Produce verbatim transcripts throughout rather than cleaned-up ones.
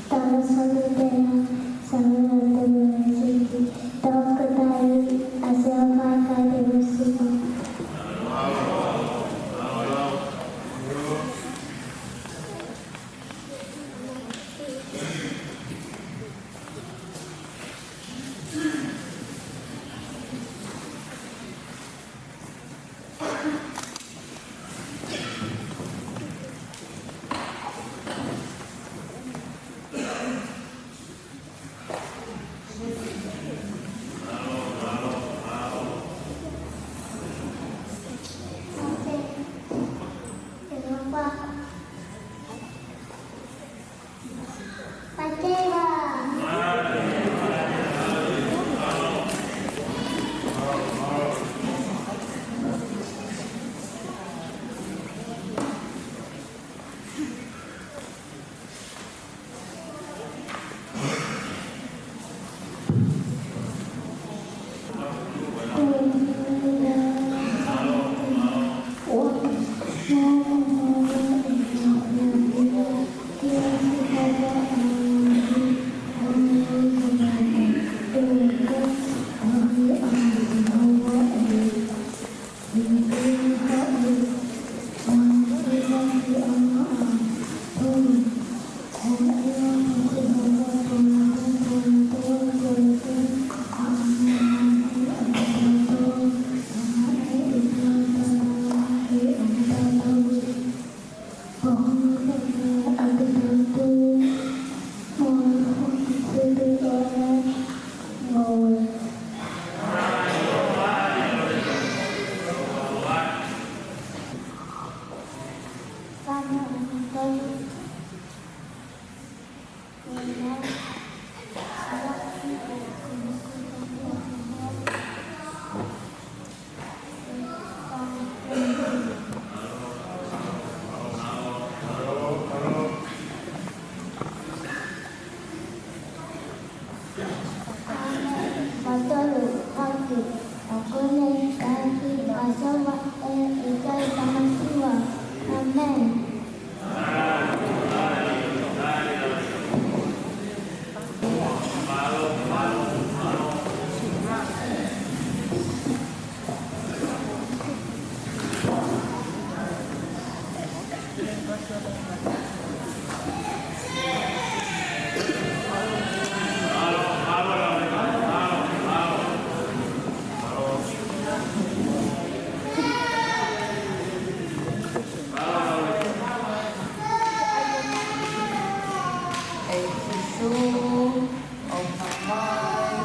Tala soli pea, Samuela te Melesiki, tau katai, ʻa Sihova ʻikai te ne sio. Matolu, haki, akone, taki, asoma, e, ikai tamasiwa. ʻĀmeni. ʻE Sīsū, ʻofa mai,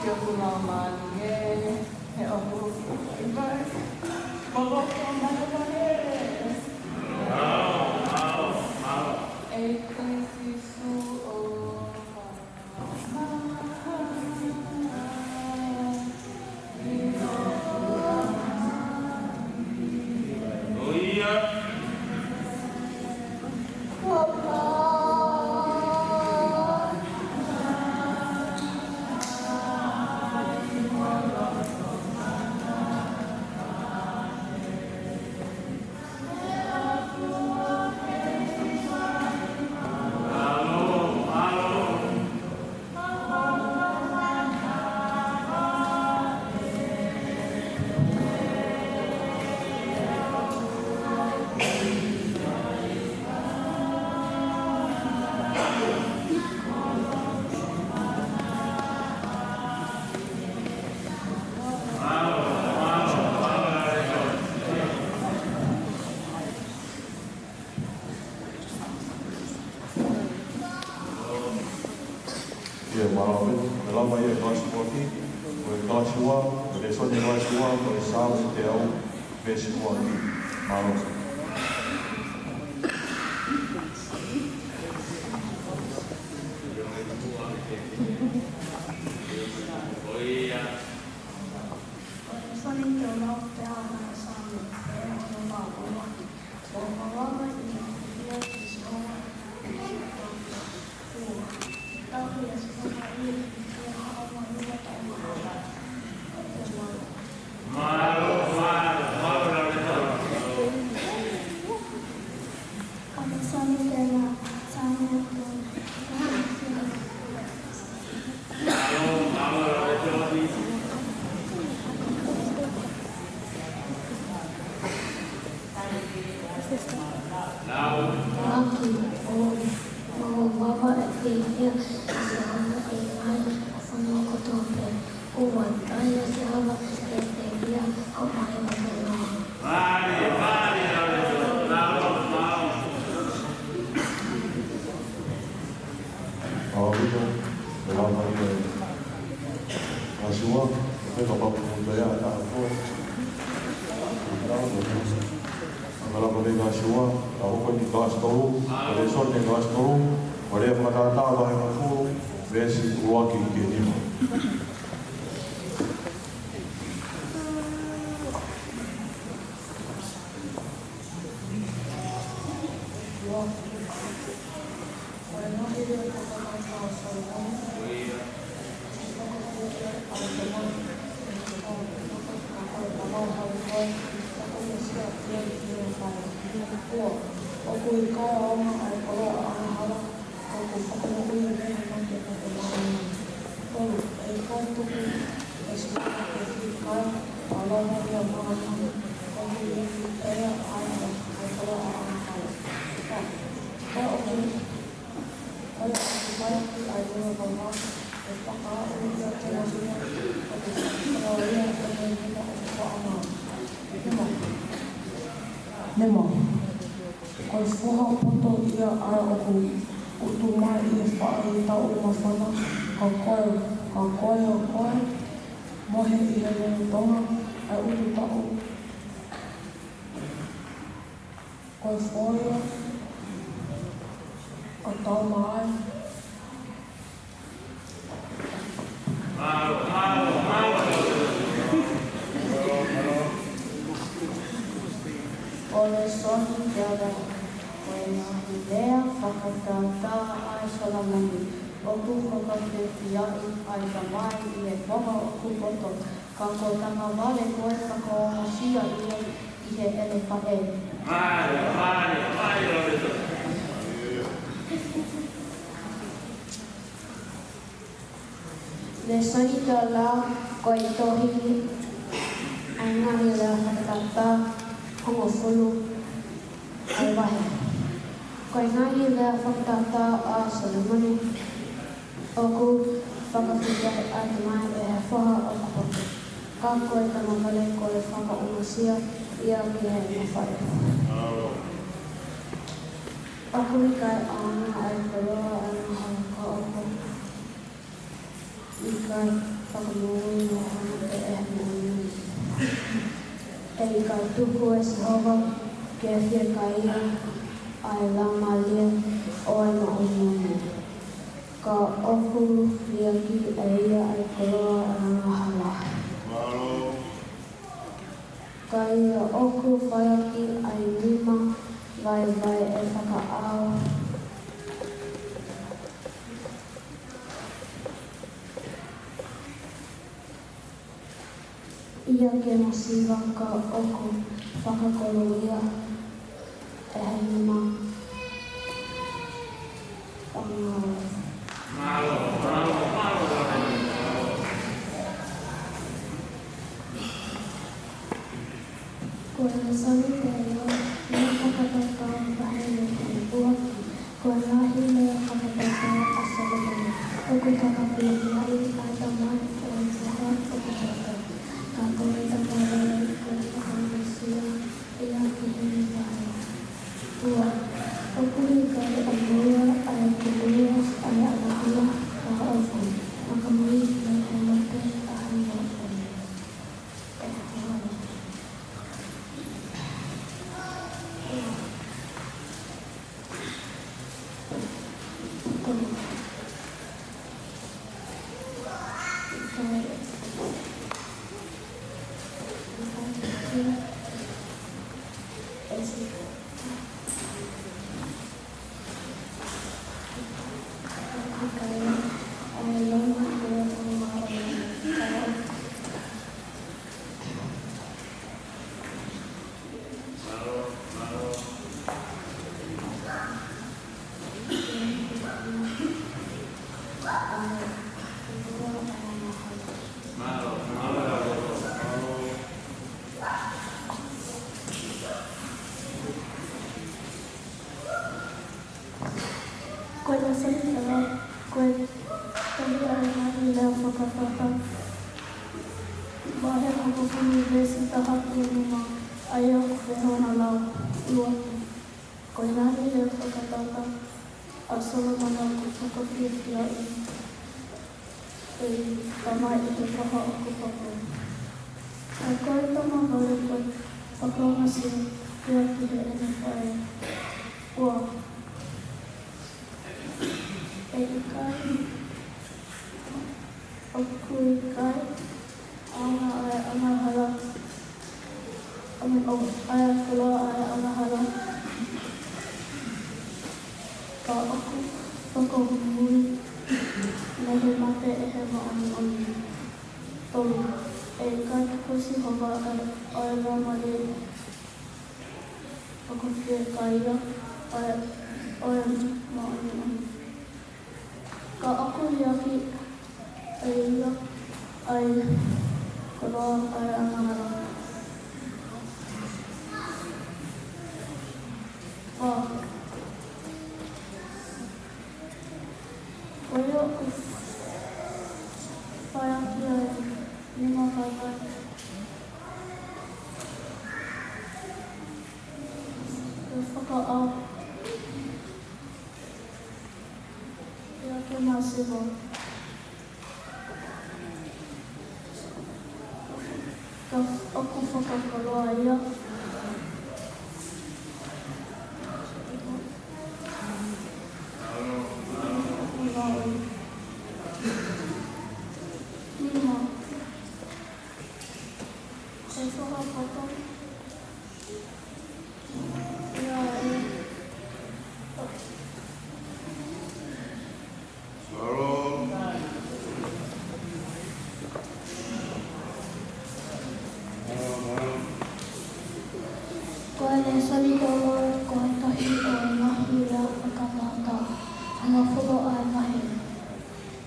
ke u lau mālie, he ʻoku ʻi mai, mo ʻoku mai mai. ʻE Sīsū, ʻofa mai. Ia, mālō. ʻE lau mai e kalasi foaki, ko e kalasi ua, ko e lēsoni e kalasi ua, ko e Saame teau, veesi ua ki. Mālō. Ko e lēsoni ke lau pē ʻa e Saame, e ono noa ua. ʻOku malava ʻi he fiefia ʻi Sihova, Taki o mau vava e pehia, Sihova e mai, ono kotoa pē. Ua, tai ʻa Sihova e pehia, ko mai o te noa. Mālō, mālō, mālō. ʻAupito, ʻe lava ia ʻa Sihova, ʻe peka papu muta ia, ʻa taha koe. Anga lava mei Sihova, ka hoko ni Kalaisitolu, ka lēsoni Kalaisitolu, ʻo lea fakatātā vahe hongofulu, veesi ʻuluaki ki he nima. ʻOku ʻikai ʻaonga ʻa e koloa ʻo e angahala, ka ʻoku fakamoʻui ia mei he mate ʻa e māʻoniʻoni. Tolu, ʻe ʻikai tuku ʻe Sihova ke fili kai, ʻa e lava ia māʻoniʻoni, ʻoku ʻikai ʻaonga ʻa e koloa ʻo e angahala. Fā, ko ia ʻoku, ko ia ʻoku fai ʻaki ʻa e nima vava, ʻe fakaaʻu ia ki he nima, ʻoku fakaaʻu ia ki he nima ʻoku faʻa maʻu. Nima. Nima. Ko e foha poto ia ʻa ia ʻoku utu mai ʻi he faʻahitaʻu māfana, ka ko e, ka ko e, ka ko e mohe ʻi he lolotonga ʻa e ututaʻu. Ko e foha ia ʻoku tau mai. Ko e lēsoni ki he ʻaho ni, ko e ngaahi lea fakatātā ʻa Solomone. ʻOku fakafeʻiloaki ʻa e tamai ʻi he foha ʻoku poto, ka ko e tangavale ko e fakaongosia ia ʻi heʻene faʻē. Lēsoni ki he ʻaho ni, ko e tohi ʻa e ngaahi lea fakatātā, hongofulu ʻa e vahe. Ko e ngaahi lea fakatātā ʻa Solomone. ʻOku fakafeʻiloaki ʻa e tamai ʻi he foha ʻoku poto, ka ko e tangavale ko e fakaongosia ia ki heʻene faʻē. ʻOku ʻikai ʻaonga ʻa e koloa ʻo e angahala, ka ʻoku ʻikai fakamoʻui mei he mate ʻa e māʻoniʻoni. ʻE ʻikai tuku ʻe Sihova ke fiekaia ʻa e laumālie ʻo e māʻoniʻoni, ka ʻoku liʻaki ʻe ia ʻa e koloa ʻo e angahala. Ka ia ʻoku fai ʻaki ʻa e nima vaivai ʻe fakaaʻu ia ke masiva, ka ʻoku fakakoloa ia ʻe he nima ʻo e angahala. Ko e lēsoni ki he ʻaho ni, lea fakatātā vahe hongofulu mā ua. Ko e ngaahi lea fakatātā ʻa Solomone. ʻOku fakafeʻiloaki ʻa e tamai ʻi he foha ʻoku poto, ka ko e tangavale ko e fakaongosia ia ki heʻene faʻē. Ua, ʻoku ʻikai ʻaonga ʻa e koloa ʻo e angahala, ka ʻoku fakamoʻui mei he mate ʻa e māʻoniʻoni. Ko e lēsoni ʻa e, ko e tohi ʻa e Ngaahi Lea Fakatata, vahe hongofulu, veesi taha ki he nima, ʻa ia ʻoku pehē hono lau. ʻUluaki. Ko e ngaahi lea fakatata ʻa Solomone ʻoku fakafiefiaʻi, ʻe talamai ʻe he foha ʻoku pato. Ka ko e tama vale ko e fakaongosia ia ki heʻene faʻē. Ua. ʻE ʻikai, ʻoku ʻikai ʻaonga ʻa e angahala, ʻa e, ʻo, ʻa e koloa ʻa e angahala, ka ʻoku fakamoʻui mei he mate ʻe he māʻoniʻoni. Tolu. ʻE ʻikai tuku ʻe Sihova ʻa e, ʻa e laumālie ʻoku fiekaia ʻa e, ʻa e māʻoniʻoni, ka ʻoku liʻaki ʻe ia ʻa e koloa ʻa e angahala. Fā. Ko ia ʻoku fai ʻaki ʻa e nima vaivai, ʻe fakaʻau ia ke masiva, ka ʻoku fakakoloa ia. Nima. Ko e foha pato ia ʻe Ko e lēsoni tolu, ko e tohi ʻo e Ngaahi Lea Fakatata, hongofulu ʻa e vahe.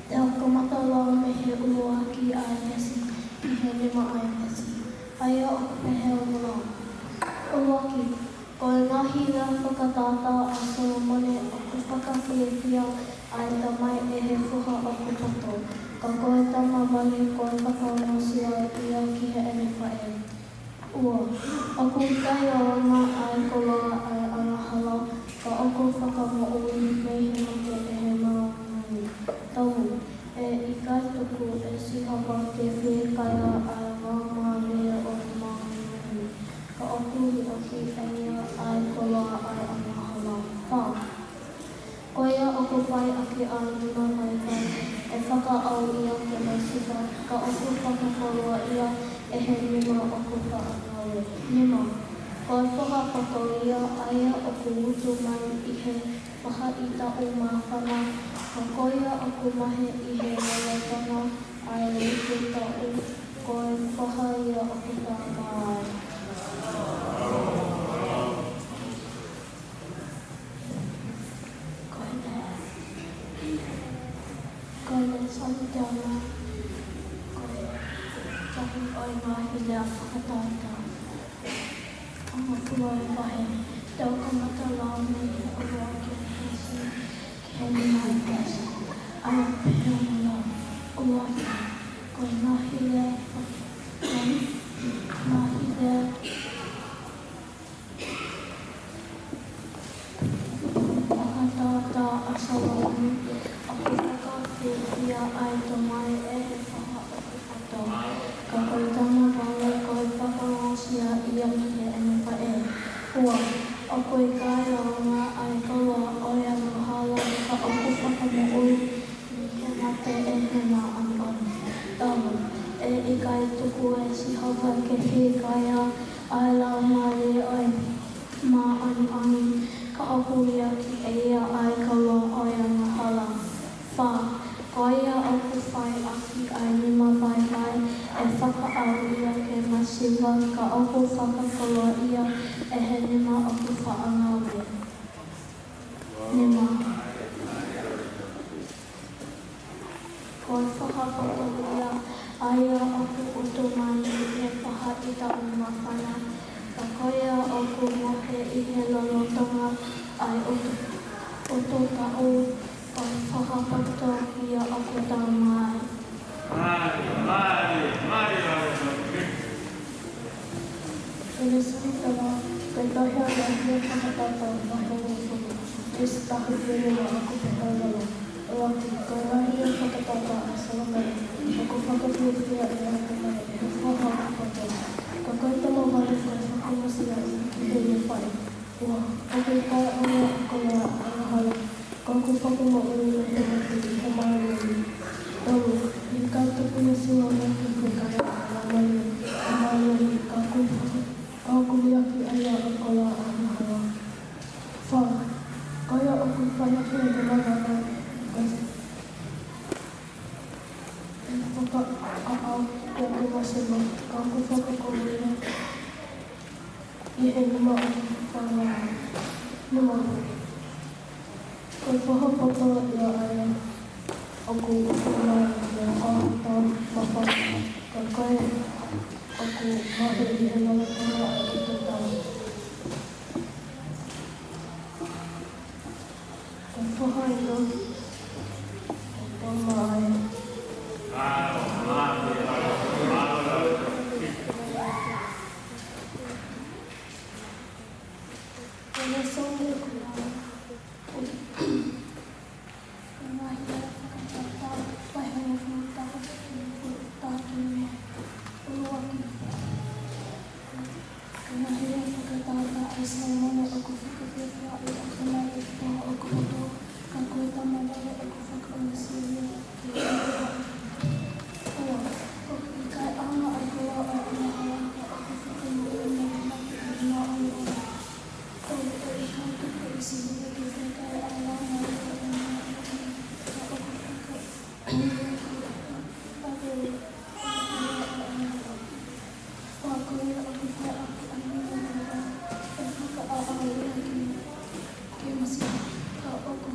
Te u kamata lau mei he ʻuluaki ʻa e veesi ki he nima ʻa e veesi, ʻa ia ʻoku pehē hono lau. ʻUluaki. Ko e ngaahi lea fakatata ʻa Solomone ʻoku fakafiefia, ʻa e talamai ʻe he foha ʻoku pato, ka ko e tama vale ko e fakaongosia ia ki heʻene faʻē. Ua. ʻOku ʻikai ʻaonga ʻa e koloa ʻa e angahala, ka ʻoku fakamoʻui mei he mate ʻe he māʻoniʻoni. Tolu. ʻE ʻikai tuku ʻe Sihova ke fiekaia ʻa e laumālie ʻo e māʻoniʻoni, ka ʻoku liʻaki ʻe ia ʻa e koloa ʻa e angahala. Fā. Ko ia ʻoku fai ʻaki ʻa e nima vaivai, ʻe fakaʻau ia ke masiva, ka ʻoku fakakoloa ia ʻe he nima ʻoku faʻa ngāue. Nima. Ko e foha pato ia, ʻa ia ʻoku utu mai ʻi he faʻahitaʻu māfana, ka ko ia ʻoku mahe ʻi he lotolotonga ʻa e utu taʻu, ko e foha ia ʻoku taʻataʻa ai. Ko e, ko e lēsoni tolu, ko e tohi ʻo e Ngaahi Lea Fakatata, hongofulu ʻa e vahe. Te u kamata lau mei he ʻuluaki ʻa e veesi ki he nima ʻa e veesi, ʻa ia ʻoku pehē hono lau. ʻUluaki. Ko e Ngaahi Lea, ko e Ngaahi Lea Fakatata ʻa Solomone ʻoku fakafiefia, ʻa e talamai ʻe he foha ʻoku pato, ka ko e tama vale ko e fakaongosia ia ki heʻene faʻē. Ua. ʻOku ʻikai ʻaonga ʻa e koloa ʻo e angahala, ka ʻoku fakamoʻui mei he mate ʻe he māʻoniʻoni. Tolu. ʻE ʻikai tuku ʻe Sihova ke fiekaia ʻa e laumālie ʻo e māʻoniʻoni, ka ʻoku liʻaki ʻe ia ʻa e koloa ʻo e angahala. Fā. Ko ia ʻoku fai ʻaki ʻa e nima vaivai, ʻe fakaʻau ia ke masiva, ka ʻoku fakakoloa ia ʻe he nima ʻoku faʻa ngāue. Nima. Ko e foha pato ia, ʻa ia ʻoku utu mai ʻi he faʻahitaʻu māfana, ka ko ia ʻoku mahe ʻi he lotolotonga ʻa e utu, Tō taʻu, ʻo e foha poto ia ʻoku tau maʻu. Mālie, mālie, mālie, mālie. Ko e lēsoni taha, ko e tohi ʻa e ngaahi lea fakatapu, vahe hongofulu, veesi taha ki he nima ʻoku pehē hono lea. ʻUluaki, ko e ngaahi lea fakatapu ʻa Solomone, ʻoku fakafiefia ʻi he ʻOtua ʻi he foha ʻoku poto. Ka ko e tama valu, ko e fakaʻosi ia ki heʻene faʻē. Ua, ʻoku ʻikai ʻaonga ʻa e koloa angahala, ka ʻoku fakamoʻui ʻa e motuʻa ʻi he māʻoniʻoni. Tolu, ʻikai tuku ia sino ia ki he fekau ʻa e māʻoniʻoni, ʻa e māʻoniʻoni, ka ʻoku faka-, ka ʻoku liʻaki ʻa ia ʻa e koloa angahala. Fā, ko ia ʻoku fai ʻaki ʻa e lea vaka, ko e fakaʻaʻau ʻo e koloa sino, ka ʻoku fakakovi ia ʻi he nima ʻoku fakaʻaonga. Nima, ko e foha poto ia ʻa ia ʻoku ʻutu mai ʻi he ʻaho ʻoku tau māfana, ka ko ia ʻoku mohe ʻi he lolotonga ʻo e ʻutu taʻu. Ko e foha ia ʻoku tau maʻu. Ko e lēsoni ʻoku maʻu. Ko e ngaahi lea fakatapu, vahe hongofulu, taha ki he hongofulu, taha ki he nima. ʻUluaki, ko e ngaahi lea fakatapu ʻa Solomone, ʻoku fakafiefia ʻi he ʻOtua ʻi he foha ʻoku poto, ka ko e tama valu, ʻoku fakaʻosi ia ki heʻene faʻē. Ua, ʻoku ʻikai ʻaonga ʻa e koloa angahala, ka ʻoku fakamoʻui ʻa e motuʻa ʻi he māʻoniʻoni. Tolu, ʻoku ʻikai tuku ʻe he sino ia ki he fekau ʻa e lāngilangi ʻo e māʻoniʻoni, ka ʻoku fakamoʻui ʻa e koloa angahala. Fā, ko ia ʻoku fai ʻaki ʻa e lea vaka, ʻe fakaʻaʻau ia ki he, ki he masiva, ka ʻoku,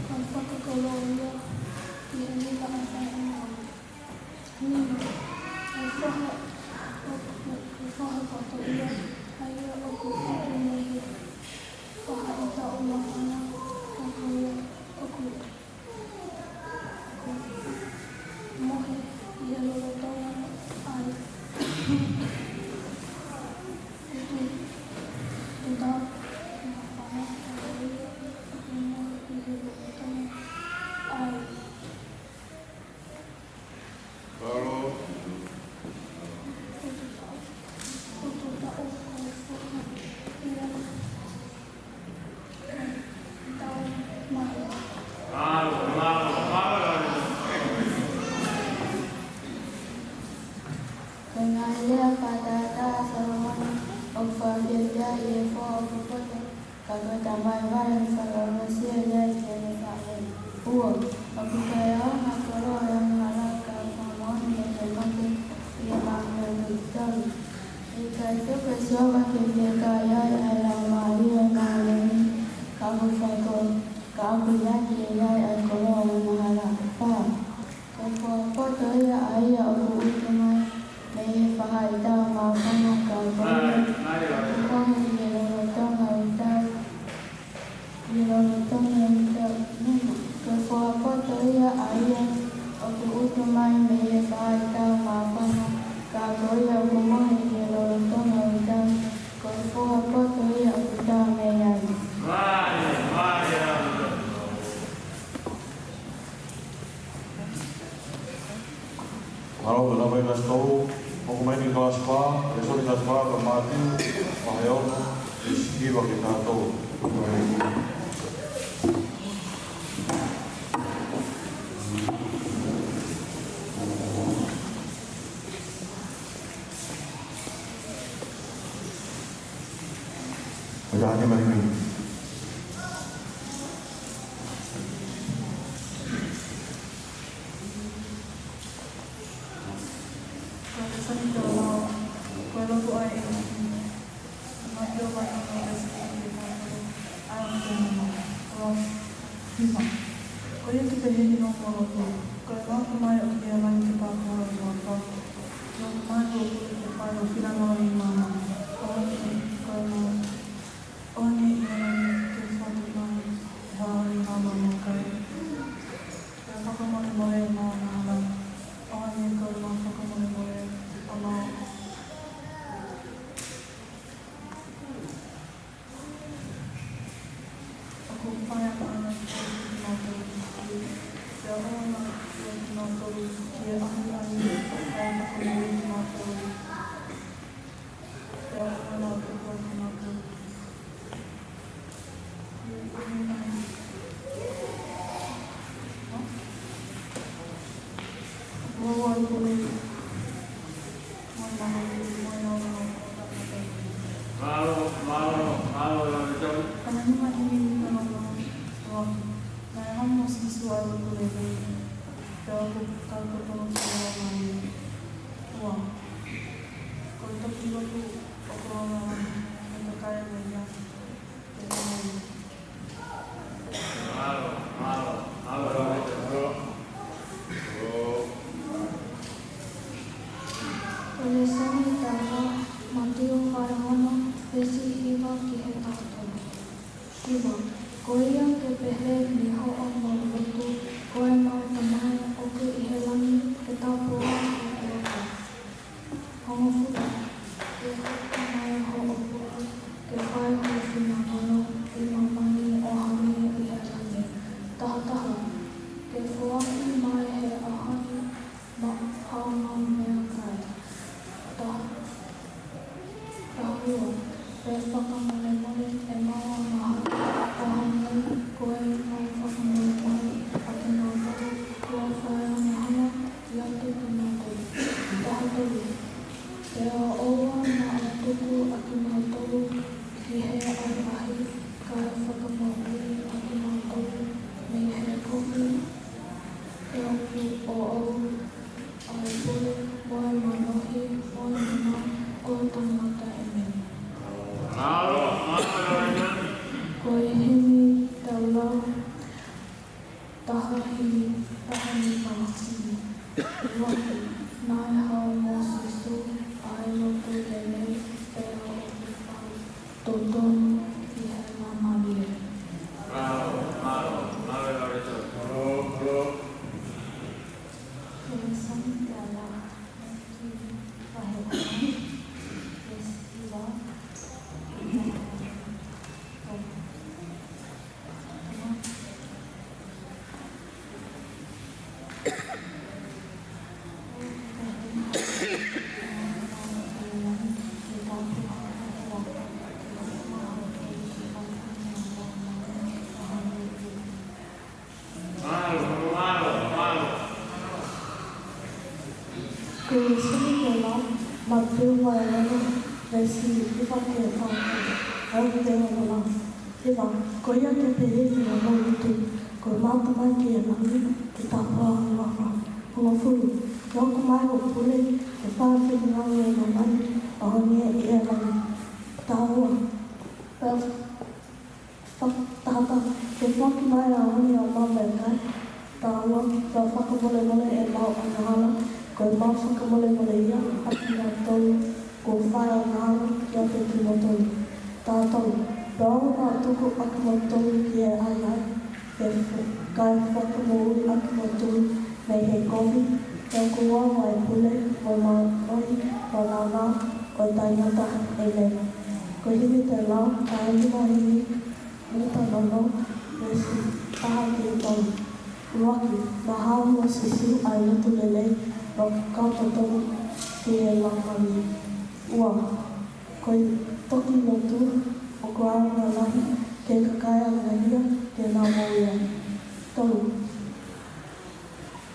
ka ʻoku fakakovi ia ʻi he nima ʻoku fakaʻaonga. Nima, ko e foha, ko e foha poto ia ʻa ia ʻoku ʻutu mai ʻi he foha ʻoku tau māfana, ka ko ia ʻoku mohe ʻi he lolotonga ʻo e ʻutu, ʻutu taʻu, māfana, ka ko ia ʻoku mohe ʻi he lolotonga ʻo e ʻutu taʻu, ʻutu taʻu, ko e foha ia ʻoku tau maʻu. Ko e ngaahi lea fakatapu ʻa Solomone, ʻoku fakafiefia ʻi he foha ʻoku poto, ka ko e tama valu, ʻoku fakaʻosi ia ki heʻene faʻē. Ua, ʻoku ʻikai ʻaonga ʻa e koloa angahala, ka ʻoku fakamoʻui ʻa e motuʻa ʻi he māʻoniʻoni. Tolu, ʻikai tuku ʻe Sihova ki he fekau ʻa e laumālie ʻo e māʻoniʻoni, ka ʻoku fakakovi, ka ʻoku liʻaki ʻe ia ʻa e koloa angahala. Fā, ko e foha poto ia ʻa ia ʻoku ʻutu mai mei he faʻahi ʻoku tau māfana, ka ko ia ʻoku mohe ʻi he lolotonga ʻo e ʻutu taʻu, ʻi he lolotonga ʻo e ʻutu taʻu. Nima, ko e foha poto ia ʻa ia ʻoku ʻutu mai mei he faʻahi ʻoku tau māfana, ka ko ia ʻoku mohe ʻi he lolotonga ʻo e ʻutu taʻu. Ko e foha poto ia ʻoku tau maʻu ai. Mālō, ko e lave ʻa e ʻaho ni, hoko mai eni ki he kalasi fā, lēsoni kalasi fā, ko Mātiu, vahe ono, veesi hiva ki he taha tolu. Ko e taha nima nima. Ko e lēsoni taha ua, ko e lotu ʻa e ʻEiki. Mātiu vahe ono veesi hiva ki he taha tolu, ʻa ia ʻoku pehē hono lea. ʻUluaki, hiva. Ko ia te u pehē ʻi hoʻomo lotu, ko e lotu mai ʻo e ʻEiki, ʻa e ʻOtua, ko e lotu mai ʻo e ʻOtua, ko e finangalo ʻi māmani. ʻOhake, ko e lotu ʻo e ʻEiki, ʻo e ʻEiki, ke fo Mālō, mālō, mālō, Lālō Tau. Ka naʻe nima himi ni tolongo ua. Naʻe haʻu mo Sīsū ʻa e lotu lelei. Pea ʻoku kau totonu ki he Laumālie. Ua. Ko e toki lotu ʻoku anga lahi, mo e kakai ʻa ia. Mālō, mālō, mālō, Lālō Tau. Ko e lēsoni ʻi he Mātiu vahe ono, veesi hiva ki he taha tolu. Hiva. Ko ia ke pehē ni hoʻomou lotu, Ko ʻemau Tamai ʻoku ʻi he langi, ke tāpuhā ho huafa. Hongofulu. Ke hoko mai hoʻo puleʻanga, ke fai ho finangalo ʻi māmani ʻo hangē ʻi he langi. Taha taha. Ke foaki mai he ʻaho ni haʻamau meʻakai. Taha, taha ua. Pea fakamolemole ʻemau angahala, ʻo hangē ko ʻemau fakamolemole ʻa kinautolu kuo fai angahala ʻiate kinautolu. Taha tolu. Pea ʻoua naʻa tuku ʻa kinautolu ki he ʻahiʻahi, kae fakamoʻui ʻa kinautolu mei he kovi. Pea ʻoku ou ʻai pule, mo e mālohi, mo e mana ʻo e tangata ʻe mei. Ko e himi tau lau, taha himi, taha nima himi. Ua. Naʻe haʻu mo Sīsū ʻa e lotu lelei, pea ʻoku kau totonu ki he Laumālie. Mālō, mālō, mālō, Lālō Tau. Mālō, mālō. Ko e lēsoni ʻi he Mātiu vahe ono, veesi hiva ki he taha tolu. Ko e lēsoni ʻi he Mātiu vahe ono, veesi hiva ki he taha tolu. ʻOku pehē hono lau. Hiva. Ko ia ke pehē ni hoʻomou lotu, Ko ʻemau Tamai ʻoku ʻi he langi, ke tāpuhā ho huafa. Hongofulu. Ke hoko mai hoʻo puleʻanga, ke fai ho finangalo ʻi māmani ʻo hangē ʻi he langi. Taha ua. Pea fak-, taha taha. Ke foaki mai he ʻaho ni haʻamau meʻakai. Taha ua. Pea fakamolemole ʻemau angahala, ko ʻemau fakamolemole ia ʻa kinautolu kuo fai angahala ʻiate kinautolu. Taha tolu. Pea ʻoua naʻa tuku ʻa kimoutolu ki he ʻahiʻahi, ke f-, kae fakamoʻui ʻa kimoutolu mei he kovi. Pea ʻoku ou ʻai pule, mo e mālohi, mo e nāunau ʻo e tangata ʻe mei. Ko e himi te lau, taha nima himi, ʻi he Mātiu ono, veesi taha ki he tolu. Ua. Naʻe haʻu mo Sīsū ʻa e lotu lelei, pea ʻoku kau totonu ki he Laumālie. Ua. Ko e toki lotu ʻoku anga lahi, ke kakai ʻa ia ke nau moʻui ai. Tolu.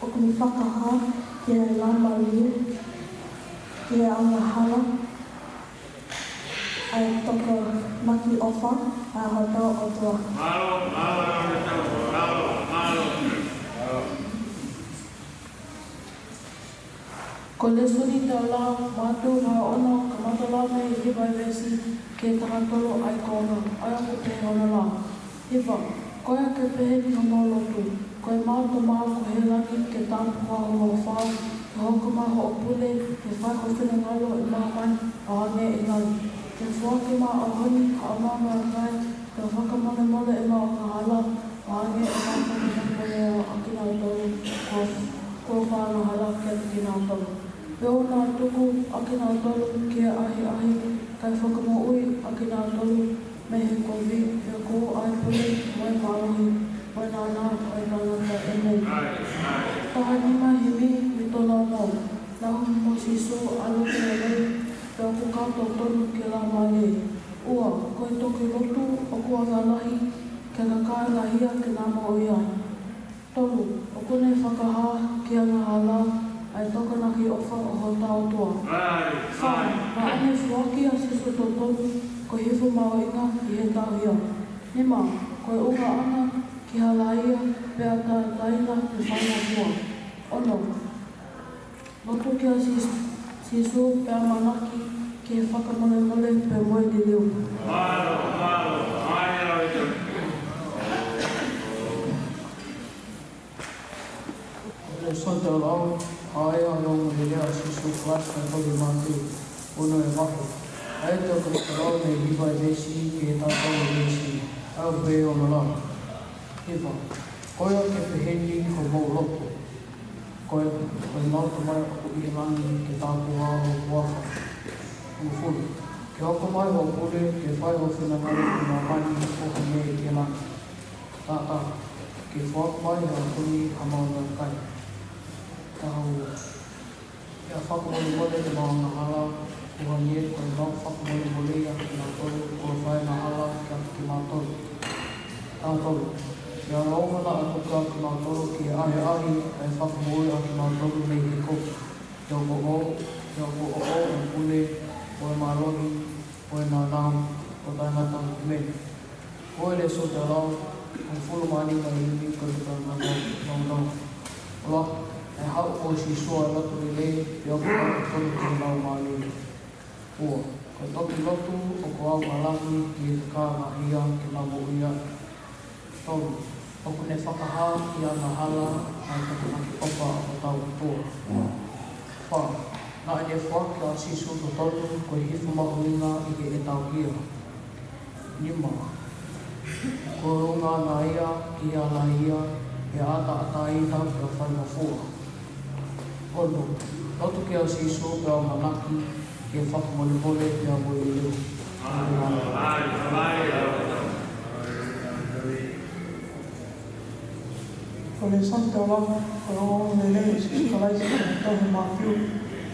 ʻOku ne fakahā ki he Laumālie, ki he angahala, ʻa e tokonaki ʻofa ʻa hotau ʻOtua. Mālō, mālō, mālō, mālō, mālō. Ko e lēsoni ʻi he Mātiu vahe ono, kamata lau mei he hiva veesi ki he taha tolu ʻa e konga, ʻa ia ʻoku pehē hono lau. Hiva. Ko ia ke pehē ni hoʻomou lotu, Ko ʻemau Tamai ʻoku ʻi he langi, ke tāpuhā ho huafa, ke hoko mai hoʻo puleʻanga, ke fai ho finangalo ʻi māmani ʻo hangē ʻi langi. Ke foaki mai he ʻaho ni haʻamau meʻakai, pea fakamolemole ʻemau angahala, ʻo hangē ʻemau fakamolemole ʻa kinautolu kuo, kuo fai angahala kiate kinautolu. Pea ʻoua naʻa tuku ʻa kinautolu ki he ʻahiʻahi, kae fakamoʻui ʻa kinautolu mei he kovi. Pea ʻoku ou ʻai pule, mo e mālohi, mo e nāunau ʻo e tangata ʻe mei. Taha nima himi, mei he tolu ono. Naʻe haʻu mo Sīsū ʻa e lotu lelei, pea ʻoku kau totonu ki he Laumālie. Ua. Ko e toki lotu ʻoku anga lahi, ke kakai ʻa ia ke nau moʻui ai. Tolu. ʻOku ne fakahā ki he angahala, ʻa ʻa e tokonaki ʻofa ʻo hotau ʻOtua. Fā, naʻa ne foaki ʻa Sīsū totonu ko e hifo mahuʻinga ʻi he tauhi ia. Nima, ko e ʻulungaanga ki he hala ia, pea tauʻatāina pea faingofua. Ono, lotu kia Sī-, Sīsū pea ʻamanaki ki he fakamolemole pea mo e liliu. Mālō, mālō, mālō. Ko e lēsoni tau lau, ʻa ia ʻa e ongoongolelei ʻa Sīsū Kalaisi ʻi he tohi Mātiu, ono e vahe. ʻA ia te u kamata lau mei he hiva veesi ki he taha tolu veesi. ʻOku pehē hono lau. Hiva. Ko ia ke peheni homou lotu. Ko e, ko ʻemau Tamai ʻoku ʻi he langi, ke tāpuhā ho huafa. Hongofulu. Ke hoko mai hoʻo pule, ke fai ho finangalo ʻi māmani ʻo hangē ʻi he langi. Taha taha. Ke foaki mai he ʻaho ni haʻamau meʻakai. Taha ua. Pea fakamolemole ʻemau angahala, ʻo hangē ko ʻemau fakamolemoleʻi ʻa kinautolu kuo fai angahala kiate kimautolu. Taha tolu. Pea ʻoua naʻa tuku kimautolu ki he ʻahiʻahi, kae fakamoʻui ʻa kimautolu mei he kovi. He ʻoku ʻo, he ʻoku ʻo, ʻo e pule, ʻo e mālohi, ʻo e nāunau, ʻo taʻengata. ʻĒmeni. Ko e lēsoni tau lau, hongofulu mā nima ʻi he veesi ko e taha tolu. Ua, naʻe haʻu ko Sīsū ʻo lotu lelei, pea ʻoku ʻalu totonu ki he Laumālie. Ua, ko e toki lotu ʻoku ʻaonga lahi ki he kakai ngāue ke nau moʻui ai. Tolu, ʻoku ne fakahā ki he angahala ʻa e tokonaki ʻofa ʻa hotau ʻOtua. Fā, naʻa ne foaki ʻa Sīsū totonu ko e hifo mahuʻinga ʻi heʻetau hia. Nima, ko e ʻulungaanga ia ki he hala ia, pea tauʻatāina pea faingofua. Ono, lotu kia Sīsū pea ʻamanaki ki he fakamolemole pea mo e liliu. Ko e lēsoni tau lau, ko e ongoongolelei ʻa Sīsū Kalaisi ʻi he tohi Mātiu,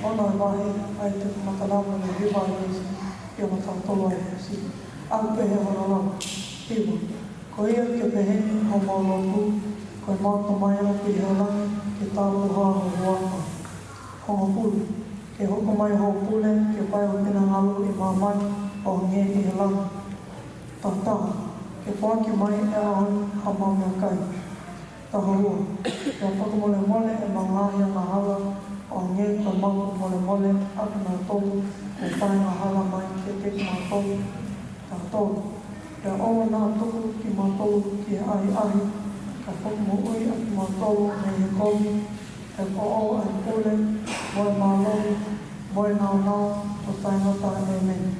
ono e vahe, ʻa ia te u kamata lau mei he hiva veesi ki he taha tolu veesi. ʻOku pehē hono lau. Hiva. Ko ia ke peheni homou lotu, ko ʻemau Tamai ʻoku ʻi he langi, ke tāpuhā ho huafa. Hongofulu. Ke hoko mai hoʻo pule, ke fai ho finangalo ʻi māmani ʻo hangē ʻi he langi. Taha taha. Ke foaki mai he ʻaho ni haʻamau meʻakai. Taha ua. Pea fakamolemole ʻemau ngaahi angahala, ʻo hangē ko ʻemau fakamolemole ʻa kinautolu kuo fai angahala mai kiate kimautolu. Taha tolu. Pea ʻoua naʻa tuku kimautolu ki he ʻahiʻahi, kae fakamoʻui ʻa kimautolu mei he kovi. He ko koe ʻa e pule, mo e mālohi, mo e nāunau, ʻo taʻengata. ʻĒmeni.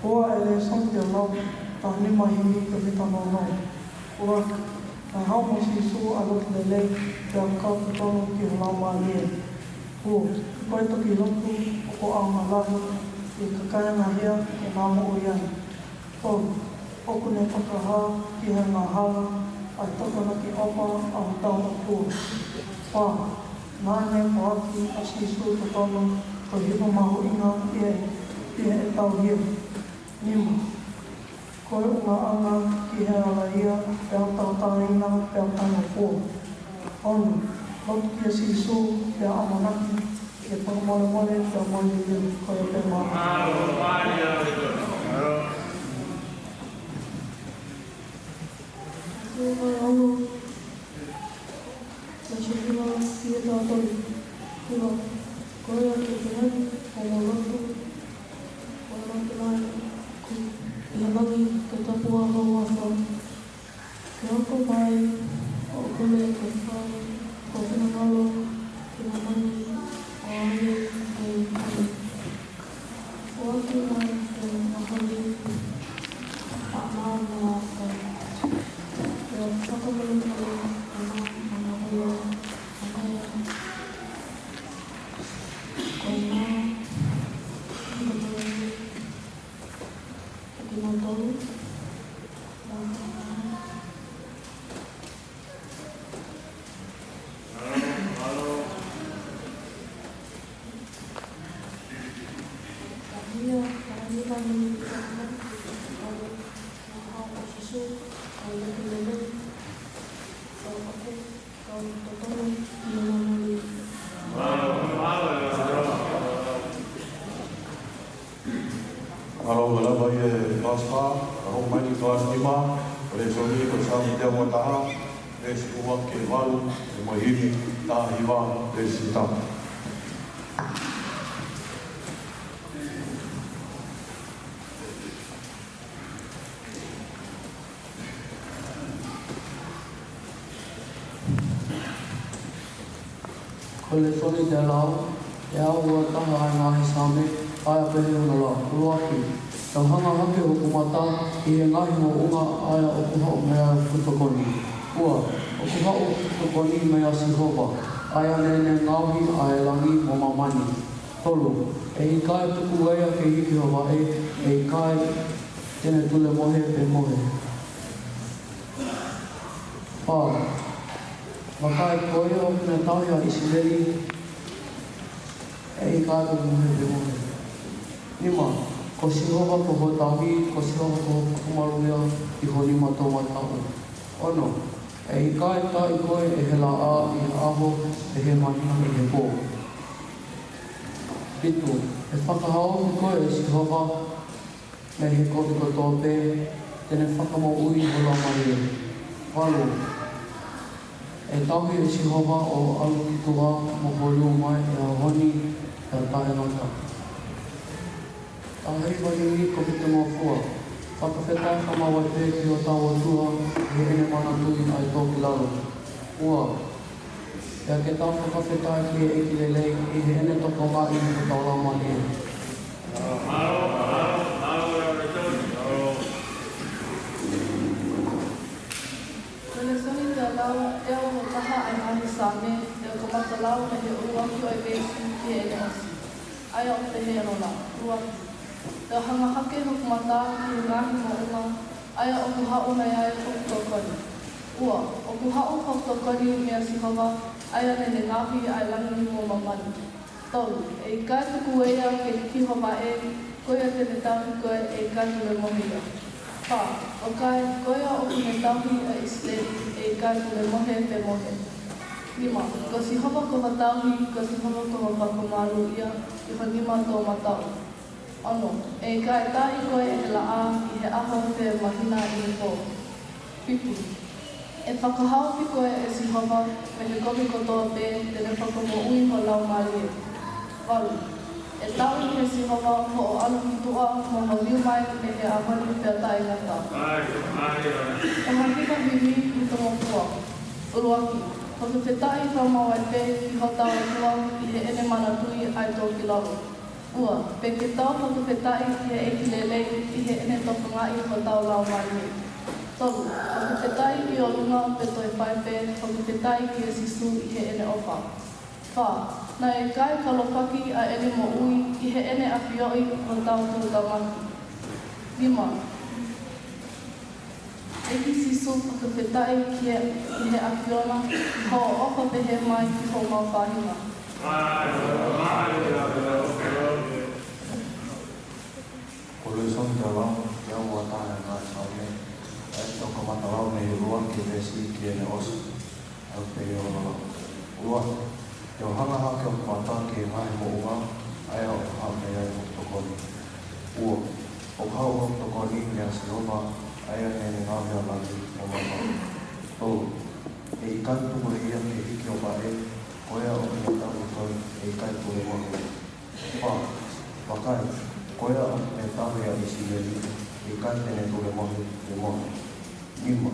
Ua e lēsoni tau lau, taha nima ʻi he veesi ki he taha tolu. Ua, naʻe haʻu mo Sīsū ʻo lotu lelei, pea ʻoku ʻalu totonu ki he Laumālie. Ua, ko e toki lotu ʻoku ʻaonga lahi ki he kakai ngāue ke nau moʻui ai. Tolu, ʻoku ne fakahā ki he angahala ʻa e tokonaki ʻofa ʻa hotau ʻOtua. Fā, naʻa ne foaki ʻa Sīsū totonu ko e hifo mahuʻinga ʻi he, ʻi heʻetau hia. Nima, ko e ʻulungaanga ki he hala ia, pea tauʻatāina pea faingofua. Ono, lotu kia Sīsū pea ʻamanaki ki he fakamolemole pea mo e liliu. Ko ia pē, mālō. Ko e ono, ko e sefula ki he taha tolu. Hiva, ko ia ke peheni homou lotu, ko ʻemau Tamai ʻoku ʻi he langi, ke tāpuhā ho huafa. Ke hoko mai hoʻo pule, ke fai ho finangalo ʻi māmani ʻo hangē ʻi he langi. Foaki mai he ʻaho ni haʻamau meʻakai. Pea fakamolemole ʻemau angahala, hangē ko ʻemau fakamolemole ʻa kinautolu. Pasifā, ka hoko mai ki he toʻa nima, ko e lēsoni ko e Saame teau uataha, veesi ua ki he valu, pea mo e himi taha hiva, veesi taha. Ko e lēsoni te lau, teau uataha ʻa e ngaahi Saame, ʻa ia ʻoku pehē hono lau. ʻUluaki, tau hanga hake hoku mata ʻi he ngaahi moʻunga ʻa ia ʻoku haʻu mei ai hoku tokoni. Ua, ʻoku haʻu hoku tokoni meia Sihova, ʻa ia naʻa ne ngaohi ʻa e langi mo māmani. Tolu, ʻe ʻikai tuku ia ke hiki ho vaʻe, ʻe ʻikai te ne tulemohe pe mohe. Fā, vakai, ko ia ʻoku ne tauhi ʻa ʻIsileli, ʻe ʻikai tulemohe pe mohe. Nima, ko Sihova ko ho tauhi, ko Sihova ko ho fakamaluʻi ia ʻi ho nima toʻomataʻu. Ono, ʻe ʻikai taaʻi koe ʻe he laʻā ʻi he ʻaho, pe ʻe he māhina ʻi he pō. Fitu, ʻe fakahaofi koe ʻe Sihova mei he kovi kotoa pē, te ne fakamoʻui ho laumālie. Valu, ʻe tauhi ʻe Sihova hoʻo ʻalu ki tuʻa mo ho liu mai ʻi he ʻaho ni pea taʻengata. Tau hiva himi ko e fitunofua. Fakafetaʻi fakamaau ai pē ki hotau ʻOtua ʻi heʻene manatuʻi ʻa e tō ki lalo. Ua, pea ke tau fakafetaʻi ki he ʻEiki lelei ʻi heʻene tokangaʻi hotau laumālie. Ko e lēsoni te lau, teau uataha ʻa e ngaahi Saame, te u kamata lau mei he ʻuluaki ʻo e veesi ki heʻene ʻosi. ʻA ia ʻoku pehē hono lau. ʻUluaki, te u hanga hake hoku mata ki he ngaahi moʻunga, ʻa ia ʻoku haʻu mei ai hoku tokoni. Ua, ʻoku haʻu hoku tokoni meia Sihova, ʻa ia naʻa ne ngaohi ʻa e langi mo māmani. Tolu, ʻe ʻikai tuku ia ke hiki ho vaʻe, ko ia te ne tauhi koe, ʻe ʻikai tulemohe ia. Fā, vakai, ko ia ʻoku ne tauhi ʻa ʻIsileli, ʻe ʻikai tulemohe pe mohe. Nima, ko Sihova ko ho tauhi, ko Sihova ko ho fakamaluʻi ia ʻi ho nima toʻomataʻu. Ono, ʻe ʻikai taaʻi koe ʻe he laʻā ʻi he ʻaho pe māhina ʻi he pō. Fitu, ʻe fakahaofi koe ʻe Sihova mei he kovi kotoa pē, te ne fakamoʻui ho laumālie. Valu, ʻe tauhi ʻe Sihova hoʻo ʻalu ki tuʻa mo ho liu mai mei he ʻaho ni pea taʻengata. Ko e hiva himi fitunofua. ʻUluaki, fakafetaʻi fakamaau ai pē ki hotau ʻOtua ʻi heʻene manatuʻi ʻa e tō ki lalo. Ua, pea ke tau fakafetaʻi ki he ʻEiki lelei ʻi heʻene tokangaʻi hotau laumālie. Tolu, fakafetaʻi ʻi ʻolunga pea toe fai pē, fakafetaʻi kia Sīsū ʻi heʻene ʻofa. Fā, naʻe ʻikai kalofaki ʻa ʻene moʻui ʻi heʻene ʻafioʻi hotau tuʻutāmaki. Nima, ʻEiki Sīsū, fakafetaʻi ki he, ki he ʻAfiona, ʻi hoʻo ʻofa pehē mai ki homau faʻahinga. Ko e lēsoni te u lau, teau uataha ʻa e ngaahi Saame, ʻa ia te u kamata lau mei he ʻuluaki veesi ki heʻene ʻosi. ʻA ia ʻoku pehē hono lau. ʻUluaki, te u hanga hake hoku mata ki he ngaahi moʻunga, ʻa ia ʻoku haʻu mei ai hoku tokoni. Ua, ʻoku haʻu hoku tokoni meia Sihova, ʻa ia naʻa ne ngaohi ʻa e langi mo māmani. Tolu, ʻe ʻikai tuku ʻe ia ke hiki ho vaʻe, ko ia ʻoku ne tauhi koe, ʻe ʻikai tulemohe ia. Fā, vakai, ko ia ʻoku ne tauhi ʻa ʻIsileli, ʻe ʻikai te ne tulemohe pe mohe. Nima,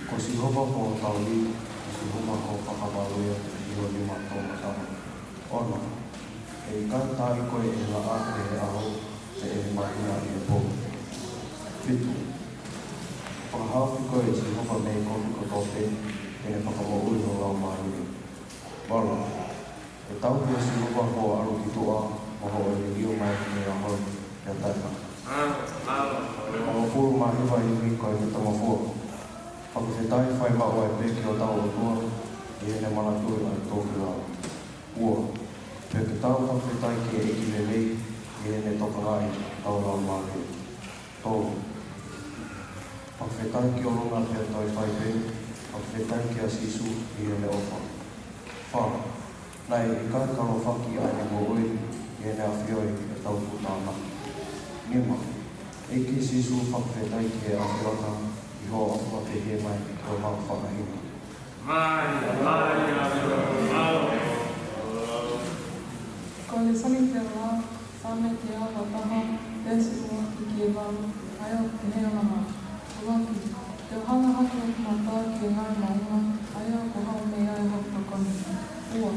ko Sihova ko ho tauhi, ko Sihova ko ho fakamaluʻi ia ʻi ho nima toʻomataʻu. Ono, ʻe ʻikai taaʻi koe ʻe he laʻā ʻi he ʻaho, pe ʻe he māhina ʻi he pō. Fitu, fakahaofi koe ʻe Sihova mei he kovi kotoa pē, te ne fakamoʻui ho laumālie. Valu, ʻe tauhi ʻe Sihova hoʻo ʻalu ki tuʻa mo hoʻo liliu mai mei he ʻaho ni pea taʻengata. Hongofulu mā hiva, himi ko e fitunofua. Fakafetaʻi fai maʻu ai pē ki hotau ʻOtua ʻi heʻene manatuʻi ʻa e tō ki lalo. Ua, pea ke tau fakafetaʻi ki he ʻEiki lelei ʻi heʻene tokangaʻi hotau laumālie. Tolu, fakafetaʻi ki ʻolunga pea toe fai pē, fakafetaʻi kia Sīsū ʻi heʻene ʻofa. Fā, naʻe ʻikai kalofaki ʻa ʻene moʻui ʻi heʻene ʻafioʻi hotau tuʻutāmaki. Nima, ʻe ʻEiki Sīsū, fakafetaʻi ki he ʻAfiona ʻi hoʻo ʻofa pehē mai ki homau faʻahinga. Ko e lēsoni ʻi he lau, Saame teau uataha, veesi ua ki he valu, ʻa ia ʻoku pehē hono lau: ʻUluaki, te u hanga hake hoku mata ki he ngaahi moʻunga, ʻa ia ʻoku haʻu mei ai hoku tokoni. Ua,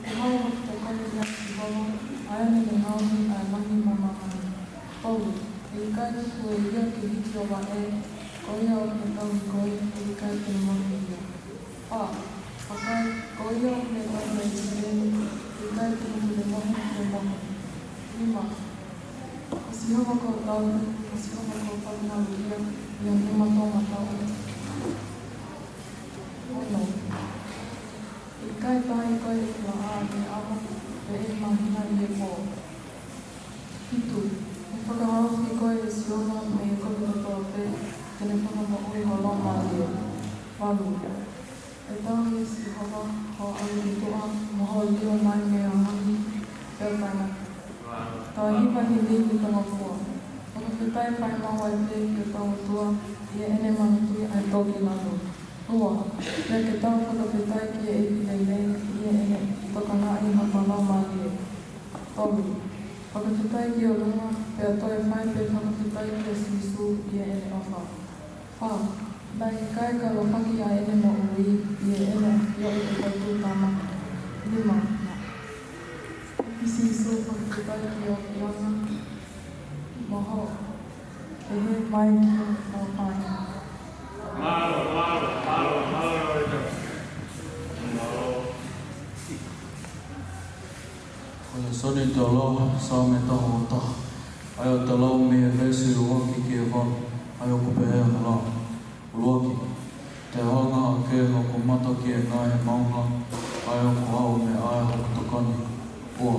ʻoku haʻu hoku tokoni meia Sihova, ʻa ia naʻa ne ngaohi ʻa e langi mo māmani. Tolu, ʻe ʻikai tuku ʻe ia ke hiki ho vaʻe, ko ia ʻoku ne tauhi koe, ʻe ʻikai te ne mohe ia. Fā, vakai, ko ia ʻoku ne tauhi ʻa ʻIsileli, ʻe ʻikai te ne tulemohe pe mohe. Nima, ko Sihova ko ho tauhi, ko Sihova ko ho fakamaluʻia ʻi ho nima toʻomataʻu. Ono, ʻe ʻikai tahi koe ʻe he laʻā ʻi he ʻaho, pe ʻe he māhina ʻi he pō. Fitu, ʻe fakahaofi koe ʻe Sihova mei he kovi kotoa pē, te ne fakamoʻui ho laumālie. Valu, ʻe tauhi ʻe Sihova ho ʻalu ki tuʻa, mo ho lio mai mei hangi pea tainaki. Taha hiva himi mitangofua. Fakafetaʻi fai maʻu ai pē ki hotau ʻOtua ʻi heʻene manatuʻi ʻa e tō ki lalo. Ua, pea ke tau fakafetaʻi ki he ʻEiki lelei ʻi heʻene tokangaʻi hotau laumālie. Tolu, fakafetaʻi ki ʻolunga, pea toe fai pē fakafetaʻi kia Sīsū ʻi heʻene ʻofa. Fā, naʻe ʻikai kalofaki ʻa ʻene moʻui ʻi heʻene ʻafioʻi ʻa e toʻutuʻuni tāmate. Nima, ʻEiki Sīsū, fakafetaʻi ki ho ʻAfiona, mo hoʻo pehē mai ki homau faʻahinga. Ko e lēsoni ʻi he lau, Saame taha uataha, ʻa ia ʻoku lau mei he veesi ʻuluaki ki he valu, ʻa ia ʻoku pehē hono lau: ʻUluaki, te u hanga hake hoku mata ki he ngaahi moʻunga, ʻa ia ʻoku haʻu mei ai hoku tokoni. Ua,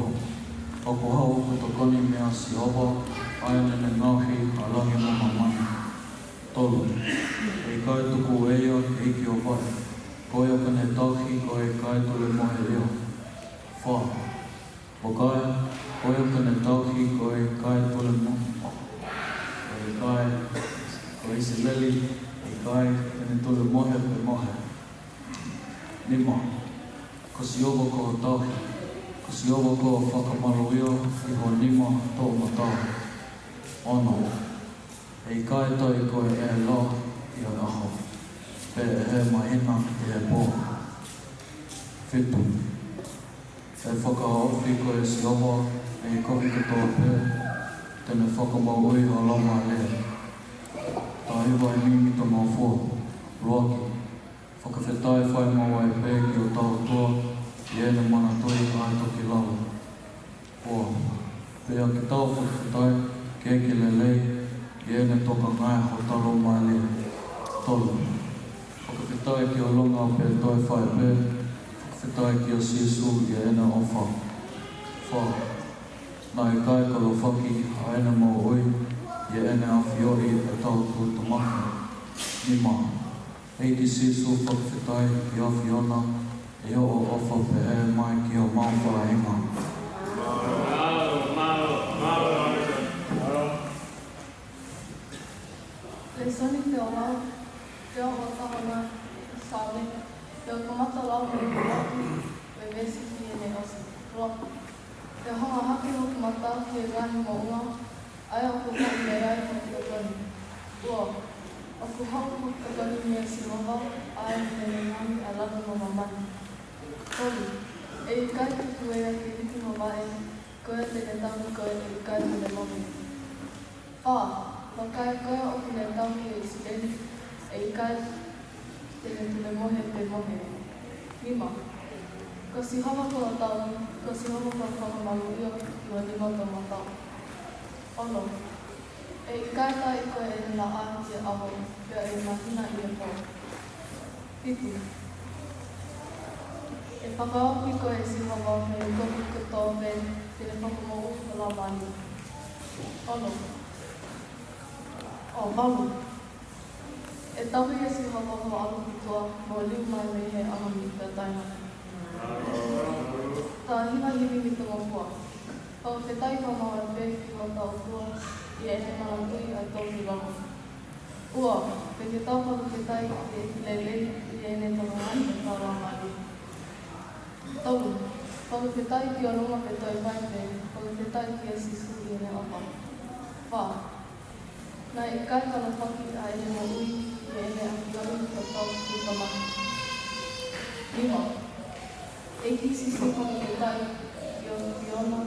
ʻoku haʻu hoku tokoni meia Sihova, ʻa ia naʻa ne ngaohi ʻa langi mo māmani. Tolu, ʻe ʻikai tuku ʻe ia ke hiki ho vaʻe, ko ia ʻoku ne tauhi koe ʻe ʻikai tulemohe ia. Fā, vakai, ko ia ʻoku ne tauhi koe ʻe ʻikai tulemohe, ʻe ʻikai, ko ʻIsileli, ʻe ʻikai te ne tulemohe pe mohe. Nima, ko Sihova ko ho tauhi, ko Sihova ko ho fakamaluʻia ʻi ho nima toʻomataʻu. Ono, ʻe ʻikai toʻi koe ʻe he laʻā ʻi he ʻaho, pe ʻe he māhina ʻi he pō. Fitu, ʻe fakahaofi koe ʻe Sihova mei he kovi kotoa pē, te ne fakamoʻui ho laumālie. Taha hiva himi mitangofua. ʻUluaki, fakafetaʻi fai maʻu ai pē ki hotau ʻOtua ʻi heʻene manatuʻi ʻa e tō ki lalo. Ua, pea ke tau fakafetaʻi ki he ʻEiki lelei ʻi heʻene tokangaʻi hotau laumālie. Tolu, fakafetaʻi ki ʻolunga pea toe fai pē fakafetaʻi kia Sīsū ʻi heʻene ʻofa. Fā, naʻe ʻikai kalofaki ʻa ʻene moʻui ʻi heʻene ʻafioʻi ʻa e toʻutuʻuni tāmate. Nima, ʻEiki Sīsū, fakafetaʻi ki he ʻAfiona ʻi hoʻo ʻofa pehē mai ki homau faʻahinga. Lēsoni teau lau, teau uataha ʻi he Saame, pea u kamata lau mei he ʻuluaki ʻo e veesi ki heʻene ʻosi. ʻUluaki, te u hanga hake hoku mata ki he ngaahi moʻunga, ʻa ia ʻoku haʻu mei ai hoku tokoni. Ua, ʻoku haʻu hoku tokoni meia Sihova, ʻa ia naʻa ne ngaohi ʻa langi mo māmani. Tolu, ʻe ʻikai tuku ʻe ia ke hiki ho vaʻe, ko ia te ne tauhi koe ʻe ʻikai tulemohe. Fā, vakai, ko ia ʻoku ne tauhi ʻa ʻIsileli, ʻe ʻikai te ne tulemohe pe mohe. Nima, ko Sihova ko ho tauhi, ko Sihova ko ho fakamaluʻia ʻi ho nima toʻomataʻu. Ono, ʻe ʻikai taʻi koe ʻe he laʻā ʻi he ʻaho, pe ʻe he māhina ʻi he pō. Fitu, ʻe fakahaofi koe ʻe Sihova mei he kovi kotoa pē, te ne fakamoʻui ho laumālie. Ono, ʻo valu, ʻe tauhi ʻe Sihova ho ʻalu ki tuʻa, mo ho lio mai mei he ʻaho ni pea tainaki. Taha hiva himi mitangofua. Fakafetaʻi fai maʻu ai pē ki hotau ʻOtua ʻi heʻene manatuʻi ʻa e tō ki lalo. Ua, pea ke tau fakafetaʻi ki he ʻEiki lelei ʻi heʻene tokangaʻi hotau laumālie. Tolu, fakafetaʻi ki ʻolunga pea toe fai pē, fakafetaʻi kia Sīsū ʻi heʻene ʻofa. Fā, naʻe ʻikai kalofaki ʻa ʻene moʻui ʻi heʻene ʻafioʻi hotau Tuʻi Tamai. Nima, ʻEiki Sīsū, fakafetaʻi ki ho ʻAfiona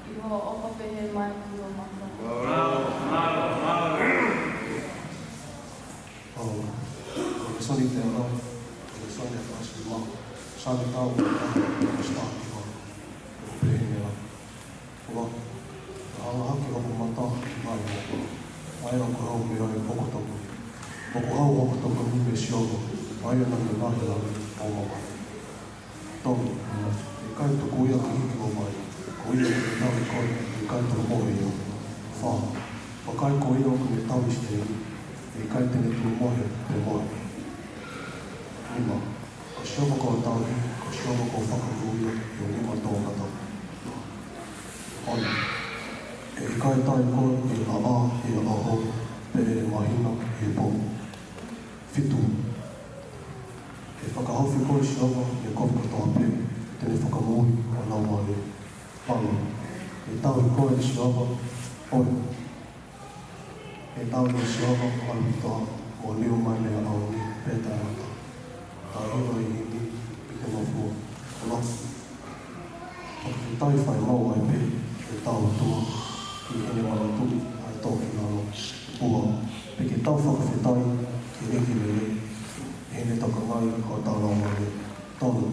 ʻi hoʻo ʻofa pehē mai ki ho mātuʻa. Mālō, mālō, mālō. ʻO, ko e lēsoni te ora, ko e lēsoni ʻa e Fakasimau, Saame taha, veesi taha ki he ua. ʻOku pehē ni. ʻUluaki, naʻa ku ʻalu hake hoku mata ki he vaimea, ʻa ia ʻoku hau mei ai hoku tokoni. ʻOku hau hoku tokoni mei Sihova, ʻa ia naʻa ne lahi ʻa hoku mamahi. Tolu, ʻe ʻikai tuku ia ke hiki ʻo vai, ko ia ʻoku ne tauhi koe, ʻe ʻikai tuku mohe ia. Fā, vakai ko ia ʻoku ne tauhi Sihova, ʻe ʻikai te ne tuku mohe pe mohe. Nima, ko Sihova ko ho tauhi, ko Sihova ko ho fakamoʻui ʻi ho nima toʻomataʻu. Ono, ʻe ʻikai taaʻi koe ʻe he laʻā ʻi he ʻaho, pe ʻe he māhina ʻi he pō. Fitu, ʻe fakahaofi koe ʻe Sihova mei he kovi kotoa pē, te ne fakamoʻui ho laumālie. Valu, ʻe tauhi koe ʻe Sihova, ʻoi, ʻe tauhi ʻe Sihova ho ʻalu kotoa, mo liu mai mei he ʻaho ni pea taʻengata. Tau hiva ʻi he himi ʻi he mafua. Kolosi, fakafetaʻi fai maʻu ai pē ʻetau ʻOtua ʻi heʻene manatuʻi ʻa e tō ki lalo. Ua, pea ke tau fakafetaʻi ki he ʻEiki lelei ʻi heʻene tokangaʻi hotau laumālie. Tolu,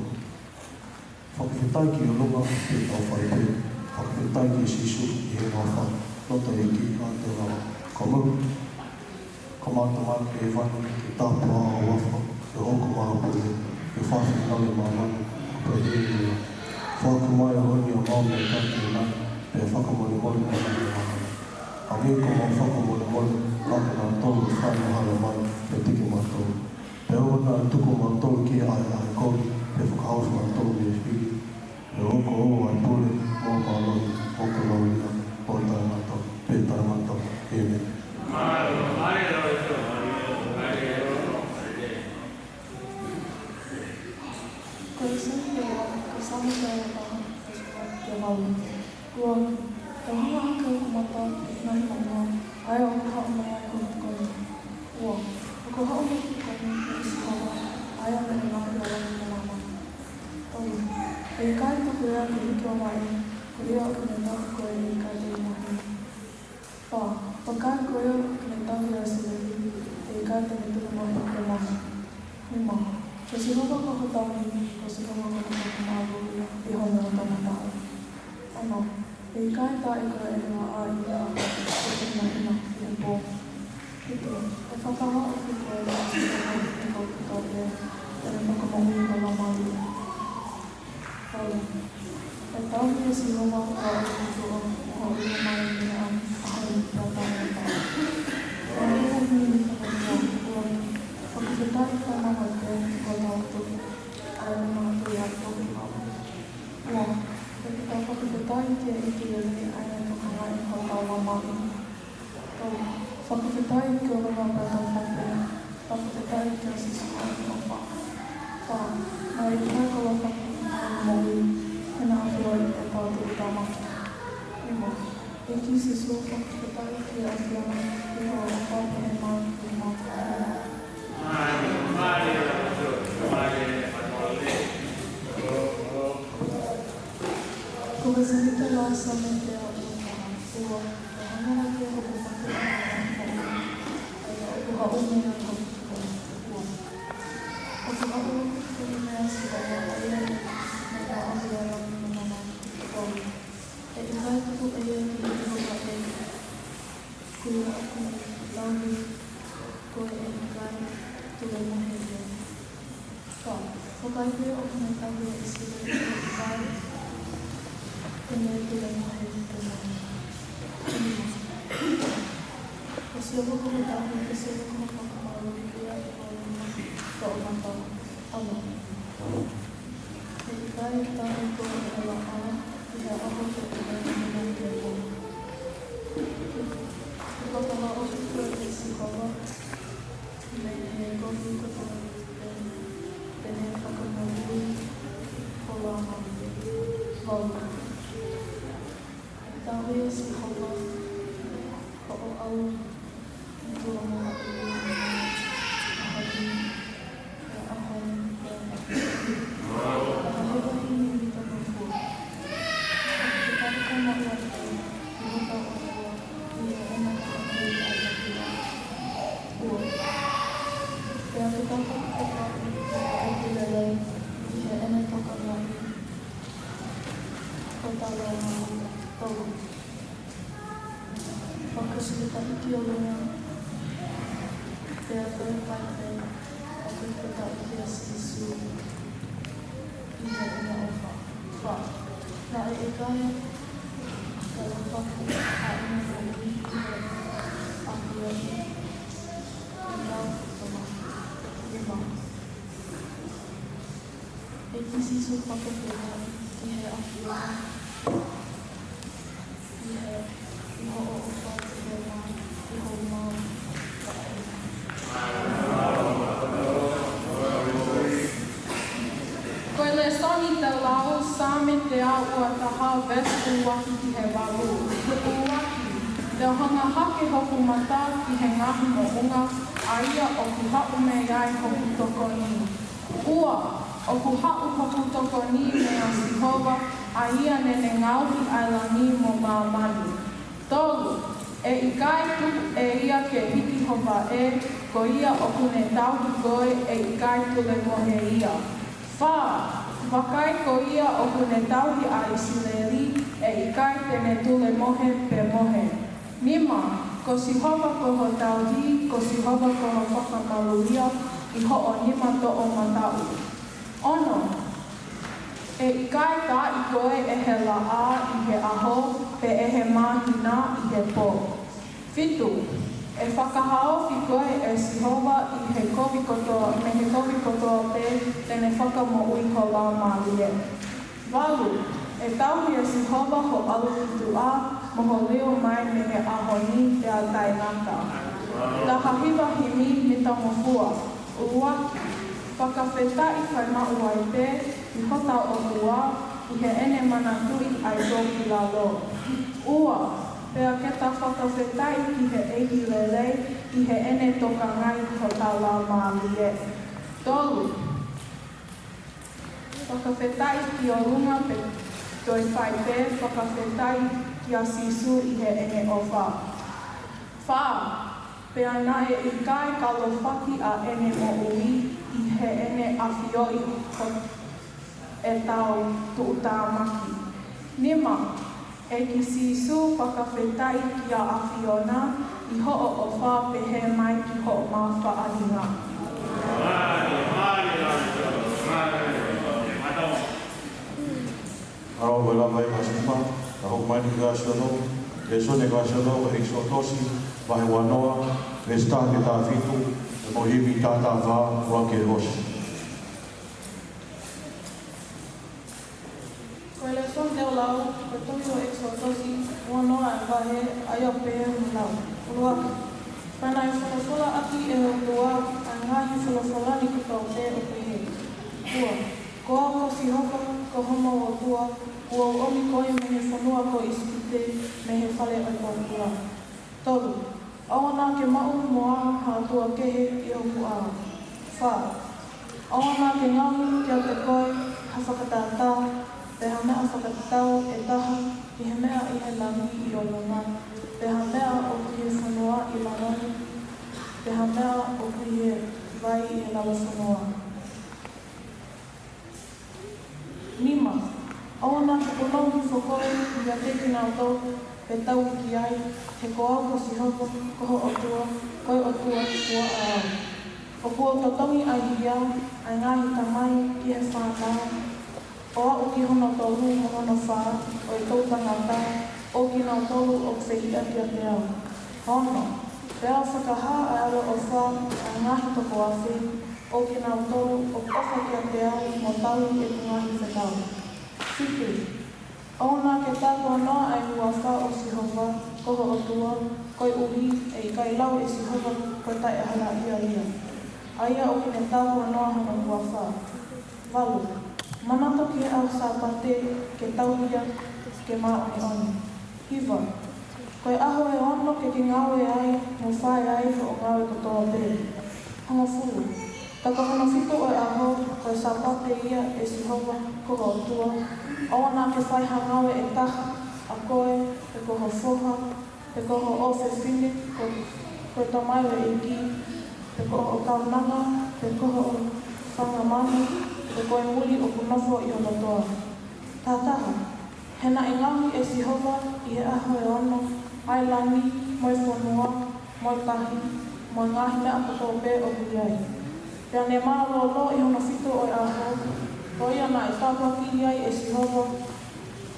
fakafetaʻi ki ʻolunga pea tau fai pē, fakafetaʻi kia Sīsū ʻi heʻene ʻofa, loto ʻEiki ʻa te lava. Ko mau, ko mau Tamai ʻoku ʻi hēvani, ke tāpuhā ho huafa, ke hoko mai ho pule, ke fai ho finangalo ʻi māmani, ʻo pehē ʻi he langi. Foaki mai ʻa e ʻaho ni haʻamau meʻakai ʻanenai, pea fakamolemole mai ʻa e angahala. Hangē ko hoʻomou fakamolemole ʻa kinautolu ʻoku fai angahala mai kiate kimautolu. Pea ʻoua naʻa tuku kimautolu ki he ʻahiʻahi kovi, pea fakahaofi kimautolu mei he fili. He ʻoku ʻoʻou ʻa e pule, mo e mālohi, mo e kolōlia, ʻo taʻengata, pea taʻengata. ʻĒmeni. Ko e lēsoni te ua, ko e Saame te ua taha, veesi ua ki he valu. Ua, tau hanga hake hoku mata ki he ngaahi moʻunga, ʻa ia ʻoku haʻu mei ai hoku tokoni. Ua, ʻoku haʻu hoku tokoni mei Sihova, ʻa ia naʻa ne lahi ʻa hoku mamahi. Tolu, ʻe ʻikai tuku ia ke hiki ʻo vai, ko ia ʻoku ne tauhi koe ʻe ʻikai te ne mohe. Fā, vakai ko ia ʻoku ne tauhi ʻa Sihova, ʻe ʻikai te ne tuku mohe pe mohe. Nima, ko Sihova ko ho tauhi, ko Sihova ko ho fakamālohiʻi ʻi ho nima toʻomataʻu. Ono, ʻe ʻikai taaʻi koe ʻe he laʻā ʻi he ʻaho, pe ʻe he māhina ʻi he pō. Fitu, ʻe fakahaofi koe ʻe Sihova mei he kovi kotoa pē, te ne fakamoʻui ho laumālie. Valu, ʻe tauhi ʻe Sihova ho ʻalu kotoa, mo ho liu mai mei he ʻaho ni pea taʻengata. Ko e lēsoni te ua, ʻuluaki, fakafetaʻi fai maʻu ai pē ki hotau Tuʻi, ʻa ia naʻa ne manatuʻi ʻa e tō ki lalo. Ua, pea ke tau fakafetaʻi ki he ʻEiki lelei ʻa ia naʻa ne tokangaʻi hotau laumālie. Tolu, fakafetaʻi ki ʻolunga pea tau fai pē, fakafetaʻi kia Sīsū ʻi heʻene ʻofa. Fā, naʻe ʻikai kalofaki ʻa ʻene moʻui, he naʻe ʻafioʻi ʻetau Tuʻi Tamai. Nima, ʻEiki Sīsū, fakafetaʻi ki he ʻAfiona ʻi hoʻo ʻofa pehē mai ki hoʻo mātuʻa. Ko e lēsoni te ua, Saame te ua taha, ua, ʻe hanga hake hoku mata ki he ngaahi moʻunga, ʻa ia ʻoku haʻu mei ai hoku tokoni. Ua, ʻoku haʻu hoku tokoni mei Sihova, ʻa ia naʻa ne lahi ʻa hoku mamahi. Tolu, ʻe ʻikai tuku ʻe ia ke hiki ʻo vai, ko ia ʻoku ne tauhi koe ʻe ʻikai te ne mohe ia. Fā, vakai ko ia ʻoku ne tauhi ʻa Sihova, ʻe ʻikai te ne tuku mohe ia. Nima, ko Sihova ko ho tauhi, ko Sihova ko ho fakamālohiʻi ʻi ho nima toʻomataʻu. ʻAlo, ʻe ʻikai taaʻi koe ʻe he laʻā ʻi he ʻaho, pe ʻe he māhina ʻi he pō. mei he kovi kotoa pē, te ne fakamoʻui ho laumālie. Valu. Tauhi ʻe Sihova hoʻo ʻalu ʻi tuʻa mo haʻu ʻi he ʻaho ni, ʻi he ʻaho ni, ʻi he ʻaho ni. Ka ko e himi ʻi he toko fua. Ke tau ka maʻu atu ʻi hotau ʻOtua, ʻi heʻene fakamoʻui ʻa e ʻOtua. Ua. Pea ke tau fakafetaʻi ki he ʻEiki lelei, ʻi heʻene tokangaʻi hotau laumālie. Tolu. Fakafetaʻi ki ʻolunga, pea toe fai pē, fakafetaʻi kia Sīsū, ʻi heʻene ʻofa. Fā. Naʻe ʻikai ke lava ke ʻi ai ha moʻui ʻi he ʻaho ni, ʻi he ʻaho ni. Nima. ʻEiki Sīsū, fakafetaʻi ki he ʻAfiona, ʻi he, ʻi hoʻo ʻofa ki he ma, ʻi hoʻo mau. Ko e lēsoni te lau, Saame teau ua taha, veesi ʻuluaki ki he valu. ʻUluaki, te u hanga hake hoku mata ki he ngaahi moʻunga, ʻa ia ʻoku haʻu mei ai hoku tokoni. Ua, ʻoku haʻu hoku tokoni meia Sihova, ʻa ia naʻa ne ngaohi ʻa e langi mo māmani. Tolu, ʻe ʻikai tuku ʻe ia ke hiki ho vaʻe, ko ia ʻoku ne tauhi koe, ʻe ʻikai tulemohe ia. Fā, vakai ko ia ʻoku ne tauhi ʻa ʻIsileli, ʻe ʻikai te ne tulemohe pe mohe. Nima, ko Sihova ko ho tauhi, ko Sihova ko ho fakamaluʻia ʻi hoʻo nima toʻomataʻu. Ono, ʻe ʻikai taaʻi koe ʻe he laʻā ʻi he ʻaho, pe ʻe he māhina ʻi he pō. Fitu, ʻe fakahaofi koe ʻe Sihova ʻi he kovi kotoa, mei he kovi kotoa pē, te ne fakamoʻui ho laumālie. Valu, ʻe tauhi ʻe Sihova ho ʻalu ki tuʻa, mo ho liliu mai mei he ʻaho ni pea taʻengata. Taha hiva, himi mitangofua. ʻUluaki, fakafetaʻi fai maʻu ai pē ki hotau ʻOtua, ʻi heʻene manatuʻi ʻa e tō ki lalo. Ua, pea ke ta fakafetaʻi ki he ʻEiki lelei, ʻi heʻene tokangaʻi hotau laumālie. Tolu, fakafetaʻi ki ʻolunga pea toe fai pē, fakafetaʻi kia Sīsū ʻi heʻene ʻofa. Fā, pea naʻe ʻikai kalofaki ʻa ʻene moʻui ʻi heʻene ʻafioʻi ʻetau tuʻutāmaki. Nima, ʻEiki Sīsū, fakafetaʻi kia ʻAfiona ʻi hoʻo ʻofa pehē mai ki hoʻo mafaʻahinga. Mālō, ʻoku lava e veesi nima, ka hoko mai ki he veesi ono, lēsoni veesi ono, ʻEkisotosi, vahe uanoa, veesi taha ki he taha fitu, pea mo e himi taha taha fā, ua ki he veesi. Ko e lēsoni te u lau, ko e tohi ʻo ʻEkisotosi, uanoa e vahe, ʻa ia ʻoku pehē hono lau. ʻUluaki. Pea naʻe folofola ʻaki ʻe he ʻOtua ʻa e ngaahi folofola ni kotoa pē ʻo pehē. Ua. Ko au ko Sihova, ko homou ʻOtua, kuo u ʻomi koe mei he fonua ko ʻIsipite, mei he fale ʻo e pōpula. Tolu. ʻOua naʻa ke maʻu mo ha ʻotua kehe ʻi hoku ʻao. Fā. ʻOua naʻa ke ngaohi kiate koe ha fakatātā, pe ha meʻa fakatatau ʻe taha ʻi he meʻa ʻi he langi ʻi ʻolunga, pe ha meʻa ʻoku ʻi he fonua ʻi lalo ni, pe ha meʻa ʻoku ʻi he vai ʻi he lalo fonua. Nima. ʻOua naʻa ke punou hifo koe ʻiate kinautolu, pe tauhi ki ai, he ko au ko Sihova, ko ho ʻOtua, ko e ʻOtua kuo ʻā au. ʻOku ou totongi ʻa e hia ʻa e ngaahi tamai ki he fānau, ʻo aʻu ki hono tolu mo hono fā ʻo e toʻu tangata ʻo kinautolu ʻoku fehiʻa kiate au. Ono. Pea u fakahā ʻa e ʻaloʻofa ʻa e ngaahi toko afe ʻo kinautolu ʻoku ʻofa kiate au mo tauhi ʻeku ngaahi fekau. Fitu. ʻOua naʻa ke tāpuanoa ʻa e huafa ʻo Sihova, ko ho ʻOtua, koeʻuhi ʻe ʻikai lau ʻe Sihova ko e taʻehalaʻia ia. ʻa ia ʻoku ne tāpuanoa hono huafa. Valu, manatu ki he ʻaho Sāpate ke tauhi ia ke māʻoniʻoni. Hiva, ko e ʻaho ʻe ono ke ke ngāue ai mo fai ai hoʻo ngāue kotoa pē. Hongofulu, ka ko hono fitu ʻo e ʻaho, ko e Sāpate ia ʻe Sihova ko ho ʻOtua, ʻoua naʻa ke fai ha ngāue ʻe taha, ʻa koe, pe ko ho foha, pe ko ho ʻofefine, ko, ko e tamaioʻeiki, pe ko hoʻo kaunanga, pe ko hoʻo fanga manu, pe ko e muli ʻoku nofo ʻi ho lotoa. Tahataha, he naʻe ngaohi ʻe Sihova ʻi he ʻaho ʻe ono ʻa e langi, mo e fonua, mo e tahi, mo e ngaahi meʻa kotoa pē ʻoku ʻi ai. Pea ne mālōlō ʻi hono fitu ʻo e ʻaho, ko ia naʻe tāpuakiʻi ai ʻe Sihova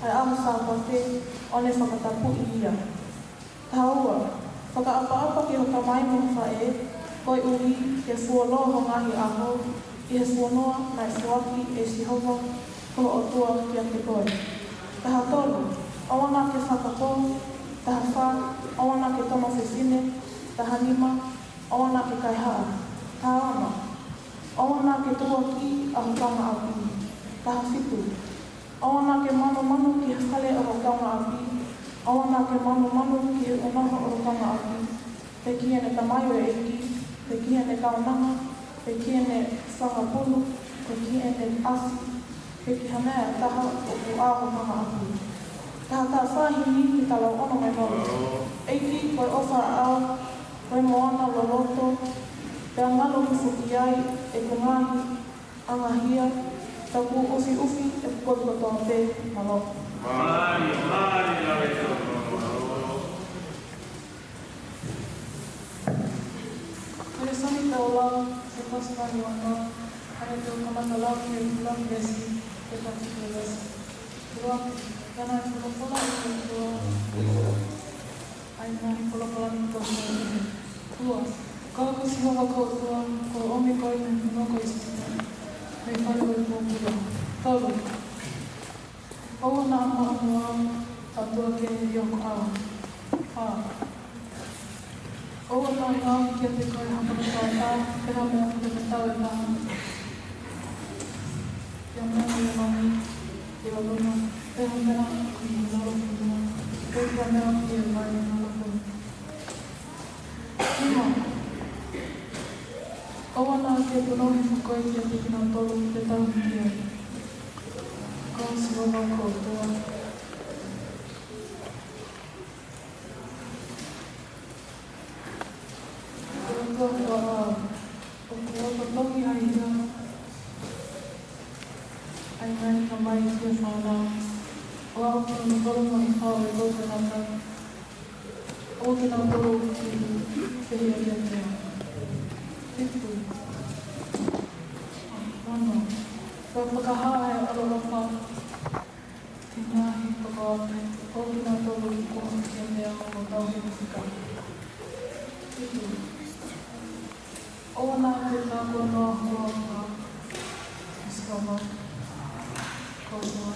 ʻa e ʻaho Sāpate, ʻo ne fakatapui ia. Taha ua, fakaʻapaʻapa ki ho tamai mo ho faʻē, koeʻuhi ke fuoloa ho ngaahi ʻaho ʻi he fonua naʻe foaki ʻe Sihova ko ho ʻOtua kiate koe. Taha tolu, ʻoua naʻa ke fakapō. Taha fā, ʻoua naʻa ke tono fefine. Taha nima, ʻoua naʻa ke kaihaʻa. Taha ono, ʻoua naʻa ke tukuakiʻi ʻa ho kaungāʻapi. Taha fitu, ʻoua naʻa ke manumanu ki he fale ʻo ho kaungāʻapi, ʻoua naʻa ke manumanu ki he ʻunoho ʻo ho kaungāʻapi, pe ki heʻene tamaioʻeiki, pe ki heʻene kaunanga, pe ki heʻene fanga pulu, pe ki heʻene ʻasi, pe ki ha meʻa ʻe taha ʻoku ʻa ho kaungāʻapi. Taha taha fā, himi, himi, taha ono mo e valu. ʻEiki, ko e ʻofa ʻaʻau, ko e moana loloto, pea ngalo hifo ki ai ʻeku ngaahi ʻanga hia, pea kuo ʻufiʻufi ʻeku kovi kotoa pē. Mālō. Mālō, mālō, mālō. Ko e lēsoni tau lau, ʻi he veesi taha ono, ʻa ia te u kamata lau ki he ʻuluaki veesi, ki he taha fitu veesi. ʻUluaki, naʻe folofola ʻe he ʻOtua, ʻa e ngaahi folofola ni kuo u pehē. Ua, ko au ko Sihova ko ho ʻOtua, kuo u ʻomi koe mei he fonua ko ʻIsipite, mei he fale ʻo e pōpula. Tolu, ʻoua naʻa maʻu mo au ha ʻotua kehe ʻi hoku ʻao. Fā, ʻoua naʻa ngaohi kiate koe ha fakataʻataʻa, pe ha meʻa fakatatau ʻe taha, ʻi he meʻa ʻi langi, ʻi ʻolunga, pe ha meʻa ʻi he lalo fonua, pe ha meʻa ʻi he vai ʻi he lalo fonua. Nima, ʻoua naʻa ke punou hifo koe kiate kinautolu, pe tauhi ki ai. Ko au Sihova ko ho ʻOtua. Ko e ʻOtua ko au, ʻoku ou totongi ʻa e hia, ʻa e ngaahi tamai ki he fānau, ʻo aʻu ki hono kolo mo e hao ʻo e toʻutangata, ʻo kinautolu ʻoku fehiʻa kiate au. Fitu, ono, kuo fakahā ʻa e ʻaloʻofa ki he ngaahi tokoua, ʻo kinautolu ʻoku ʻofa kiate au mo tauhi hoku fika. Fitu, ʻoua naʻa ke tāpuanoa ho huafa, ʻe Sihova ko ho ʻOtua.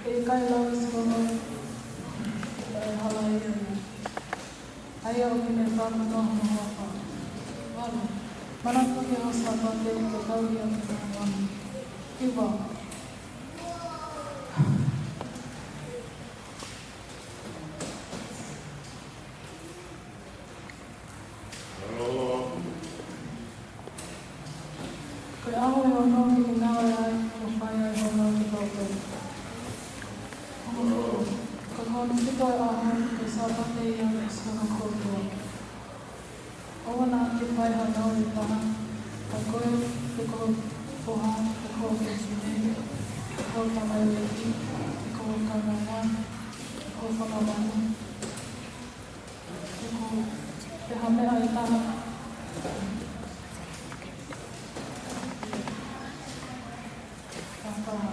ʻE ʻikai lau ʻe Sihova ʻa e hala ia, ʻa ia ʻoku ne tāpuanoa hono huafa. Valu, manatu ki he ʻaho Sāpate ke tauhi ia ke māʻoniʻoni. Hiva, ko e ʻaho ʻe ono ke ke ngāue ai, mo fai ai hoʻo ngāue kotoa pē. Hongofulu, ka ko hono fitu ʻo e ʻaho, ko e Sāpate ia ʻo Sihova ko ho ʻOtua. ʻOua naʻa ke fai ha ngāue ʻe taha, ʻa koe, pe ko ho foha, pe ko ho ʻofefine, pe ko ho tamaioʻeiki, pe ko ho kaunanga, pe ko ho fanga manu, pe ko, pe ha meʻa ʻe taha. Taha taha.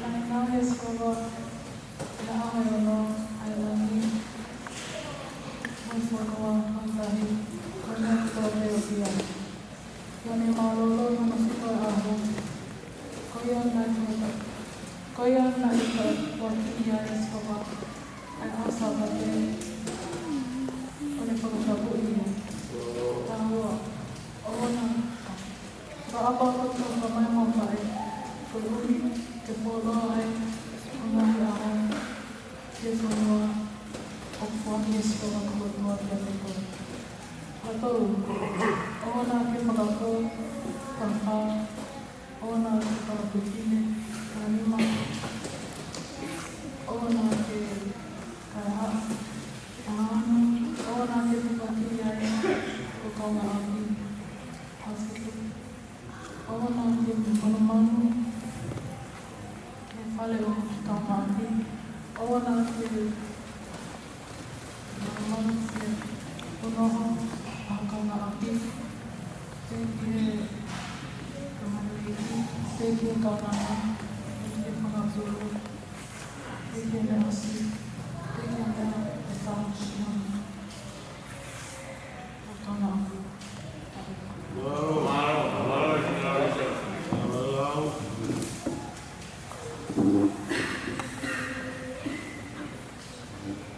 Naʻe ngaohi ʻe Sihova ʻi he ʻaho ʻe ono ʻa e langi, mo e fonua, mo e tahi, mo e meʻa kotoa pē ʻoku ʻi ai. Pea ne mālōlō ʻi hono fitu ʻo e ʻaho, ko ia naʻe faka-, ko ia naʻe faka-, Mesi ko ka kotoa kiate koe. Ka tolu, ʻoua naʻa ke fakapō. Ka fā, ʻoua naʻa ke fakapikine. Ka nima, ʻoua naʻa ke kaihaʻa. Ka ono, ʻoua naʻa ke tupaki ai ho kaungāʻapi. Ka fitu, ʻoua naʻa ke monumanu he fale ʻo ho kaungāʻapi. ʻOua naʻa ke monumanu he punoho ʻa ho kaungāʻapi, pe ki he tamaioʻeiki, pe ki he kaunanga, pe ki he fanga pulu, pe ki he meʻa ʻosi, pe ki he meʻa ʻe taha siʻi ʻa ho kaungāʻapi.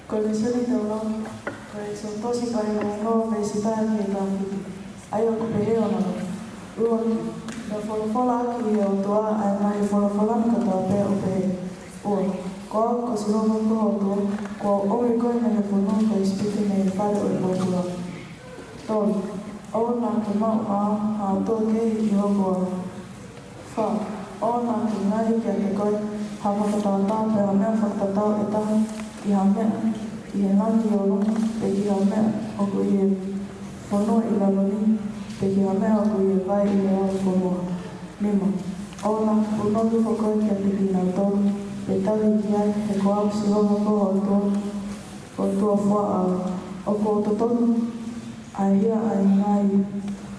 Ko e lēsoni tau lau, ko e ʻEkisoto vahe uanoa, veesi taha ki he taha fitu. ʻA ia ʻoku pehē hono lau. ʻUluaki, naʻe folofola ʻaki ʻe he ʻOtua ʻa e ngaahi folofola ni kotoa pē ʻo pehē: Ua, ko au ko Sihova ko ho ʻOtua, kuo u ʻomi koe mei he fonua ko ʻIsipite, mei he fale ʻo e pōpula. Tolu, ʻoua naʻa ke maʻu ʻa ha ʻotua kehe ʻi hoku ʻao. Fā, ʻoua naʻa ke ngaohi kiate koe ha fakatātā pe ha meʻa fakatatau ʻe taha ʻi ha meʻa ʻi he langi ʻi ʻolunga, pe ki ha meʻa ʻoku ʻi he fonua ʻi lalo ni, pe ki ha meʻa ʻoku ʻi he vai ʻi he lalo fonua. Nima, ʻoua naʻa ke punoki ho koe kiate kinautolu, pe tali ki ai, he ko au Sihova ko ho ʻOtua, ʻOtua foʻou au. ʻOku ou totongi ʻa e hia ʻa e ngaahi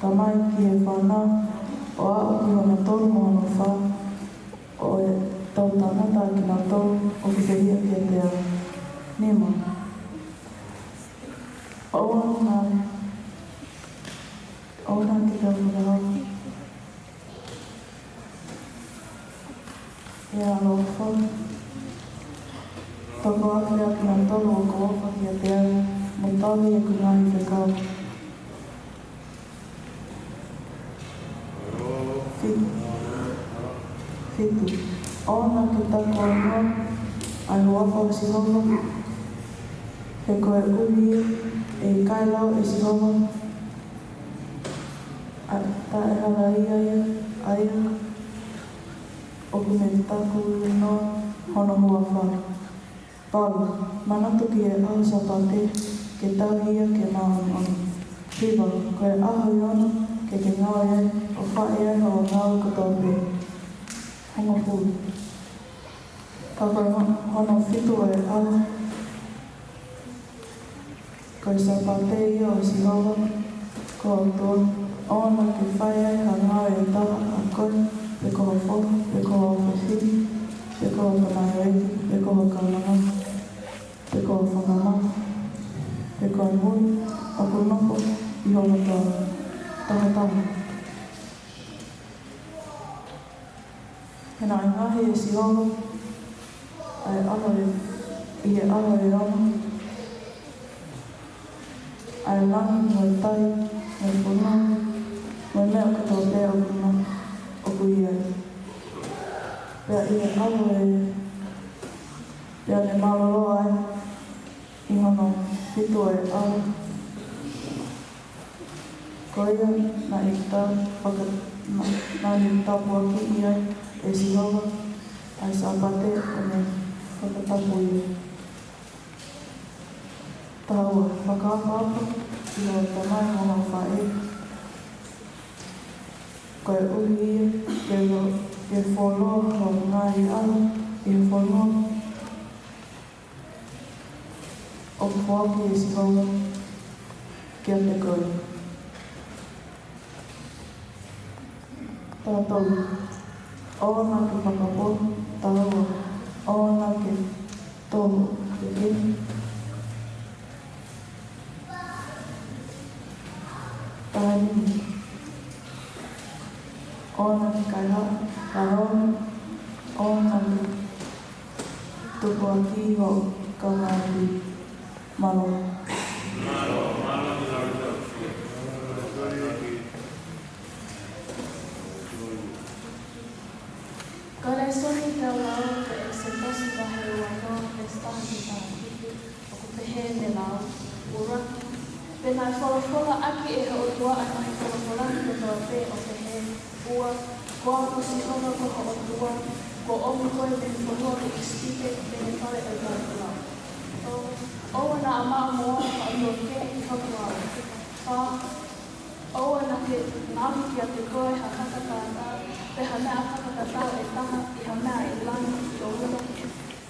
tamai ki he fānau, ʻo aʻu ki hono tolu mo hono fā ʻo e toʻutangata ʻa kinautolu ʻoku fehiʻa kiate au. Nima, ʻoua naʻa, ʻoua naʻa ke tau fakahau ʻi he ʻaloʻofa. Tokanga ʻa kinautolu ʻoku ʻofa kiate au, mo tauhi ʻeku ngaahi fekau. Fi-, fitu, ʻoua naʻa ke takuanua ʻa e huafa ʻo Sihova, he koeʻuhi ʻe ʻikai lau ʻe Sihova ʻa e taʻehalaia ʻa ia ʻoku ne takuanua hono huafa. Valu, manatu ki he ʻaho Sāpate ke tauhi ia ke māʻoniʻoni. Hiva, ko e ʻaho ʻe ono ke ke ngāue ai, ʻo fai ai hoʻo ngāue kotoa pē. Hongofulu, ka ko e hon-, hono fitu ʻo e ʻaho, ko e Sāpate ia ʻo Sihova ko ho ʻOtua, ʻoua naʻa ke fai ai ha ngāue ʻe taha, ʻa koe, pe ko ho foha, pe ko ho ʻofefine, pe ko ho tamaioʻeiki, pe ko ho kaunanga, pe ko ho fanga maka, pe ko e muli ʻoku nofo ʻi ho loto. Taha taha. He naʻe ngaohi ʻe Sihova ʻa e ʻaho ʻe, ʻi he ʻaho ʻe ono, ʻa e langi mo e tai, mo e fonua, mo e meʻa kotoa pē ʻoku na, ʻoku ʻi ai. Pea ʻi he ʻaho ʻe, pea ne mālōlō ai ʻi hono fitu ʻo e ʻaho. Ko ia naʻe ta-, faka-, na-, naʻa ne tāpuakiʻi ai ʻe Sihova ʻa e Sāpate, ʻo ne fakatapu ia. Taha ua, fakaʻapaʻapa ki hoʻo tamai mo hoʻo faʻē, koeʻuhi ke lo-, ke fuoloa hoʻo ngaahi ʻaho ʻi he fonua ʻoku foaki ʻe Sihova kiate koe. Taha tolu, ʻoua naʻa ke fakapō. Taha ua, ʻoua naʻa ke tō peke. Taha nima, ʻoua naʻa ke kaihaʻa. Taha ono, ʻoua naʻa ke tukuakiʻi ho kaungāʻapi. Mālō. Ko e lēsoni tau lau ko e ʻEkisoto vahe uanoa, veesi taha ki he taha fitu, ʻoku pehē: Heʻene lau, ʻuluaki, pea naʻe folofola ʻaki ʻe he ʻOtua ʻa e ngaahi folofola ni kotoa pē ʻo pehē, ua, ko au ko Sihova ko ho ʻOtua, kuo ʻomi koe mei he fonua ko ʻIsipite, mei he fale ʻo e tautea. Tolu, ʻoua naʻa maʻu moʻoni ha ʻotua kehe ʻi hoku ʻao. Fā, ʻoua naʻa ke ngaohi kiate koe ha fakatātā, pe ha meʻa fakatatau ʻe taha ʻi ha meʻa ʻi langi, ʻi ʻolunga,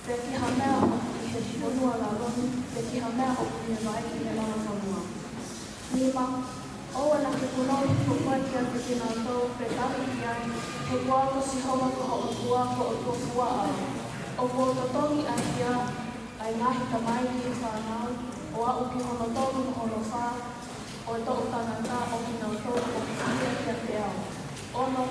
pe ki ha meʻa ʻi he fonua lalo ni, pe ki ha meʻa ʻoku ʻi he vai ʻi he lalo fonua. Nima, ʻoua naʻa ke punou hifo koe kiate kinautolu, pe tauhi ki ai, he ko au ko Sihova ko ho ʻOtua, ko e ʻOtua fua au, ʻoku ou totongi ʻaki ʻa e ngaahi tamai ki he fānau, ʻo aʻu ki hono tolu mo hono fā ʻo e toʻu tangata ʻo kinautolu ʻoku hia kiate au. Ono,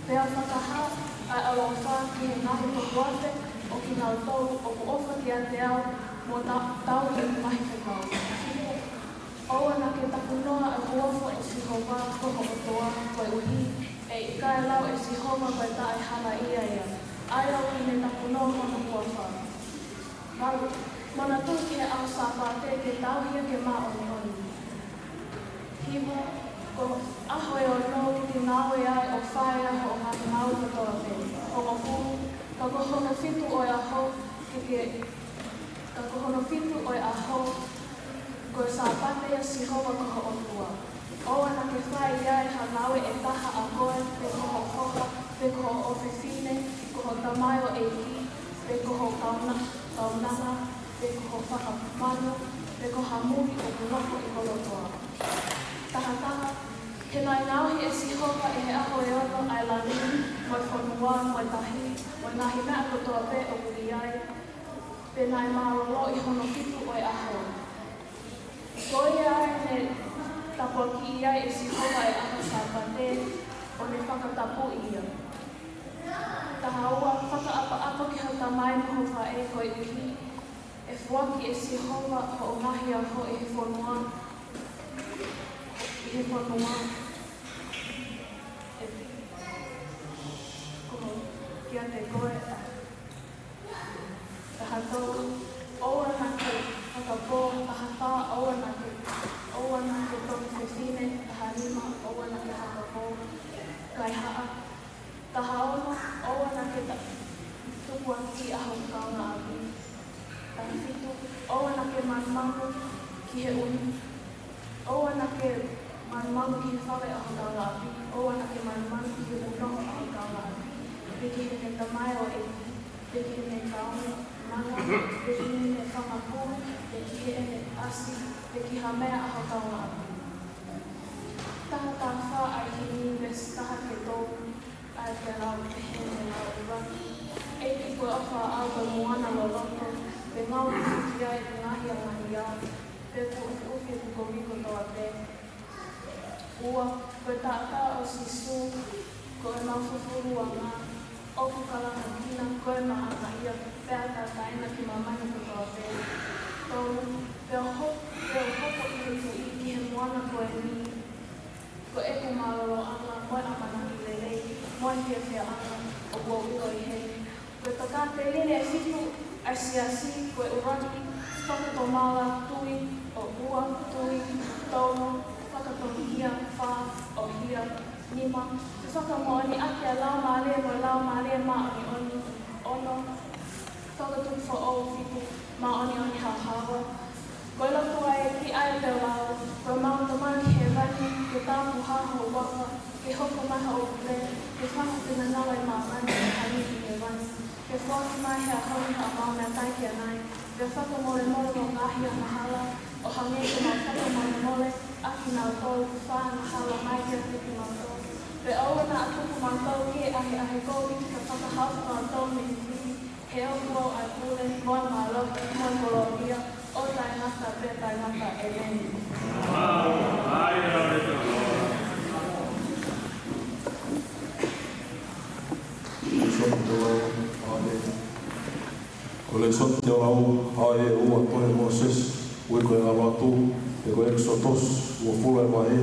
pea fakahā ʻa e ʻaloʻofa ki he ngaahi kuata ʻo kinautolu ʻoku ʻofa kiate au mo ta-, tauhi ʻeku ngaahi fekau. Fitu, ʻoua naʻa ke takunoa ʻa e huafa ʻo Sihova ko ho ʻOtua, koeʻuhi ʻe ʻikai lau ʻe Sihova ko e taʻehalaʻia ia, ʻa ia ʻoku ne takunoa hono huafa. Valu, manatuʻi ki he ʻaho Sāpate ke tauhi ia ke māʻoniʻoni. Hiva, ko e ʻaho ʻe ono ke ke ngāue ai ʻo fai ai hoʻo ngaahi ngāue kotoa pē. Hongofulu, ka ko hono fitu ʻo e ʻaho ke ke, ka ko hono fitu ʻo e ʻaho ko e Sāpate ʻa Sihova ko ho ʻOtua. ʻOua naʻa ke fai ai ha ngāue ʻe taha, ʻa koe, pe ko ho foha, pe ko ho ʻofefine, ko ho tamaioʻeiki, pe ko ho kauna-, kaunanga, pe ko ho fanga manu, pe ko ha mui ʻoku nofo ʻi ho lotoa. Taha taha, he naʻe ngaohi ʻe Sihova ʻi he ʻaho ʻe ono ʻa e langi, mo e fonua, mo e tahi, mo e ngaahi meʻa kotoa pē ʻoku ʻi ai, pea naʻe mālōlō ʻi hono fitu ʻo e ʻaho. Ko ia ai ne tāpuakiʻi ai ʻe Sihova ʻa e ʻaho Sāpate, ʻo ne fakatapui ia. Taha ua, fakaʻapaʻapa ki ho tamai mo ho faʻē, koeʻuhi ʻe foaki ʻe Sihova hoʻo ngaahi ʻaho ʻi he fonua, ʻi he fonua ʻe, ko, kiate koe. Taha tolu, ʻoua naʻa ke fakapō. Taha fā, ʻoua naʻa ke, ʻoua naʻa ke toki fefine. Taha nima, ʻoua naʻa ke fakapō. Kaihaʻa. Taha ono, ʻoua naʻa ke ta-, tukuakiʻi ʻa hoku kaungāʻapi. Taha fitu, ʻoua naʻa ke manumaku ki he ʻunu. ʻOua naʻa ke manumaku ki he fale ʻa ho kaungāʻapi, ʻoua naʻa ke manumaku ki he ʻunoho ʻa ho kaungāʻapi, pe ki heʻene tamaioʻeiki, pe ki heʻene kaunanga, pe ki heʻene fanga pulu, pe ki heʻene ʻasi, pe ki ha meʻa ʻa ho kaungāʻapi. Taha taha fā ʻa e himi, veesi taha ki he tolu, ʻa ia ʻoku lau pehē ʻene lau ʻuluaki: ʻEiki, ko e ʻofa ʻaʻau ko e moana loloto, pea ngaohi ki ai ʻeku ngaahi angahia, pea ʻufiʻufi ʻeku kovi kotoa pē. Ua, ko e taʻataʻa ʻo Sīsū, ko ʻemau fufuluʻanga, ʻoku kalanga kina, ko e maʻangaʻia, pea ʻatā taina ki māmani kotoa pē. Tolu, pea u ho-, pea u hoko ʻi he tuʻi ki he moana ko eni, ko ʻeku mālōlōʻanga, mo e ʻamanaki lelei, mo e fiefiaʻanga, ʻoku ou ʻilo ʻi heni. Ko e tokāteline ʻe fitu ʻa e siasi, ko e ʻuluaki, fakatomala, tui, ʻo ua, tui, tolu, fakatomala, fā, ʻohia, nima, fefakamoʻoni ʻaki ʻa e Laumālie mo e Laumālie Māʻoniʻoni, ono, fakatukufeʻofoʻou, fitu, māʻoniʻoni haohaoa. Ko e lotu ʻa e ʻEiki ʻa ia te u lau: Ko ʻemau Tamai ʻi hēvani, ke tāpuhā ho huafa, ke hoko mai hoʻo pule, ke fai ho finangalo ʻi māmani, ʻo hangē ʻi hēvani. Ke foaki mai he ʻaho ni haʻamau meʻakai ki ʻanai. Pea fakamolemole hoʻo ngaahi angahala, ʻo hangē ko ʻemau fakamolemole ʻa kinautolu ʻoku fai angahala mai kiate kimautolu. Pea ʻoua naʻa tuku kimautolu ki he ʻahiʻahi, koeʻuhi ke fakahao kimautolu mei he fili. He ʻoku ʻoʻou ʻa e pule, mo e mālohi, mo e kolōlia, ʻo taʻengata pea taʻengata. ʻĒmeni. Lēsoni te u lau, ʻa e, ʻa e ua tohi ʻa Mōsese, ʻoku ʻi he ʻalu atu, pe ko e ʻEkisoto, uofulu ʻa e vahe,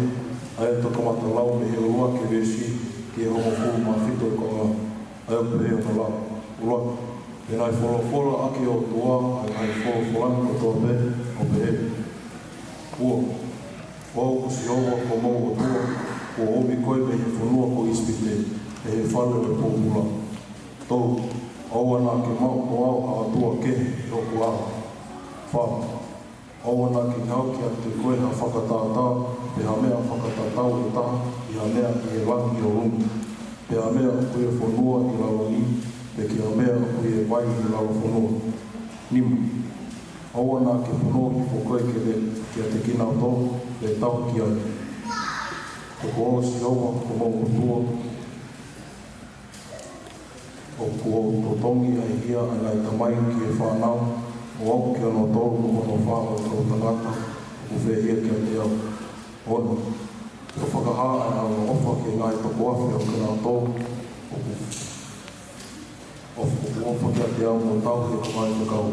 ʻa ia te u kamata lau mei he ʻuluaki veesi ki he hongofulu mā fitu ʻo e konga, ʻa ia ʻoku pehē hono lau. ʻUluaki. Pea naʻe folofola ʻaki ʻe he ʻOtua ʻa e ngaahi folofola ni kotoa pē, ʻo pehē: Ua, ko au ko Sihova ko homou ʻOtua, kuo ʻomi koe mei he fonua ko ʻIsipite, mei he fale ʻo e pōpula. Tolu, ʻoua naʻa ke maʻu mo au ha ʻotua kehe ʻi hoku ʻao. Fā, ʻoua naʻa ke ngaohi kiate koe ha fakatātā, pe ha meʻa fakatatau ʻe taha ʻi ha meʻa ʻi he langi ʻi ʻolunga, pe ha meʻa ʻoku ʻi he fonua ʻi he lalolagi, pe ki ha meʻa ʻoku ʻi he vai ʻi he lalo fonua. Nima, ʻoua naʻa ke punou hifo koe ke le kiate kinautolu, pe tauhi ki ai. He ko au Sihova ko homou ʻOtua, ʻoku ou totongi ʻa e hia ʻa e ngaahi tamai ki he fānau, ʻo aʻu ki hono tolu mo hono fā ʻo e toʻu tangata ʻoku fehiʻa kiate au. Ono, ke u fakahā ʻa e ʻaloʻofa ki he ngaahi toko afe ʻo kinautolu ʻoku, ʻoku ʻofa kiate au mo tauhi ʻeku ngaahi fekau.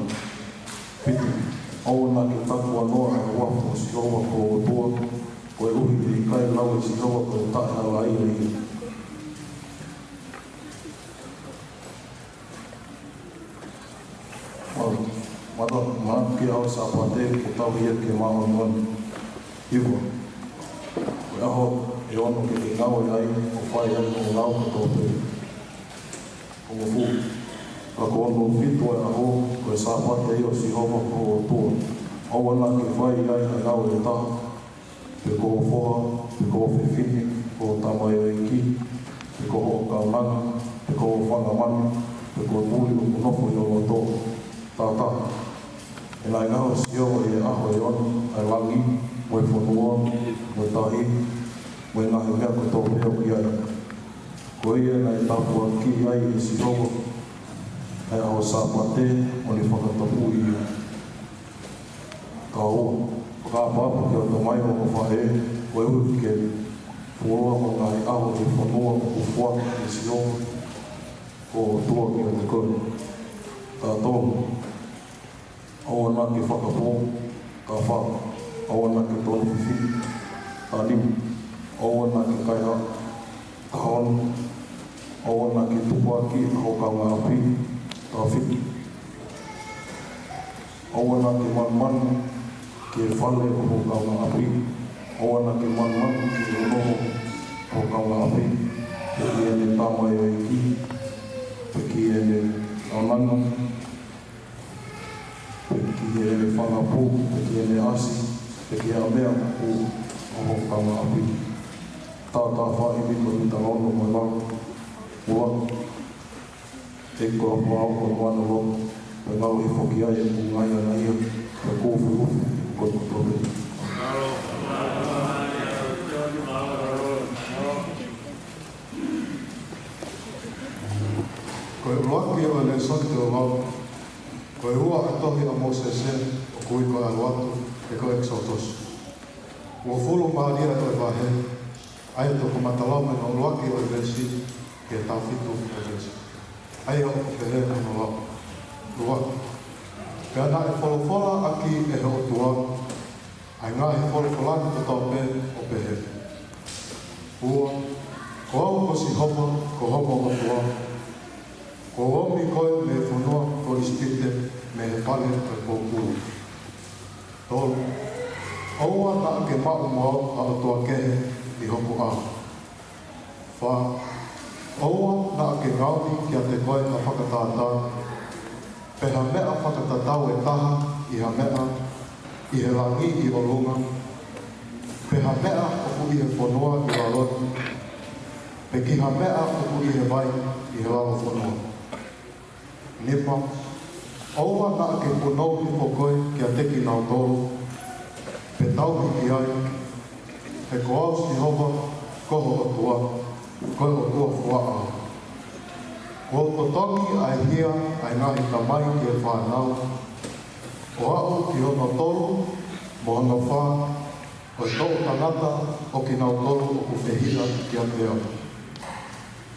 Fitu, ʻoua naʻa ke takuanoa ʻa e huafa ʻo Sihova ko ho ʻOtua, koeʻuhi ʻe ʻikai lau ʻe Sihova ko e taʻehalaia ia. Mau, mata, manatu ki he ʻaho Sāpate ke tauhi ia ke māʻoniʻoni. Hiva, ko e ʻaho ʻe ono ke ke ngāue ai, ʻo fai ai hoʻo ngāue kotoa pē. Hongofulu, ka ko hono fitu ʻo e ʻaho, ko e Sāpate ia ʻo Sihova ko ho ʻOtua. ʻOua naʻa ke fai ai ha ngāue ʻe taha, pe ko ho foha, pe ko ho fefine, ko ho tamaioʻeiki, pe ko hoʻo kaunanga, pe ko ho fanga manu, pe ko e muli ʻoku nofo ʻi ho loto. Taha taha, he naʻe ngaohi ʻe Sihova ʻi he ʻaho ʻe ono ʻa e langi, mo e fonua, mo e tahi, mo e ngaahi meʻa kotoa pē ʻoku ʻi ai. Ko ia naʻe tāpuakiʻi ai ʻe Sihova ʻa e ʻaho Sāpate, ʻo ne fakatapui ia. Taha ua, fakaʻapaʻapa ki hoʻo tamai mo hoʻo faʻē, koeʻuhi ke fuoloa hoʻo ngaahi ʻaho ʻi he fonua ʻoku foaki ʻe Sihova ko ho ʻOtua kiate koe. Taha tolu, ʻoua naʻa ke fakapō. Taha fā, ʻoua naʻa ke tonu fefine. Taha nima, ʻoua naʻa ke kaihaʻa. Taha ono, ʻoua naʻa ke tupuakiʻi ʻa hoʻo kaungāʻapi. Taha fitu, ʻoua naʻa ke manumanu ki he fale ʻo hoʻo kaungāʻapi. ʻOua naʻa ke manumanu ki he unoho ʻo hoʻo kaungāʻapi, pe ki heʻene tamaioʻeiki, pe ki heʻene kaunanga, pe ki heʻene fanga pū, pe ki heʻene ʻasi, pe ki ha meʻa ʻoku ʻo hoʻo kaungāʻapi. Taha taha fā, ʻi he ko e mitalono mo e valu. Ua, ʻEiki ko e ʻOtua, ko e moana lotu, pea ngaohi foki ai ʻeku ngaahi anaia, pea ko e fuʻu fuʻu ko e kotoa pē. Ko e ʻuluaki ʻo e lēsoni ki he ʻOtua, ko e ua ʻo e tohi ʻa Mōsese, ʻoku ui ko e ʻAlu Atu, pe ko e ʻEkisotosi. Uofulu mā ua ʻo e vahe, ʻa ia te u kamata lau mei hono ʻuluaki ʻo e veesi ki he taha fitu ʻo e veesi. ʻA ia ʻoku pehē hono lau. Ua. Pea naʻe folofola ʻaki ʻe he ʻOtua ʻa e ngaahi folofola ni kotoa pē, ʻo pehē: Ua, ko au ko Sihova ko homou ʻOtua, kuo u ʻomi koe mei he fonua ko ʻIsipite, mei he fale ʻo e pōpula. Tolu, ʻoua naʻa ke maʻu mo au ha ʻotua kehe ʻi hoku ʻao. Fā, ʻoua naʻa ke ngaohi kiate koe ha fakatātā, pe ha meʻa fakatatau ʻe taha ʻi ha meʻa ʻi he langi ʻi ʻolunga, pe ha meʻa ʻoku ʻi he fonua ʻi lalo ni, pe ki ha meʻa ʻoku ʻi he vai ʻi he lalo fonua. Nima, ʻoua naʻa ke punou hifo koe kiate kinautolu, pe tauhi ki ai, he ko au Sihova ko ho ʻOtua, ko e ʻOtua fua au. Kuo u totongi ʻa e hia ʻa e ngaahi tamai ki he fānau, ʻo aʻu ki hono tolu mo hono fā ʻo e toʻu tangata ʻo kinautolu ʻoku fehiʻa kiate au.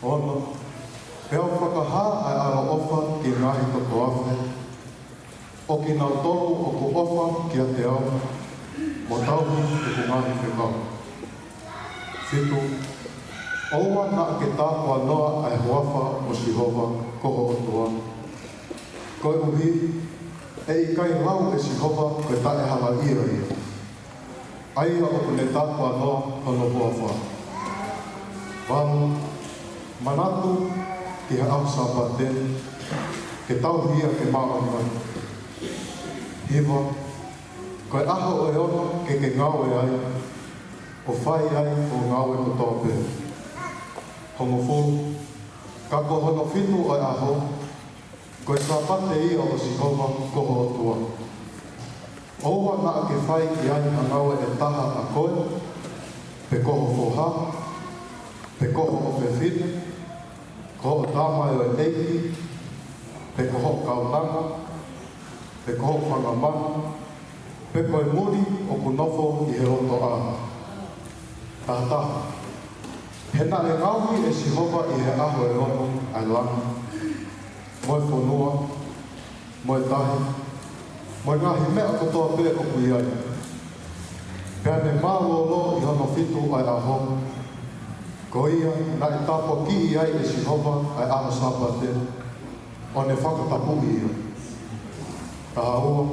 Ono, pea u fakahā ʻa e ʻaloʻofa ki he ngaahi toko afe ʻo kinautolu ʻoku ʻofa kiate au, mo tauhi ʻeku ngaahi fekau. Fitu, ʻoua naʻa ke tāpuanoa ʻa e huafa ʻo Sihova ko ho ʻOtua, Koeʻuhi ʻe ʻikai lau ʻe Sihova ko e taʻehalaʻia ia, ʻa ia ʻoku ne tāpuanoa hono huafa. Valu, manatu ki he ʻaho Sāpate, ke tauhi ia ke māʻoniʻoni. Hiva, ko e ʻaho ʻe ono ke ke ngāue ai, ʻo fai ai hoʻo ngāue kotoa pē. Hongofulu, ka ko hono fitu ʻo e ʻaho, ko e Sāpate ia ʻo Sihova ko ho ʻOtua. ʻOua naʻa ke fai ki ai ha ngāue ʻe taha ʻa koe, pe ko ho foha, pe ko ho ʻofefine, ko hoʻo tamaioʻeiki, pe ko hoʻo kaunanga, pe ko hoʻo fanga manu, pe ko e muli ʻoku nofo ʻi he lotoʻā. Taha taha, he naʻe ngaohi ʻe Sihova ʻi he ʻaho ʻe ono ʻa e langi, mo e fonua, mo e tahi, mo e ngaahi meʻa kotoa pē ʻoku ʻi ai. Pea ne mālōlō ʻi hono fitu ʻa e ʻaho. Ko ia naʻe tāpuakiʻi ai ʻe Sihova ʻa e ʻaho Sāpate, ʻo ne fakatapui ia. Taha ua,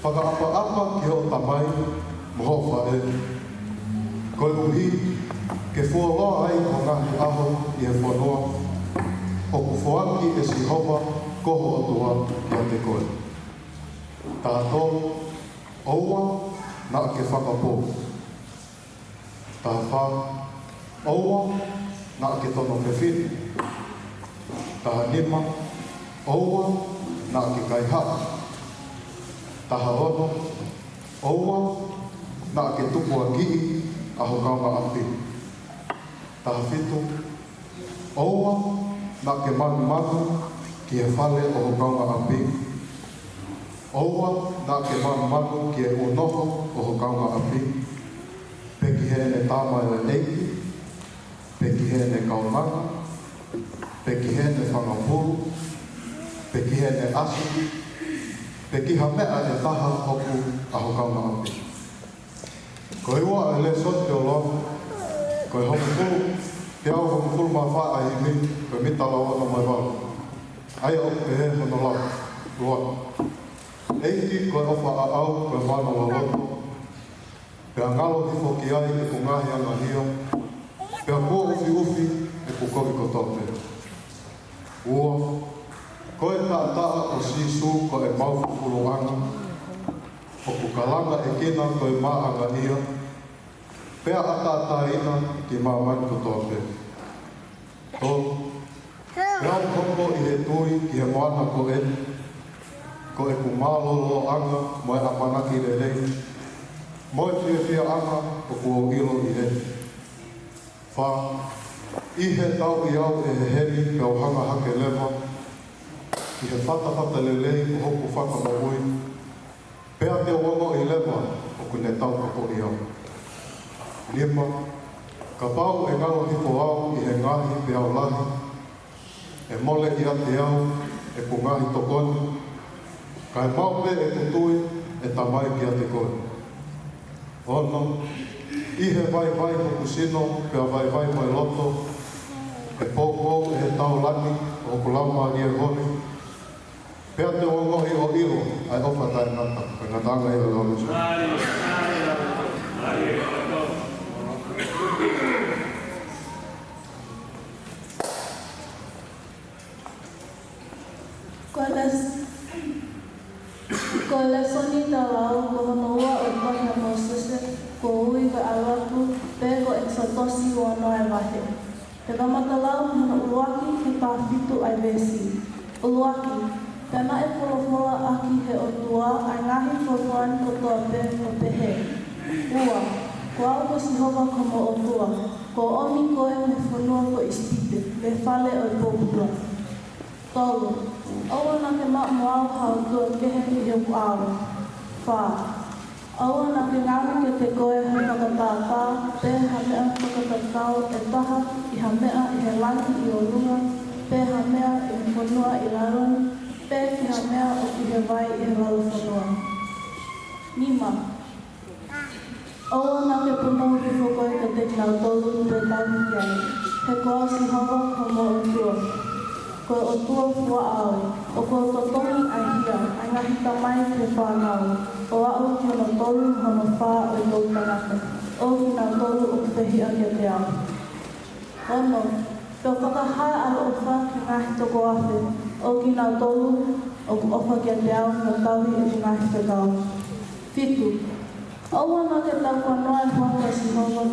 fakaʻapaʻapa ki hoʻo tamai mo hoʻo faʻē, koeʻuhi ke fuoloa ai ho ngaahi ʻaho ʻi he fonua ʻoku foaki ʻe Sihova ko ho ʻOtua kiate koe. Taha tolu, ʻoua naʻa ke fakapō. Taha fā, ʻoua naʻa ke tono fefine. Taha nima, ʻoua naʻa ke kaihaʻa. Taha ono, ʻoua naʻa ke tukuakiʻi ʻa ho kaungāʻapi. Taha fitu, ʻoua naʻa ke manumanu ki he fale ʻo ho kaungāʻapi. ʻOua naʻa ke manumanu ki he ʻū noho ʻo ho kaungāʻapi, pe ki heʻene tamaioʻeiki, pe ki heʻene kaunanga, pe ki heʻene fanga pulu, pe ki heʻene ʻasi, pe ki ha meʻa ʻe taha ʻoku ʻa ho kaungāʻapi. Ko e ua ʻo e lēsoni te u lau, ko e hongofulu, teau hongofulu mā fā ʻa e himi, ko e mita lau ono mo e valu. ʻA ia ʻoku pehē hono lau. Ua. ʻEiki, ko e ʻofa ʻaʻau ko e mano loloto, pea ngalo hifo ki ai ʻeku ngaahi angahia, pea kuo ʻufiʻufi ʻeku kovi kotoa pē. Ua, ko e taʻataʻa ʻo Sīsū ko ʻemau fufuluʻanga, ʻoku kalangaʻekina ko e maʻangaʻia, pea ʻataʻatā ʻi māmani kotoa pē. Tolu, pea u hoko ʻi he tui ki he moana ko eni, ko ʻeku mālōlōʻanga mo e ʻamanaki lelei, mo e fiefiaʻanga ʻoku ou ʻilo ʻi heni. Fā, ʻi he tauʻi au ʻe he heli pea u hanga hake leva ki he fatafata lelei ʻo hoku fakamoʻui, pea te u ongoʻi leva ʻoku ne taupoʻi au. Nima, kapau ʻe ngalo hifo au ʻi he ngaahi peau lahi, ʻe mole ʻiate au ʻeku ngaahi tokoni, kae maʻu pē ʻeku tui, ʻe Tamai, kiate koe. Ono, ʻi he vaivai hoku sino pea vaivai mo e loto, ʻe poupou ʻe he taulani ʻo hoku laumālie holi, pea te u ongoʻi ʻo ʻilo ʻa e ʻofa taʻengata, ko e ngataʻanga ia ʻo e lau. Ko e lēs-, ko e lēsoni te u lau ko hono ua ʻo e tohi ʻa Mōsese, kuo ui ko e ʻAluʻaku, pe ko ʻEkisotosi ua noa ʻa e vahe. Te u kamata lau mei hono ʻuluaki ki he taha fitu ʻa e veesi. ʻUluaki, pea naʻe folofola ʻaki ʻe he ʻOtua ʻa e ngaahi fonua ni kotoa pē ʻo pehē: Ua, ko au ko Sihova ko homo ʻOtua, kuo ʻomi koe mei he fonua ko ʻIsipite, mei he fale ʻo e poupula. Tolu, ʻoua naʻa ke maʻu mo au ha ʻotua kehe ʻi hoku ʻao. Fā, ʻoua naʻa ke ngaohi kiate koe ha fakatātā, pe ha meʻa fakatatau ʻe taha ʻi ha meʻa ʻi he langi ʻi ʻolunga, pe ha meʻa ʻi he fonua ʻi lalo ni, pe ki ha meʻa ʻoku ʻi he vai ʻi he lalo fonua. Nima, ʻoua naʻa ke punou hifo koe kiate kinautolu pe tauhi ki ai, he ko au Sihova ko homo ʻOtua. Ko e ʻOtua fuaʻa au, ʻoku ou totongi ʻa e hia ʻa e ngaahi tamai ki he fānau, ʻo aʻu ki hono tolu mo hono fā ʻo e toʻutangata, ʻo kinautolu ʻoku fehiʻa kiate au. Ono, pea u fakahā ʻaloʻofa ki he ngaahi toko afe, ʻo kinautolu ʻoku ʻofa kiate au mo tauhi ʻeku ngaahi fekau. Fitu, ʻoua naʻa ke taukuanoa e huafa ʻo Sihova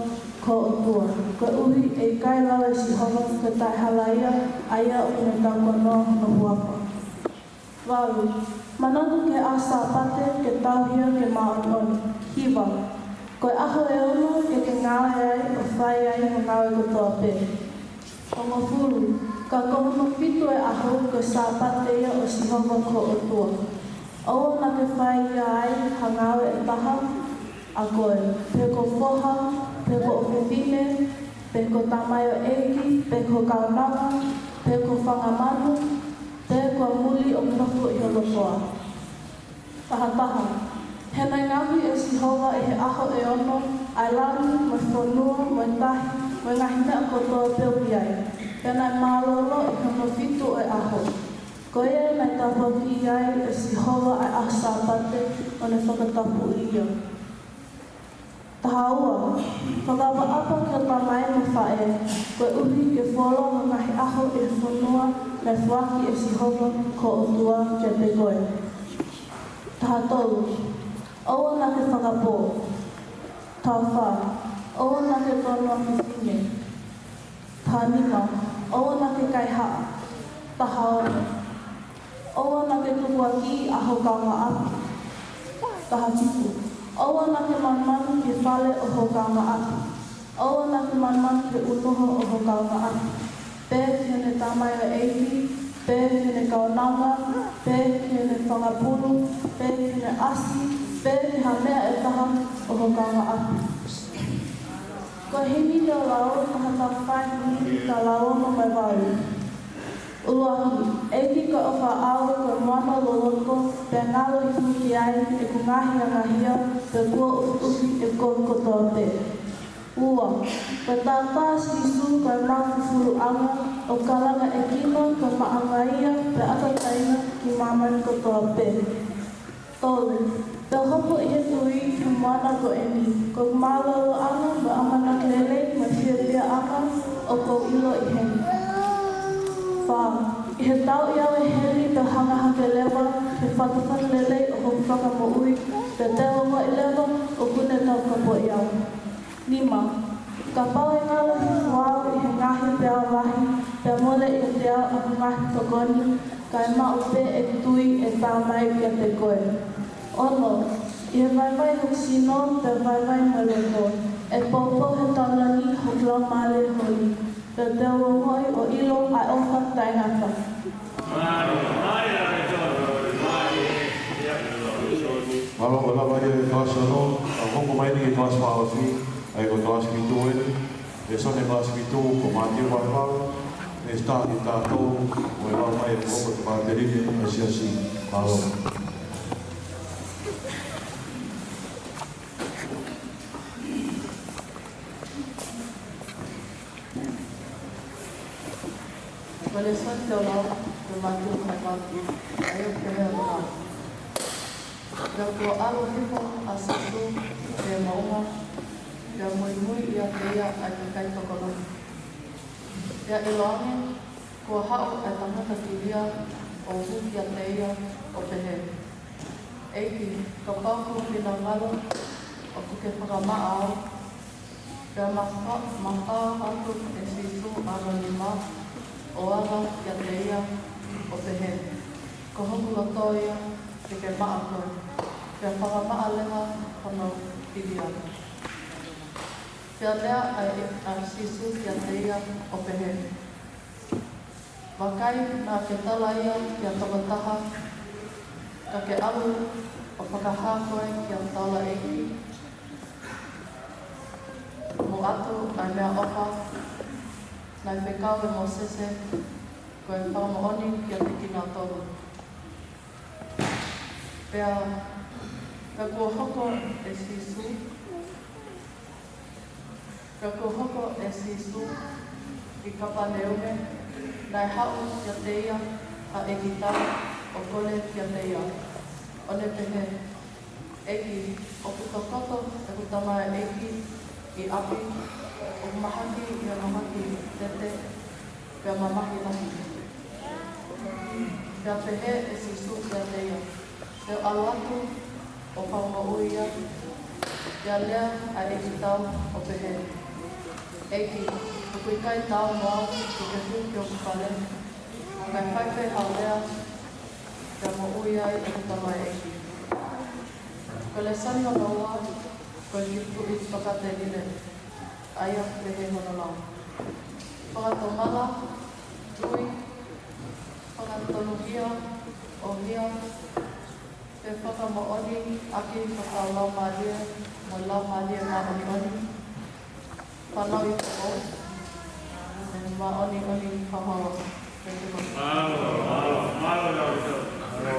ko ho ʻOtua, koeʻuhi ʻe ʻikai lava ʻe Sihova ke taʻehalaia ʻa ia ʻoku ne taukuanoa hono huafa. Valu, manatu ki he ʻaho Sāpate ke tauhi ia ke māʻoniʻoni. Hiva, ko e ʻaho ʻe ono ke ke ngāue ai ʻo fai ai hoʻo ngāue kotoa pē. Hongofulu, ka ko hono fitu ʻo e ʻaho ko e Sāpate ia ʻo Sihova ko ho ʻOtua. ʻOua naʻa ke fai ai ha ngāue ʻe taha ʻa koe, pe ko ho foha, pe ko ho ʻofefine, pe ko ho tamaioʻeiki, pe ko ho kaunanga, pe ko ho fanga manu, pe ko ha muli ʻoku nofo ʻi ho lotoa. Taha taha, he naʻe ngaohi ʻe Sihova ʻi he ʻaho ʻe ono ʻa e langi mo e fonua mo e tahi mo e ngaahi meʻa kotoa pē ʻoku ʻi ai, pea naʻe mālōlō ʻi hono fitu ʻo e ʻaho. Ko ia naʻe tāpuakiʻi ai ʻe Sihova ʻa e ʻaho Sāpate ʻo ne fakatapui ia. Taha ua, fakaʻapaʻapa ki hoʻo tamai mo e faʻē, koeʻuhi ke fuoloa hoʻo ngaahi ʻaho ʻi he fonua naʻe foaki ʻe Sihova ko ho ʻOtua kiate koe. Taha tolu, ʻoua naʻa ke fakapō. Taha fā, ʻoua naʻa ke tonoa fefine. Taha nima, ʻoua naʻa ke kaihaʻa. Taha ono, ʻoua naʻa ke tukuakiʻi ʻa ho kaungāʻapi. Taha fitu, ʻoua naʻa ke manumanu ki he fale ʻo ho kaungāʻapi. ʻOua naʻa ke manumanu ki he ʻunuho ʻo ho kaungāʻapi, pe ki heʻene tamaioʻeiki, pe ki heʻene kaunanga, pe ki heʻene fanga pulu, pe ki heʻene ʻasi, pe ki ha meʻa ʻe taha ʻo ho kaungāʻapi. Ko e himi te u lau, ko ha taha fā himi, ka lau mo e valu. ʻUluaki, ʻEiki ko e ʻofa ʻaʻau ko e moana loloto, pea ngalo hifo ki ai ʻeku ngaahi angahia, pea kuo ʻufiʻufi ʻeku kovi kotoa pē. Ua, ko e taʻataʻa ʻo Sīsū ko e maʻu fufuluʻanga, ʻoku kalangaʻekina, ko e maʻanga ia, pea ʻatā taina ki māmani kotoa pē. Tolu, pea u hopo ʻi he tui ki he moana ko eni, ko ʻeku mālōlōʻanga mo e ʻamanaki lelei mo e fiefiaʻanga ʻoku ou ʻilo ʻi heni. Fā, ʻi he tauʻi au ʻe heli pea u hanga hake leva ki he fatafata lelei ʻo hoku Fakamoʻui, pea te u ongoʻi leva ʻoku ne taukapoʻi au. Nima, kapau ʻe ngalo hifo au ʻi he ngaahi peau lahi, pea mole ʻiate au ʻeku ngaahi tokoni, kae maʻu pē ʻeku tui ʻe tā mai kiate koe. Ono, ʻi he vaivai hoku sino, pea vaivai mo e loto, ʻe poupou he taulani hoku laumālie holi, pea te u ongoʻi ʻo ʻilo ʻa e ʻofa taʻengata. Mālō, ʻo lava ia e kalasi ono, ʻa hoko mai ni ki he kalasi fā ʻo e ʻaho ni, ʻa ia ko e kalasi fitu eni, lēsoni kalasi fitu, ko Mātiu vahe valu, ʻe start ʻi he taha tolu, ʻo lau mai ʻe he koko te pātelive ʻa e siasi. Mālō. Ko e lēsoni te u lau, ko Mātiu vahe valu, ʻa ia ʻoku pehē hono lau. Pea kuo ʻalu hifo ʻa Sīsū ki he moʻunga, pea muimui ʻiate ia ʻa e kakai tokolahi. Pea ʻiloange, kuo haʻu ʻa e tangata kilia ʻo hū kiate ia ʻo pehē, ʻEiki, kapau ko ho finangalo, ʻoku ke fakamaʻa au. Pea mafa-, mafao atu ʻe Sīsū ʻa hono nima, ʻo ala kiate ia, ʻo pehē, Ko hoku loto ia, ke ke maʻa koe. Pea fakamaʻa leva hono kilia. Pea lea ʻa e, ʻa Sīsū kiate ia, ʻo pehē, Vakai, naʻa ke tala ia ki ha tokotaha, ka ke ʻalu ʻo fakahā koe ki ha taulaʻeiki, mo ʻoatu ʻa e meʻaʻofa naʻe fekau ʻe Mōsese, ko e fakamoʻoni kiate kinautolu. Pea, ka kuo hoko ʻe Sīsū, ka kuo hoko ʻe Sīsū ʻi Kāpaneume, Naʻe haʻu kiate ia ha ʻeikitau ʻo kole kiate ia, ʻo ne pehē, ʻEiki, ʻoku tokoto ʻeku tamaioʻeiki ʻi ʻapi, ʻoku mahaki ʻi hono haki tete, pea mamahi lahi. Pea pehē ʻe Sīsū kiate ia, Te u ʻalu atu ʻo fakamoʻui ia. Pea lea ʻa e ʻeikitau ʻo pehē, ʻEiki, ʻoku ʻikai taau mo au ke ke hū ki hoku fale, ka ʻe fai pē haʻo lea, pea moʻui ai ʻeku tamaioʻeiki. Ko e lēsoni hono ua, ko e kiʻi tuʻi fakatelile, ʻa ia ʻoku pehē hono lau: Fakatomala, tui, fakatonuhia, ʻohia, pea fakamoʻoni ʻaki hotau laumālie mo e Laumālie Māʻoniʻoni. Fanauʻi foʻou, mo e māʻoniʻoni haohaoa. Thank you, Mama. Mālō, mālō, mālō, mālō.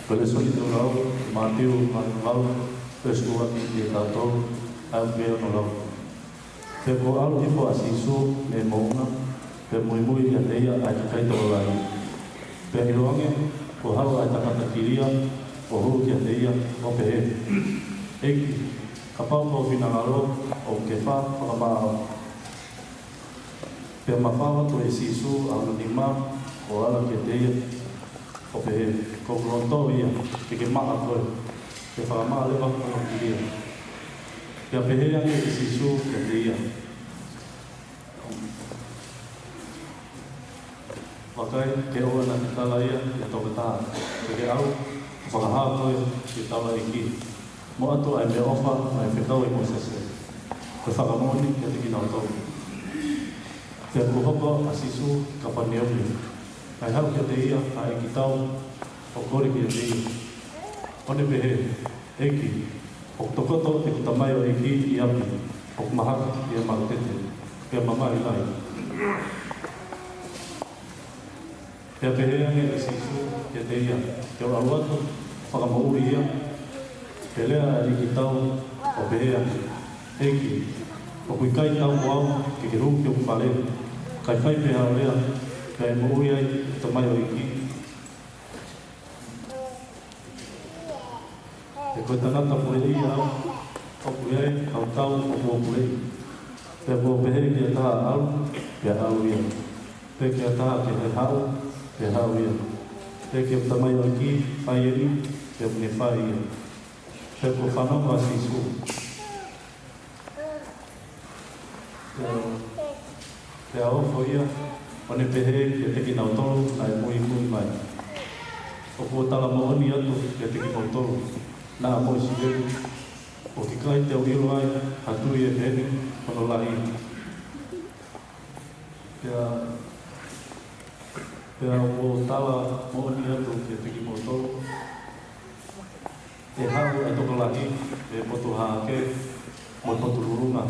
Ko e lēsoni ʻoku lau, Mātiu vahe valu, veesi ua ki he taha tolu, ʻa ia ʻoku pehē hono lau: Pea kuo ʻalu hifo ʻa Sīsū mei he moʻunga, pea muimui kiate ia ʻa e kakai tokolahi. Pea ʻiloange, kuo haʻu ʻa e tangata kilia ʻo hū kiate ia, ʻo pehē, ʻEiki, kapau ko ho finangalo, ʻoku ke faʻa fakamaʻa au. Pea mafao atu ʻe Sīsū ʻa hono nima ʻo ala kiate ia, ʻo pehē, Ko hoku loto ia, ke ke maʻa koe. Pea fakamaʻa leva hono kilia. Pea pehē ange ʻe Sīsū kiate ia, Vakai, ko koe naʻa ke tala ia ki ha tokotaha, ke ke ʻalu ʻo fakahā koe ki he taulaʻeiki, mo ʻoatu ʻa e meʻaʻofa naʻe fekau ʻe Mōsese, ko e fakamoʻoni kiate kinautolu. Pea kuo hoko ʻa Sīsū ki Kāpaneume, kae haʻu kiate ia ha ʻeikitau ʻo kole kiate ia, ʻo ne pehē, ʻEiki, ʻoku tokoto ʻeku tamaioʻeiki ʻi ʻapi, ʻoku mahaki ʻi he maʻu tete, pea mamahi lahi. Pea pehē ange ʻe Sīsū kiate ia, Te u ʻalu atu ʻo fakamoʻui ia. Pea lea ʻa e ʻeikitau ʻo pehē ange, ʻEiki, ʻoku ʻikai taau mo au ke ke hū ki hoku fale, ka ʻe fai pē haʻo lea, pea ʻe moʻui ai ʻeku tamaioʻeiki. He ko e tangata puleʻi au, ʻoku ʻi ai haʻo tau ʻoku ou puleʻi. Pea kuo pehē ki ha taha, ʻAlu, pea ʻalu ia. Pea ki ha taha, Ke ke haʻu, pea haʻu ia. Pea ki hoku tamaioʻeiki, Fai eni, pea ʻoku ne fai ia. Pea kuo fanongo ʻa Sīsū. Pea, pea ofo ia, ʻo ne pehē kiate kinautolu naʻe muimui mai, ʻOku ou tala moʻoni atu kiate kimoutolu, naʻa mo ʻIsileli ʻoku ʻikai te u ʻilo ai ha tui ʻe heni hono lahi. Pea, pea ʻoku ou tala moʻoni atu kiate kimoutolu, ʻe haʻu ʻa e tokolahi mei he potu hahake mo e potu lulunga,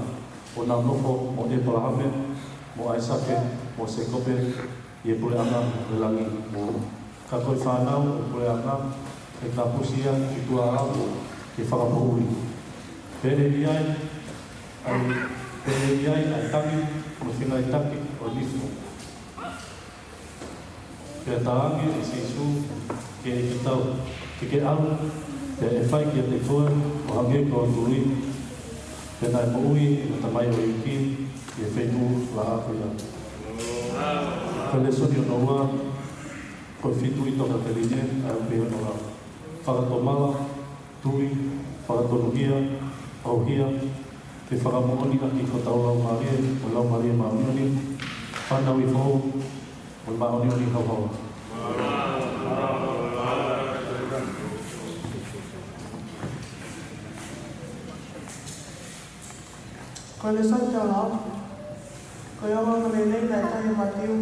ʻo nau nofo mo ʻĒpalahame, mo ʻAisake, mo Sēkope, ʻi he puleʻanga ʻo e langi. Ka ko e fānau ʻo e puleʻanga, ʻe kapusi ia ki tuʻa ʻaʻaku ke fakamoʻui. Pea ʻe ʻi ai ʻa e, pea ʻe ʻi ai ʻa e tangi mo e fengāueʻaki ʻo e nifo. Pea talaange ʻe Sīsū ki he ʻeikitau, Ke ke ʻalu, pea ʻe fai kiate koe ʻo hangē ko hoʻo tui. Pea naʻe moʻui ʻena tamaioʻeiki ʻi he feituʻu laʻā ko ia. Ko e lēsoni hono ua, ko e fitu ʻi he tokāteline, ʻa ia ʻoku pehē hono lau: Fakatomala, tui, fakatonuhia, ʻauhia, pea fakamoʻoni ʻaki hotau laumālie mo e Laumālie Māʻoniʻoni, fanauʻi foʻou, mo e māʻoniʻoni haohaoa. Ko e lēsoni tau lau, ko e ongoongolelei naʻe tohi ʻe Mātiu,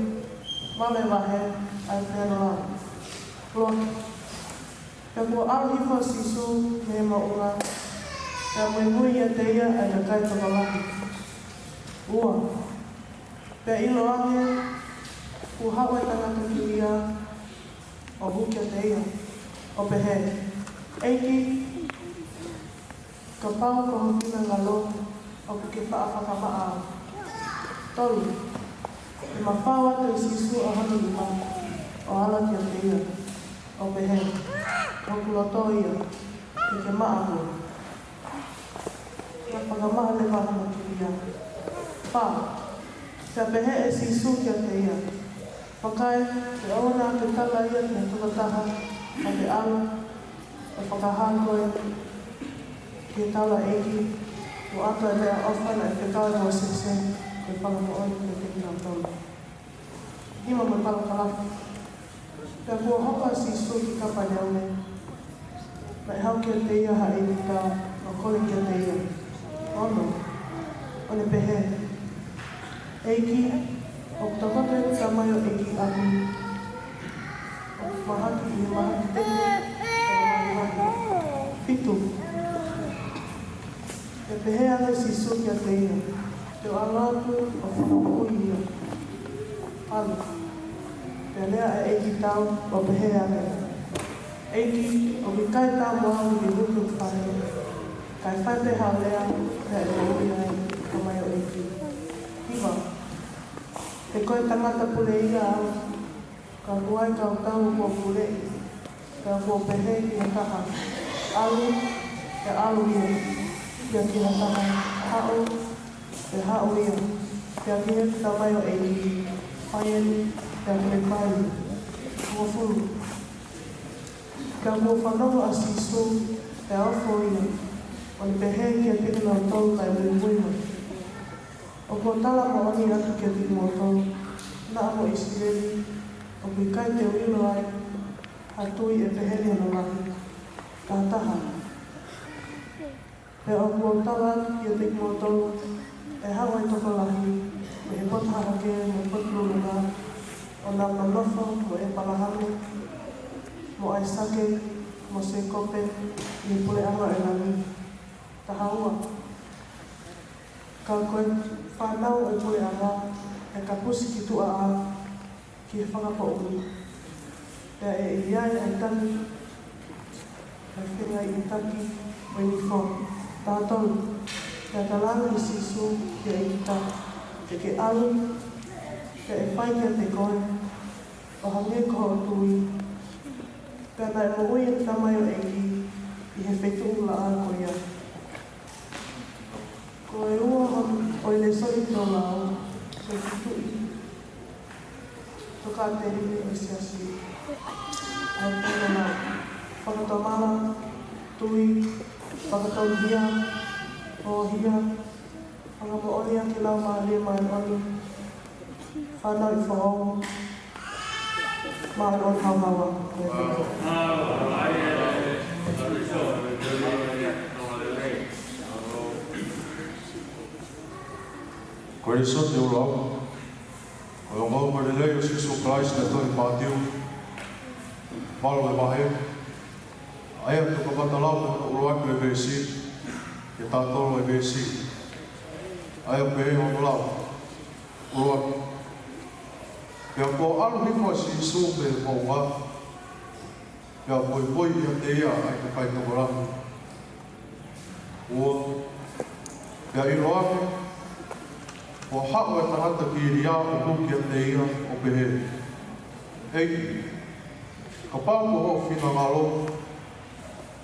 valu vahe, ʻa ia ʻoku pehē hono lau: Ua, pea kuo ʻalu hifo ʻa Sīsū mei he moʻunga, pea muimui ʻiate ia ʻa e kakai tokolahi. Ua, pea ʻiloange, kuo haʻu ʻa e tangata kilia ʻo hū kiate ia, ʻo pehē, ʻEiki, Kapau ko ho finangalo, ʻoku ke faʻa fakamaʻa au. Tolu. Pea mafao atu ʻe Sīsū ʻa hono nima, ʻo ala kiate ia, ʻo pehē, Ko hoku loto ia, ke ke maʻa koe. Pea fakamaʻa leva hono kilia. Fā. Pea pehē ʻe Sīsū kiate ia, Vakai, ʻe ʻoua naʻa ke tala ia ki ha tokotaha, ka ke ʻalu, ʻo fakahā koe ki he taulaʻeiki, mo ʻoatu ʻa e meʻaʻofa naʻe fekau ʻe Mōsese, ko e fakamoʻoni kiate kinautolu. Nima mo e parakalafi. Pea kuo hoko ʻa Sīsū ki Kapaneume, naʻe haʻu kiate ia ha ʻeikitau, ʻo kole kiate ia. Ono. ʻO ne pehē, ʻEiki, ʻoku takoto ʻeku tamaioʻeiki ʻi ʻapi, ʻoku mahaki ʻi he mahaki teke, ʻo mahaki. Fitu. Pea pehē ange ʻe Sīsū kiate ia, Ke u ʻalu atu ʻo fakamoʻui ia. Valu. Pea lea ʻa e ʻeikitau, ʻo pehē ange, ʻEiki, ʻoku ʻikai taau mo au ke hū ki hoku fale, kae fai pē haʻo lea, pea ʻe moʻui ai ʻa e tamaioʻeiki. Hiva. He ko e tangata pule ia au, ka ʻoku ʻi ai kau tau kuo u puleʻi, pea kuo u pehē ki ha taha, ʻAlu, pea ʻalu ia, pea ki ha taha, Haʻu, pea haʻu ia, pea ki heʻeku tamaioʻeiki, Fai eni, pea toe fai ia. Hongofulu. Pea kuo fanongo ʻa Sīsū, pea ofo ia, ʻo ne pehē kiate kinautolu naʻe muimui mai, ʻOku ou tala moʻoni atu kiate kimoutolu, naʻa mo ʻIsileli, ʻoku ʻikai te u ʻilo ai ha tui ʻe peheni hono lahi, taha taha. Pea ʻoku ou tala atu kiate kimoutolu, ʻe haʻu ʻa e tokolahi mei he potu hahake mo e potu lulunga, ʻo nau nonofo mo ʻĒpalahame, mo ʻAisake, mo Sēkope, ʻi he puleʻanga ʻo e langi. Taha ua. Ka ko e fānau ʻo e puleʻanga ʻe kapusi ki tuʻa ʻā ki he fakapoʻuli, pea ʻe ʻi ai ʻa e tangi mo e fengaiʻitaki mo e nifo. Taha tolu. Pea talaange ʻe Sīsū ki he ʻeikitau, Ke ke ʻalu, pea ʻe fai kiate koe ʻo hangē ko hoʻo tui. Pea naʻe moʻui ʻa e tamaioʻeiki ʻi he feituʻulaʻā ko ia. Ko e ua ʻo e lēsoni ʻoku tau lau, ko e feituʻu tokāteline ʻo e siasi. ʻA ia ko e fakatomala, tui, fakatauhia, ʻohia, fakamoʻoni ʻaki e Laumālie Māʻoniʻoni, fanauʻi foʻou, māʻoniʻoni haohaoa. Ko e lēsoni ʻoku lau, ko e ongoongolelei ʻo Sīsū Kalaisi naʻe tohi ʻe Mātiu, valu e vahe, ʻa ia ʻoku kamata lau mei hono ʻuluaki ʻo e veesi, ki he taha tolu ʻo e veesi. ʻA ia ʻoku pehē hono lau. ʻUluaki. Pea kuo ʻalu hifo ʻa Sīsū mei he moʻunga, pea poipoi ʻiate ia ʻa e kakai tokolahi. Ua. Pea ʻiloange, kuo haʻu ʻa e tangata kilia ʻo hū kiate ia ʻo pehē, ʻEiki, kapau ko hoʻo finangalo,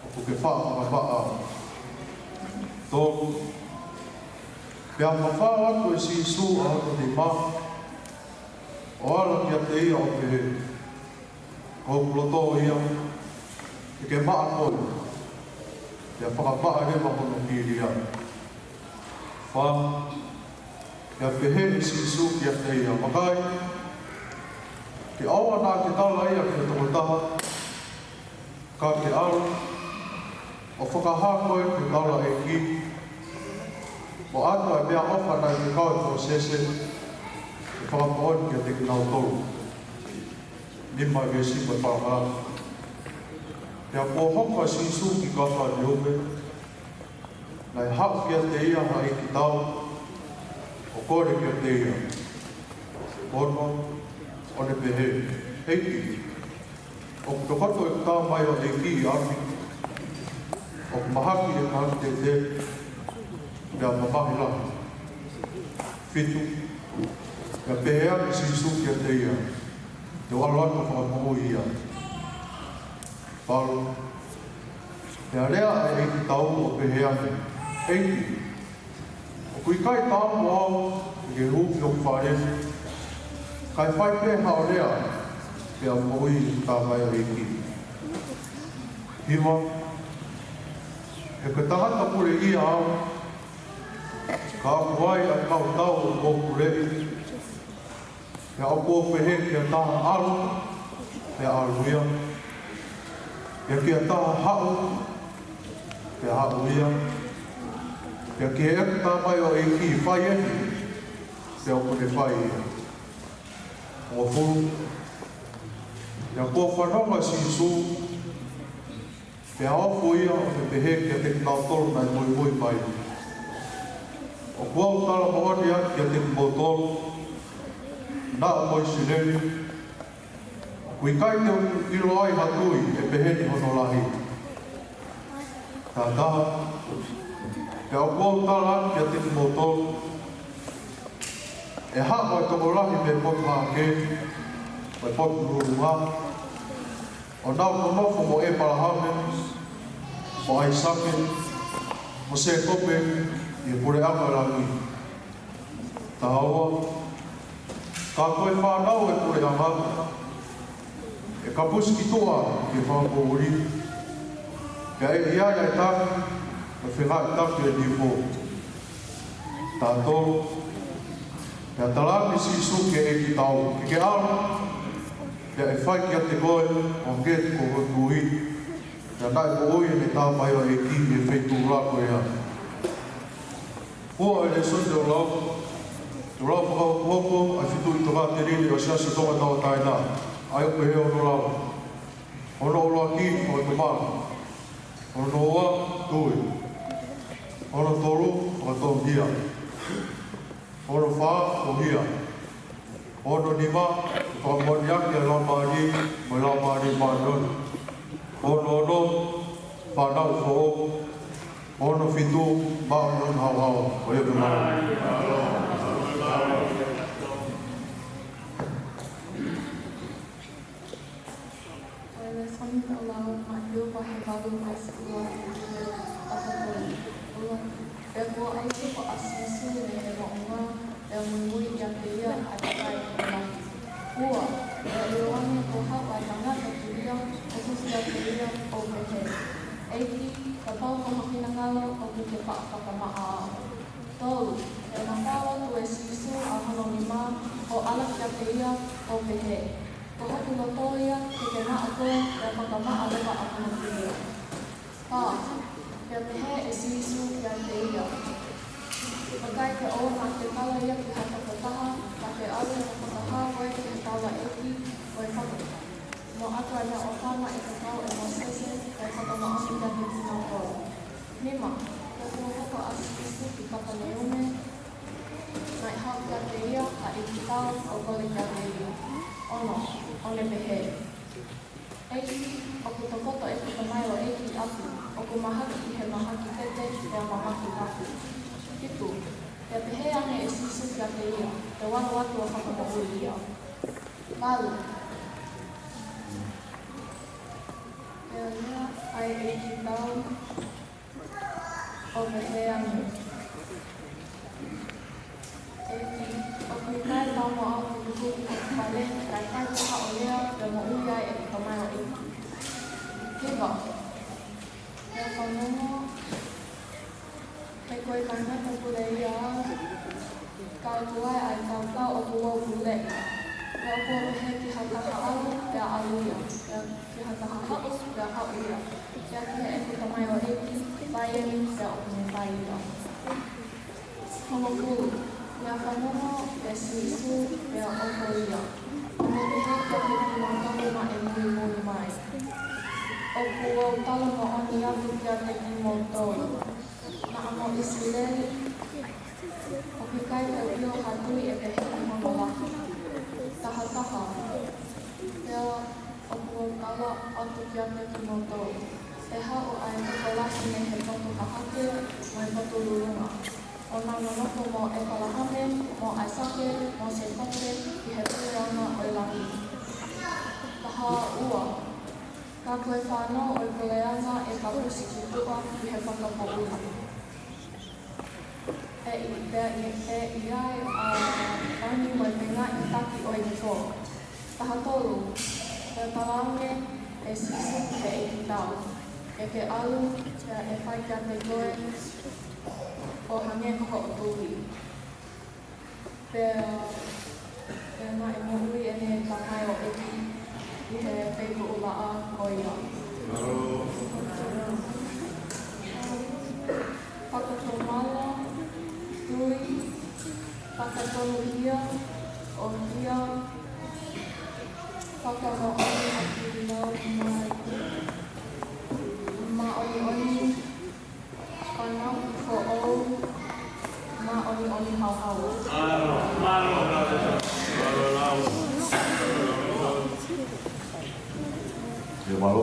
ʻoku ke faʻa fakamaʻa au. Tolu. Pea mafao atu ʻe Sīsū ʻa hono nima, ʻo ala kiate ia ʻo pehē, Ko hoku loto ia, ke ke maʻa koe. Pea fakamaʻa leva hono kilia. Fā. Pea pehē ʻe Sīsū kiate ia, Vakai, ʻe ʻoua naʻa ke tala ia ki ha tokotaha, ka ke ʻalu, ʻo fakahā koe ki he taulaʻeiki, mo ʻoatu ʻa e meʻaʻofa naʻe fekau ʻe Mōsese, ke fakamoʻoni kiate kinautolu. Nima, veesi mo e parakalafi. Pea kuo hoko ʻa Sīsū ki Kapaneume, naʻe haʻu kiate ia ha ʻeikitau, ʻo kole kiate ia. Ono. ʻO ne pehē, ʻEiki, ʻoku takoto ʻeku tamaioʻeiki ʻi ʻapi, ʻo ʻOku mahaki ʻe mahaki tētē, pea mamahi lahi. Fitu, pea pehē ange ʻe Sīsū kiate ia, Te u ʻalu atu ʻo fakamoʻui ia. Valu, pea lea ʻa e ʻeikitau ʻo pehē ange, ʻEiki, ʻoku ʻikai taau mo au ke ke hū ki hoku fale, kae fai pē haʻo lea, pea moʻui ʻeku tamaioʻeiki. Hiva, he ko e tangata puleʻia au, ka ʻoku ʻi ai ʻa e kau tau ʻoku ou puleʻi, pea ʻoku ou pehē ki ha taha, ʻAlu, pea ʻalu ia. Pea ki ha taha, Haʻu, pea haʻu ia. Pea ki heʻeku tamaioʻeiki, Fai eni, pea ʻoku ne fai ia. Hongofulu, pea kuo fanongo ʻa Sīsū, pea ofo ia ʻo ne pehē kiate kinautolu naʻe muimui mai, ʻOku ou tala moʻoni atu kiate kimoutolu, naʻa mo ʻIsileli, ʻoku ʻikai te u ʻilo ai ha tui ʻe peheni hono lahi. Taha taha, pea ʻoku ou tala atu kiate kimoutolu, ʻE haʻu ʻa e tokolahi mei he potu hahake, mo e potu lulunga, ʻo nau nonofo mo ʻĒpalahame, mo ʻAisake, mo Sēkope, ʻi he puleʻanga ʻo e langi. Taha ua, ka ko e fānau ʻo e puleʻanga, ʻe kapusi ki tuʻa ki he fanga poʻuli, pea ʻe ʻi ai ʻa e taki, mo e fengāueʻaki ʻo e nifo. Taha tolu, pea talaange ʻe Sīsū ki he ʻeikitau, Ke ke ʻalu, pea ʻe fai kiate koe ʻo hangē ko hoʻo tui. Pea naʻe moʻui ʻene tamaioʻeiki ʻi he feituʻu ko ia. Ko e lēsoni te u lau, te u lau fakahokohoko ʻa e fitu ʻi he tokāteline ʻo e Siasi ʻo Tonga Tauʻatāina, ʻa ia ʻoku pehē hono lau. Hono ʻuluaki, fakatomala. Hono ua, tui. Hono tolu, fakatongia. Hono fā, ʻohia. Hono nima, fakamoʻoniʻaki ʻa e Laumālie, mo e Laumālie Māʻoniʻoni. Hono ono, fānau foʻou. Hono fitu, māʻoniʻoni haohaoa. Ko ia pē mālō. Ko e lēsoni te u lau, Mātiu vahe valu veesi ua ki he taha tolu. ʻUluaki, pea kuo ʻalu hifo ʻa Sīsū mei he moʻunga, pea muimui kiate ia ʻa e kakai tokolahi. Ua, pea ʻiloange kuo haʻu ʻa e tangata puleʻia, ʻo tuku kiate ia, ʻo pehē, ʻEiki, kapau ko ho finangalo, ʻoku ke faʻa fakamaʻa au. Tolu, pea mafao atu ʻe Sīsū ʻa hono nima, ʻo ala kiate ia, ʻo pehē, Ko hoku loto ia, ke ke maʻa koe, pea fakamaʻa leva ʻa hono puleʻia. Fā, pea pehē ʻe Sīsū kiate ia, Vakai, ke ʻoua naʻa ke tala ia ki ha tokotaha, ka ke ʻalu ʻo fakahā koe ki he taulaʻeiki, ko e faka-, mo ʻoatu ʻa e meʻaʻofa naʻe fekau ʻe Mōsese, kae fakamoʻoni kiate kinautolu. Nima, pea kuo hoko ʻa Sīsū ki Kapaneume, naʻe haʻu kiate ia ha ʻeikitau ʻo kole kiate ia. Ono, ʻo ne pehē, ʻEiki, ʻoku tokoto ʻeku tamaioʻeiki ʻi ʻapi, ʻoku mahaki ʻi he mahaki tete, pea mamahi lahi. Fitu, pea pehē ange ʻe Sīsū kiate ia, Te u ʻalu atu ʻo fakamoʻui ia. Valu, pea lea ʻa e ʻeikitau ʻo pehē ange, ʻEiki, ʻoku ʻikai taau mo au ke u hū ki hoku fale, kae fai pē haʻo lea, pea moʻui ai ʻeku tamaioʻeiki. Hiva, pea fanongo, he ko e tangata puleʻia au, ka ʻoku ʻi ai ʻa e kau tau ʻoku ou puleʻi. Pea ʻoku ou pehē ki ha taha, ʻAlu, pea ʻalu ia, pea ki ha taha, Haʻu, pea haʻu ia, pea ki heʻeku tamaioʻeiki, Fai eni, pea ʻoku ne fai ia. Hongofulu, pea fanongo ʻe Sīsū, pea ofo ia, ʻo ne pehē kiate kinautolu naʻe muimui mai, ʻOku ou tala moʻoni atu kiate kimoutolu, naʻa mo ʻIsileli, ʻoku ʻikai te u ʻilo ha tui ʻe peheni hono lahi. Taha taha, pea ʻoku ou tala atu kiate kimoutolu, ʻE haʻu ʻa e tokolahi mei he potu hahake mo e potu lulunga, ʻo na nonofo mo ʻEpalahame, mo ʻAisake, mo Sēkope ʻi he puleʻanga ʻo e langi. Taha ua, ka ko e fānau ʻo e puleʻanga ʻe papusi ki tuʻa ʻi he fakapoʻuli. ʻE ʻi, pea ʻi, ʻe ʻi ai ʻa ʻOni mo e Tengaʻi taki ʻo e nifo. Taha tolu, pea talaange ʻe Sīsū ki he ʻEikitau, ʻE ke ʻalu, pea ʻe fai kiate koe ʻo hangē ko hoʻo tui. Pea, pea naʻe moʻui ʻene tamai ʻo ʻEiki ʻi he feituʻulaʻā ko ia. Fakatomala, tui, fakatonuhia, ʻohia, fakamoʻoni ʻaki lau mai, māʻoniʻoni, fānau foʻou, māʻoniʻoni haohaoa. Mālō, mālō, mālō, mālō, mālō. Ia mālō.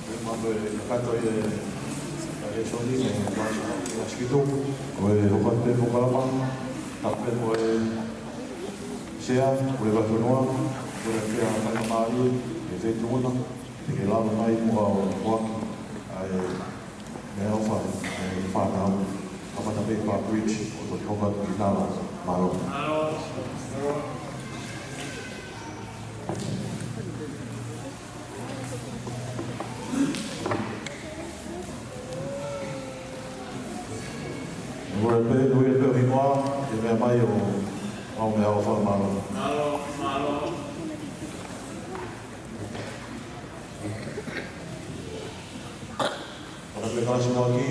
Ia mālō e kakato ia e lēsoni, e lēsoni, lēsoni. Ko e hoko atu pē polokalama, tapu pē mo e sea, ko e vātonoa, ko e fea faingamālie, e feituʻu na, te ke lava mai muʻa ʻo foaki ʻa e meʻaʻofa, e fānau, kamata pē ʻi Park Ridge, ʻo toki hoko atu ki Nala, mālō. Ue pē, ue pē ʻo hingoa, ke meʻa mai ʻo, ʻo meʻaʻofa, mālō. Mālō, mālō. Ora pē kalasi muʻaki,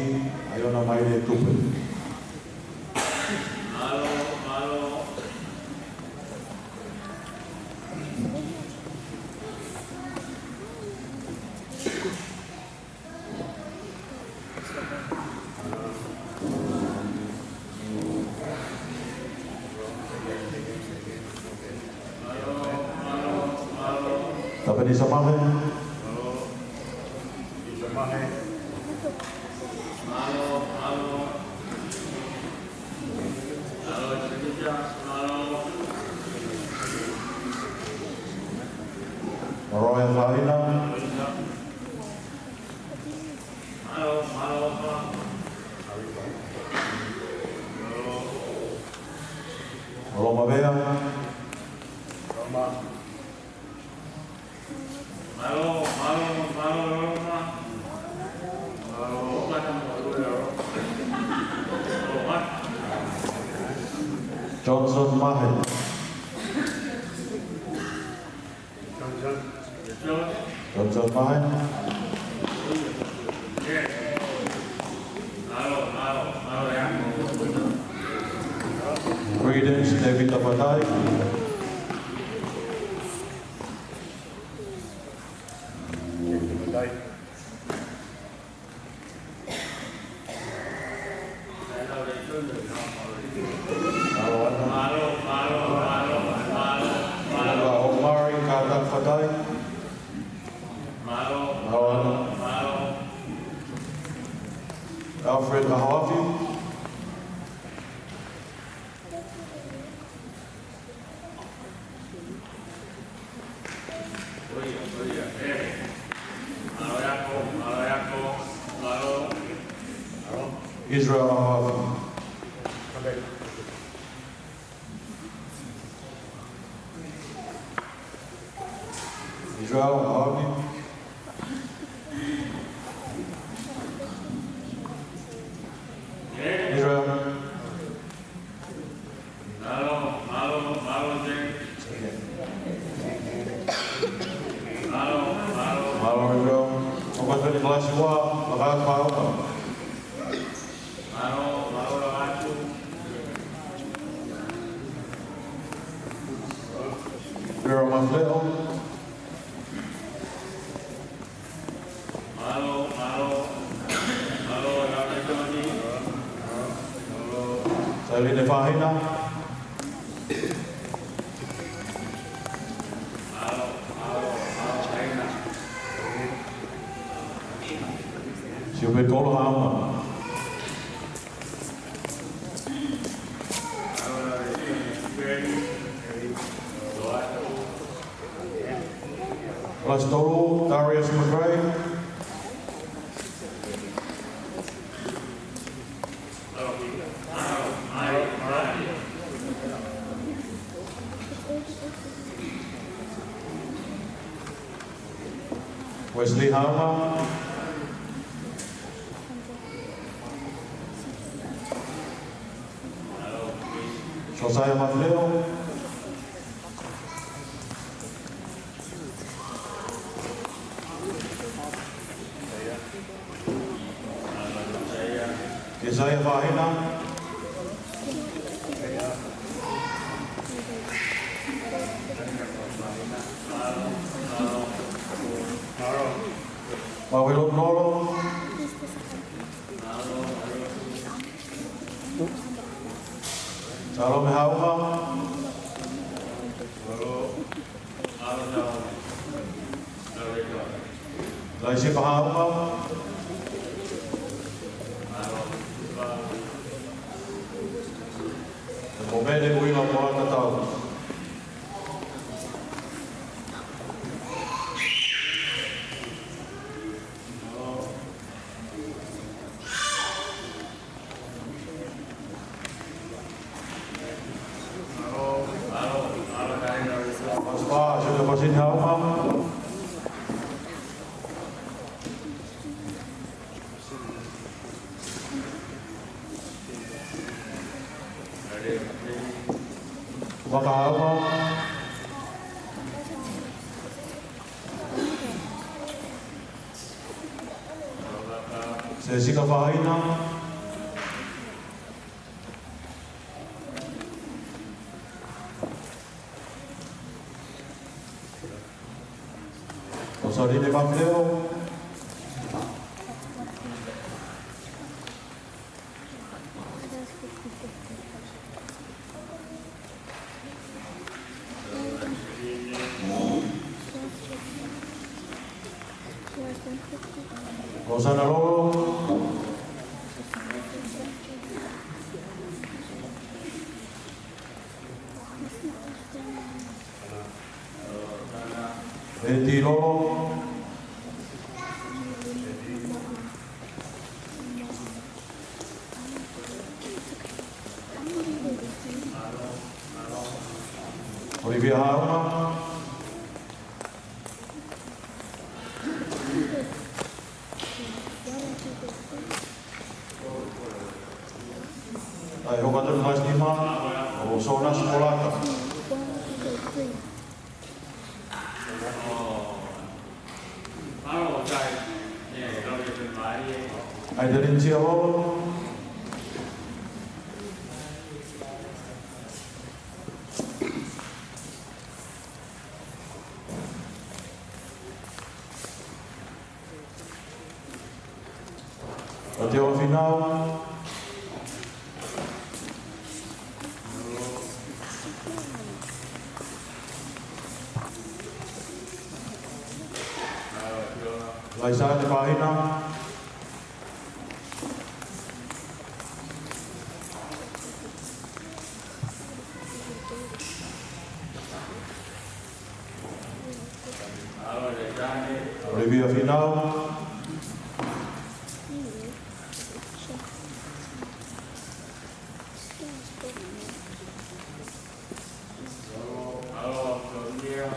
ʻa Iona Maile Tupe. Mālō, mālō. Tapenisa Mahe. Roe Faina. Loma Vea. Mālō, mālō, mālō, Loma. Mālō, Loma. Johnson Mahe. Johnson Mahe. Credence David Tapatai. Mālō ʻAna. Mālō, mālō, mālō, mālō, mālō. Omari Kātaka Fatai. Mālō, mālō ʻAna. Mālō. Alfred Kahoafi. Israel Ahafi. Israel Ahafi. Israel. Mālō, mālō, mālō, Jake. Mālō, mālō. Mālō, Israel. Hoko atu eni kalasi ua, Lakaatu Faʻauka. Mālō, mālō, Lakaatu. Vera Mafeo. Mālō, mālō, mālō, Lakaatu Tony. Sailini Fahina. Mālō, mālō, mālō, Fahina. Tupe Kolo Haʻauma. Last total, Darius McRae. Wesley Haʻauma. Josiah Mafeo. Kesaia Fahina. Maui Lotolo. Salome Haʻauma. Laisipa Haʻauma. Mo Mele Uila Moana Tau. Maspa, Junior Pasini Haʻauma. Vaka Haʻauma. Sesika Fahina. Kosaline Mafeo. Kosana Lolo. Eti Lolo. Olivia Haʻauma. ʻAi, hoko atu e nima, ʻo Sonasi Polata. ʻAi, Talitia Lolo. ʻAtiola Finau. Laisane Fahina. Olivia Finau.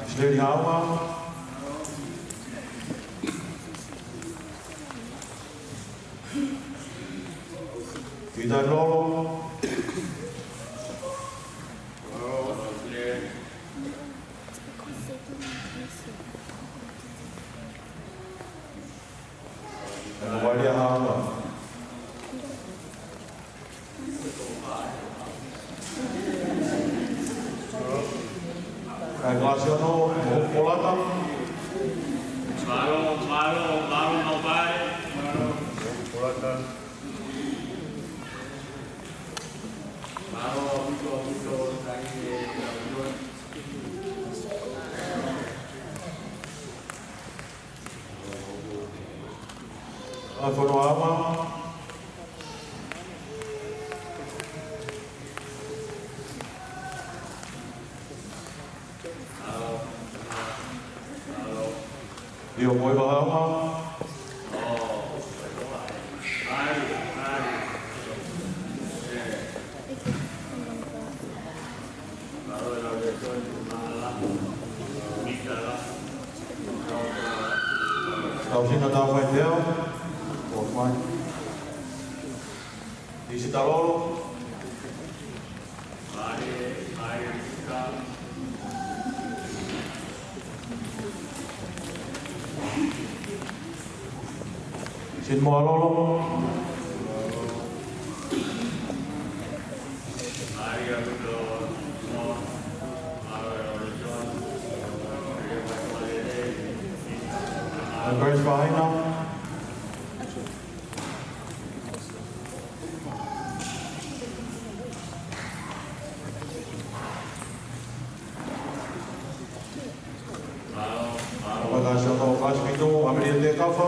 Isileli Haʻauma. Pita Lolo. Malia Haʻauma. ʻAi, Graciano Polata. Mālō, mālō, mālō, Polata. Mālō, mālō, mālō. Fakafono ama. Lio Moivahauma. Tausinga Taufaiteo. Kuo mai. Isi Talolo. Sin Moalolo. Grace Vahaina. Pea ko e siʻi toʻa ʻo Fasi Pito, Amelia Tekafa.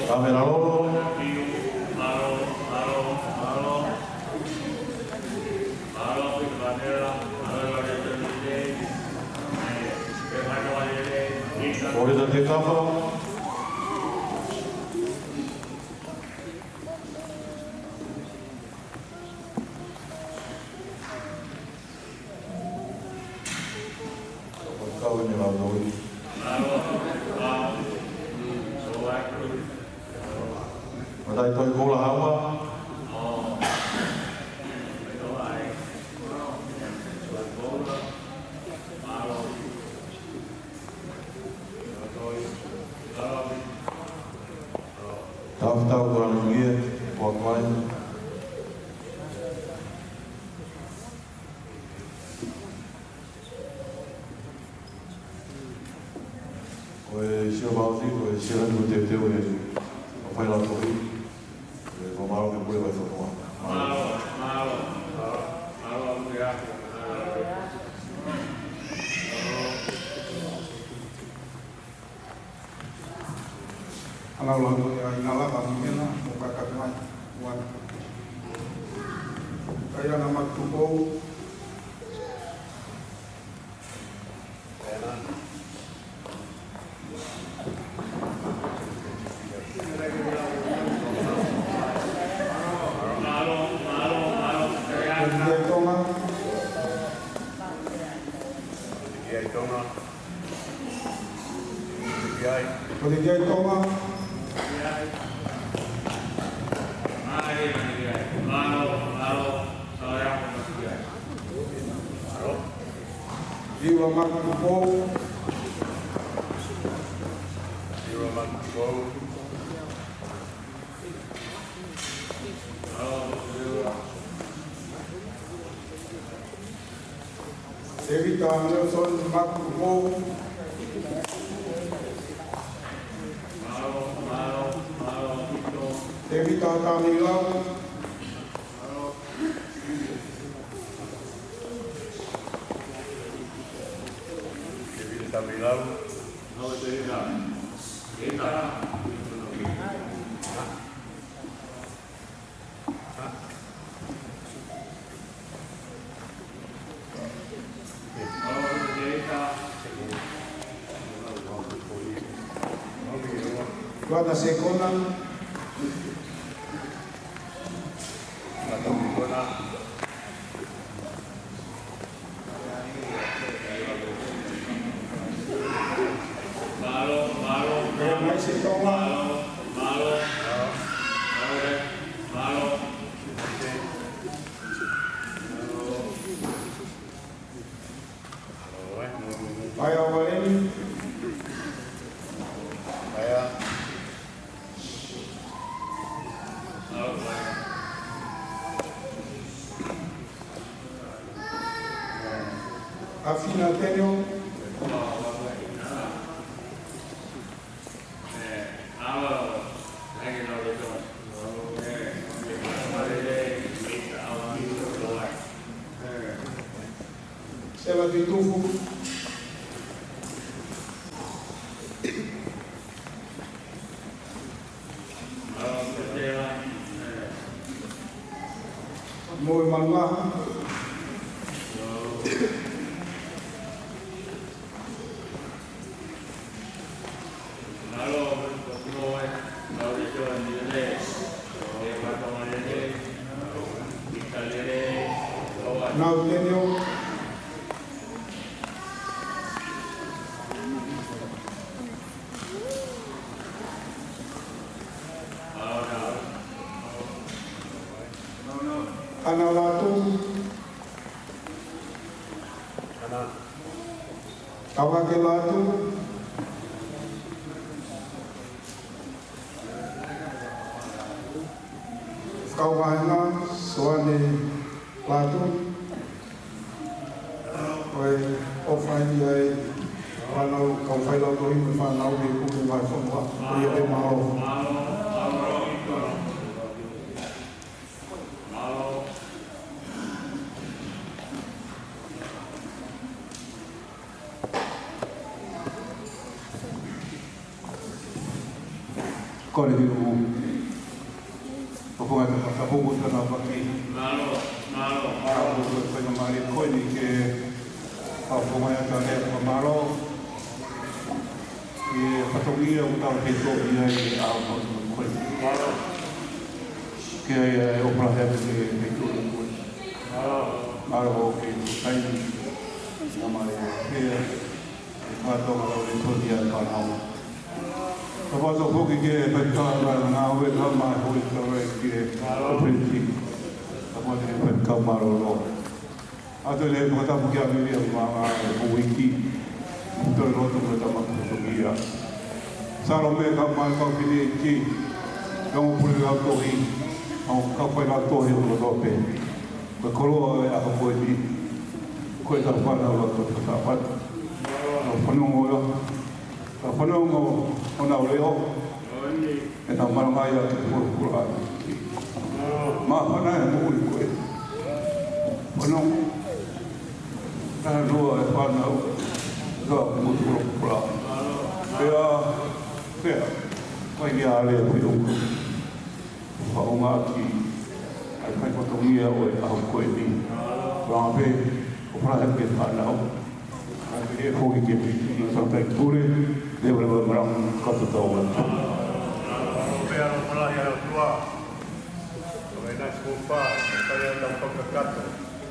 Pamela Lolo. Loreta Tekafa. Kau ni lau tau. Matai Toi Koula Haua. Tau tau kua nungie, kua kuai. Ko e sio mauti, ko e sio atu teuteu e, ʻo fai lau tohi. E, ko mālō ke pule vai whakua. Mālō, mālō, mālō, mālō, mālō, mālō. Ana ula ko ia ina lava ni mena mo kakatu mai. Ua. Kai ana Makutupou. Mālō, mālō, mālō. Ko e Tonga. Ko e Tonga. Ko e Tonga. Liua Makupou. Liua Makupou. Tevita Nelson Makupou. Tevita Tamilau. Tevita Tamilau. Tuʻa Sekona. Tuʻa Sekona. Mālō, mālō, mālō. Mālō, mālō, mālō. Mālō. Paea Valeni. Paea. Afina Tenio. Tufu. Moʻui Malumahu. Nau Tenio. Ana Latu. Ana. Tauhake Latu. Kau vahenga, Soane Latu. Ko e ʻofa ia ʻa e fānau, kau failautohi mo e fānau ʻi he kupu mai fonua. Ko ia pē, mālō. Kole ke u ʻofa atu ki he fakapupu tana paki. Mālō, mālō, mālō. Ko e faingamālie ko eni ke u ʻofa atu ʻa e fakamālō ʻi he fatongia ʻoku tau ke toʻo ai ʻa e ʻaho ko eni. Mālō. Ke ʻai ʻa e ʻofa lahi atu ki he feituʻu ko eni. Mālō. Mālō hoʻo ke taimi. Faingamālie ke ʻe kātoa lau e tō ia e fānau. Ka ʻoatu foki ki he faifekau ngāue ka mai hoi ka rai ki he ʻoperētini. Ka ʻoatu ki he faifekau mālōlō. ʻOatu e fakatapu kia Miriam Maʻa e Huiki. Tō e loto mo e tama ko Tokia. Salome ka mai kau kini ki. Kau pule lau tohi. Kau kau fai lau tohi o loto pē. Ko e koloa e ʻaho ko eni. Ko e tau fānau lau tohi ka fānau. Tau fanongo ʻa. Tau fanongo ʻo nau leʻo. ʻE tau malangaʻi ʻa e folofola. Māfana e moʻui ko ē. Fanongo. Tau lua e fānau. Tau moʻui folofola. Pea, pea. Mai ni a lea pē o. Faʻonga ki ai fai fatongia ʻo e ʻaho ko eni. Langa pē, ʻofa lahi ki he fānau. Ka ke foki ki he piti, ʻi he tau tai pule, lewa lewa marau, ka tau tau atu. Pea ʻofa lahi ʻa e ʻOtua. Ko e nasi mo fa, ko e tau fakakakato.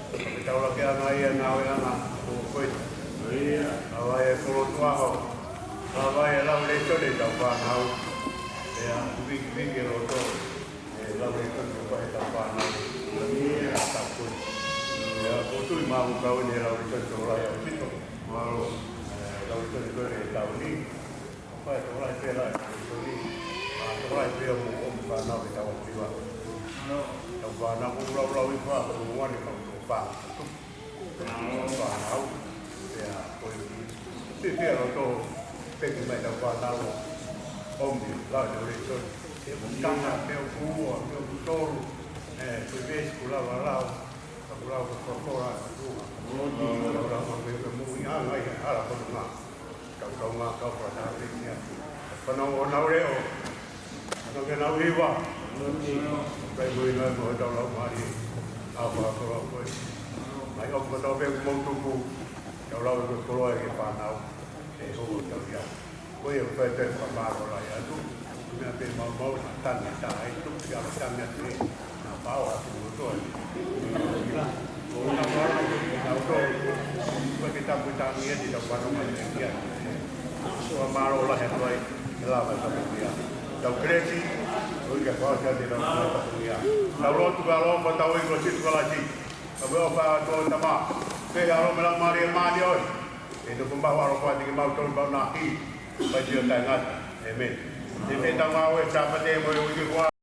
Ko e tau lake ana ia nā ʻo e ana, ko koe. Ia, ʻa vai e kolotuaho. ʻA vai e lau lēsoni tau fānau. Pea, viki viki e loto. E lau e kau ko e tau fānau. Ia, tau koe. Ia, ko tui mau kau ni e lau e kau tō lai ʻaupito. Mālō. E lau e kau ko e tau ni. Ko e tō lai pē lau e kau ni. A tō lai pē o mo o mo fānau e tau ʻapiwa. Tau fānau ko lau lau i fā, ko uane kau tō fā. Fānau, pea ko e ʻuhi. Pea pea loto peki mai tau fānau ʻo ʻomi, lau e ore soni. Pea mo tana, pea ʻoku ua, pea ʻoku tolu, ē, ko e veesi, ko e lau ʻa lau, ka ko e lau ko e folofola, ko e ʻuha. Lau ʻa lau, ko e moʻui ʻa ngai, hala ko e ngā. Kau kau ngā kau fakataha pē ki ai. Fanongo ʻo nau leʻo. Fanongo ke nau hiva. Kai mui nai mo tau lau mari. A fakakoloa koe. Mai ʻoku katoa pē ʻoku mou tupu. Tau lau e koloa ki he fānau. ʻE hoko tau ia. Ko ia ʻoku fai pē fakamālō lahi atu. Meʻa pē mau mau na tane tā ai tupu ki alo tane atu e. Nā pao atu mo toa. Ko na pao atu mo toa. Ko ke tapu tangi e te tau pano mai te kia. Ko mālō lahi atu ai. Ke lava tapu kia. Tau kelesi. Ko ika pao atu te tau pano tapu kia. Tau lotu ka lofa tau i ko situ ka lati. Ka me o fa to tama. Pe alo me la mari e mani oi. E to kumba wa alo fa te ke mau tolu pau na hi. Pai tio tae ngata. ʻĒmeni. Te me tau mau e Sāpate mo e uike kua.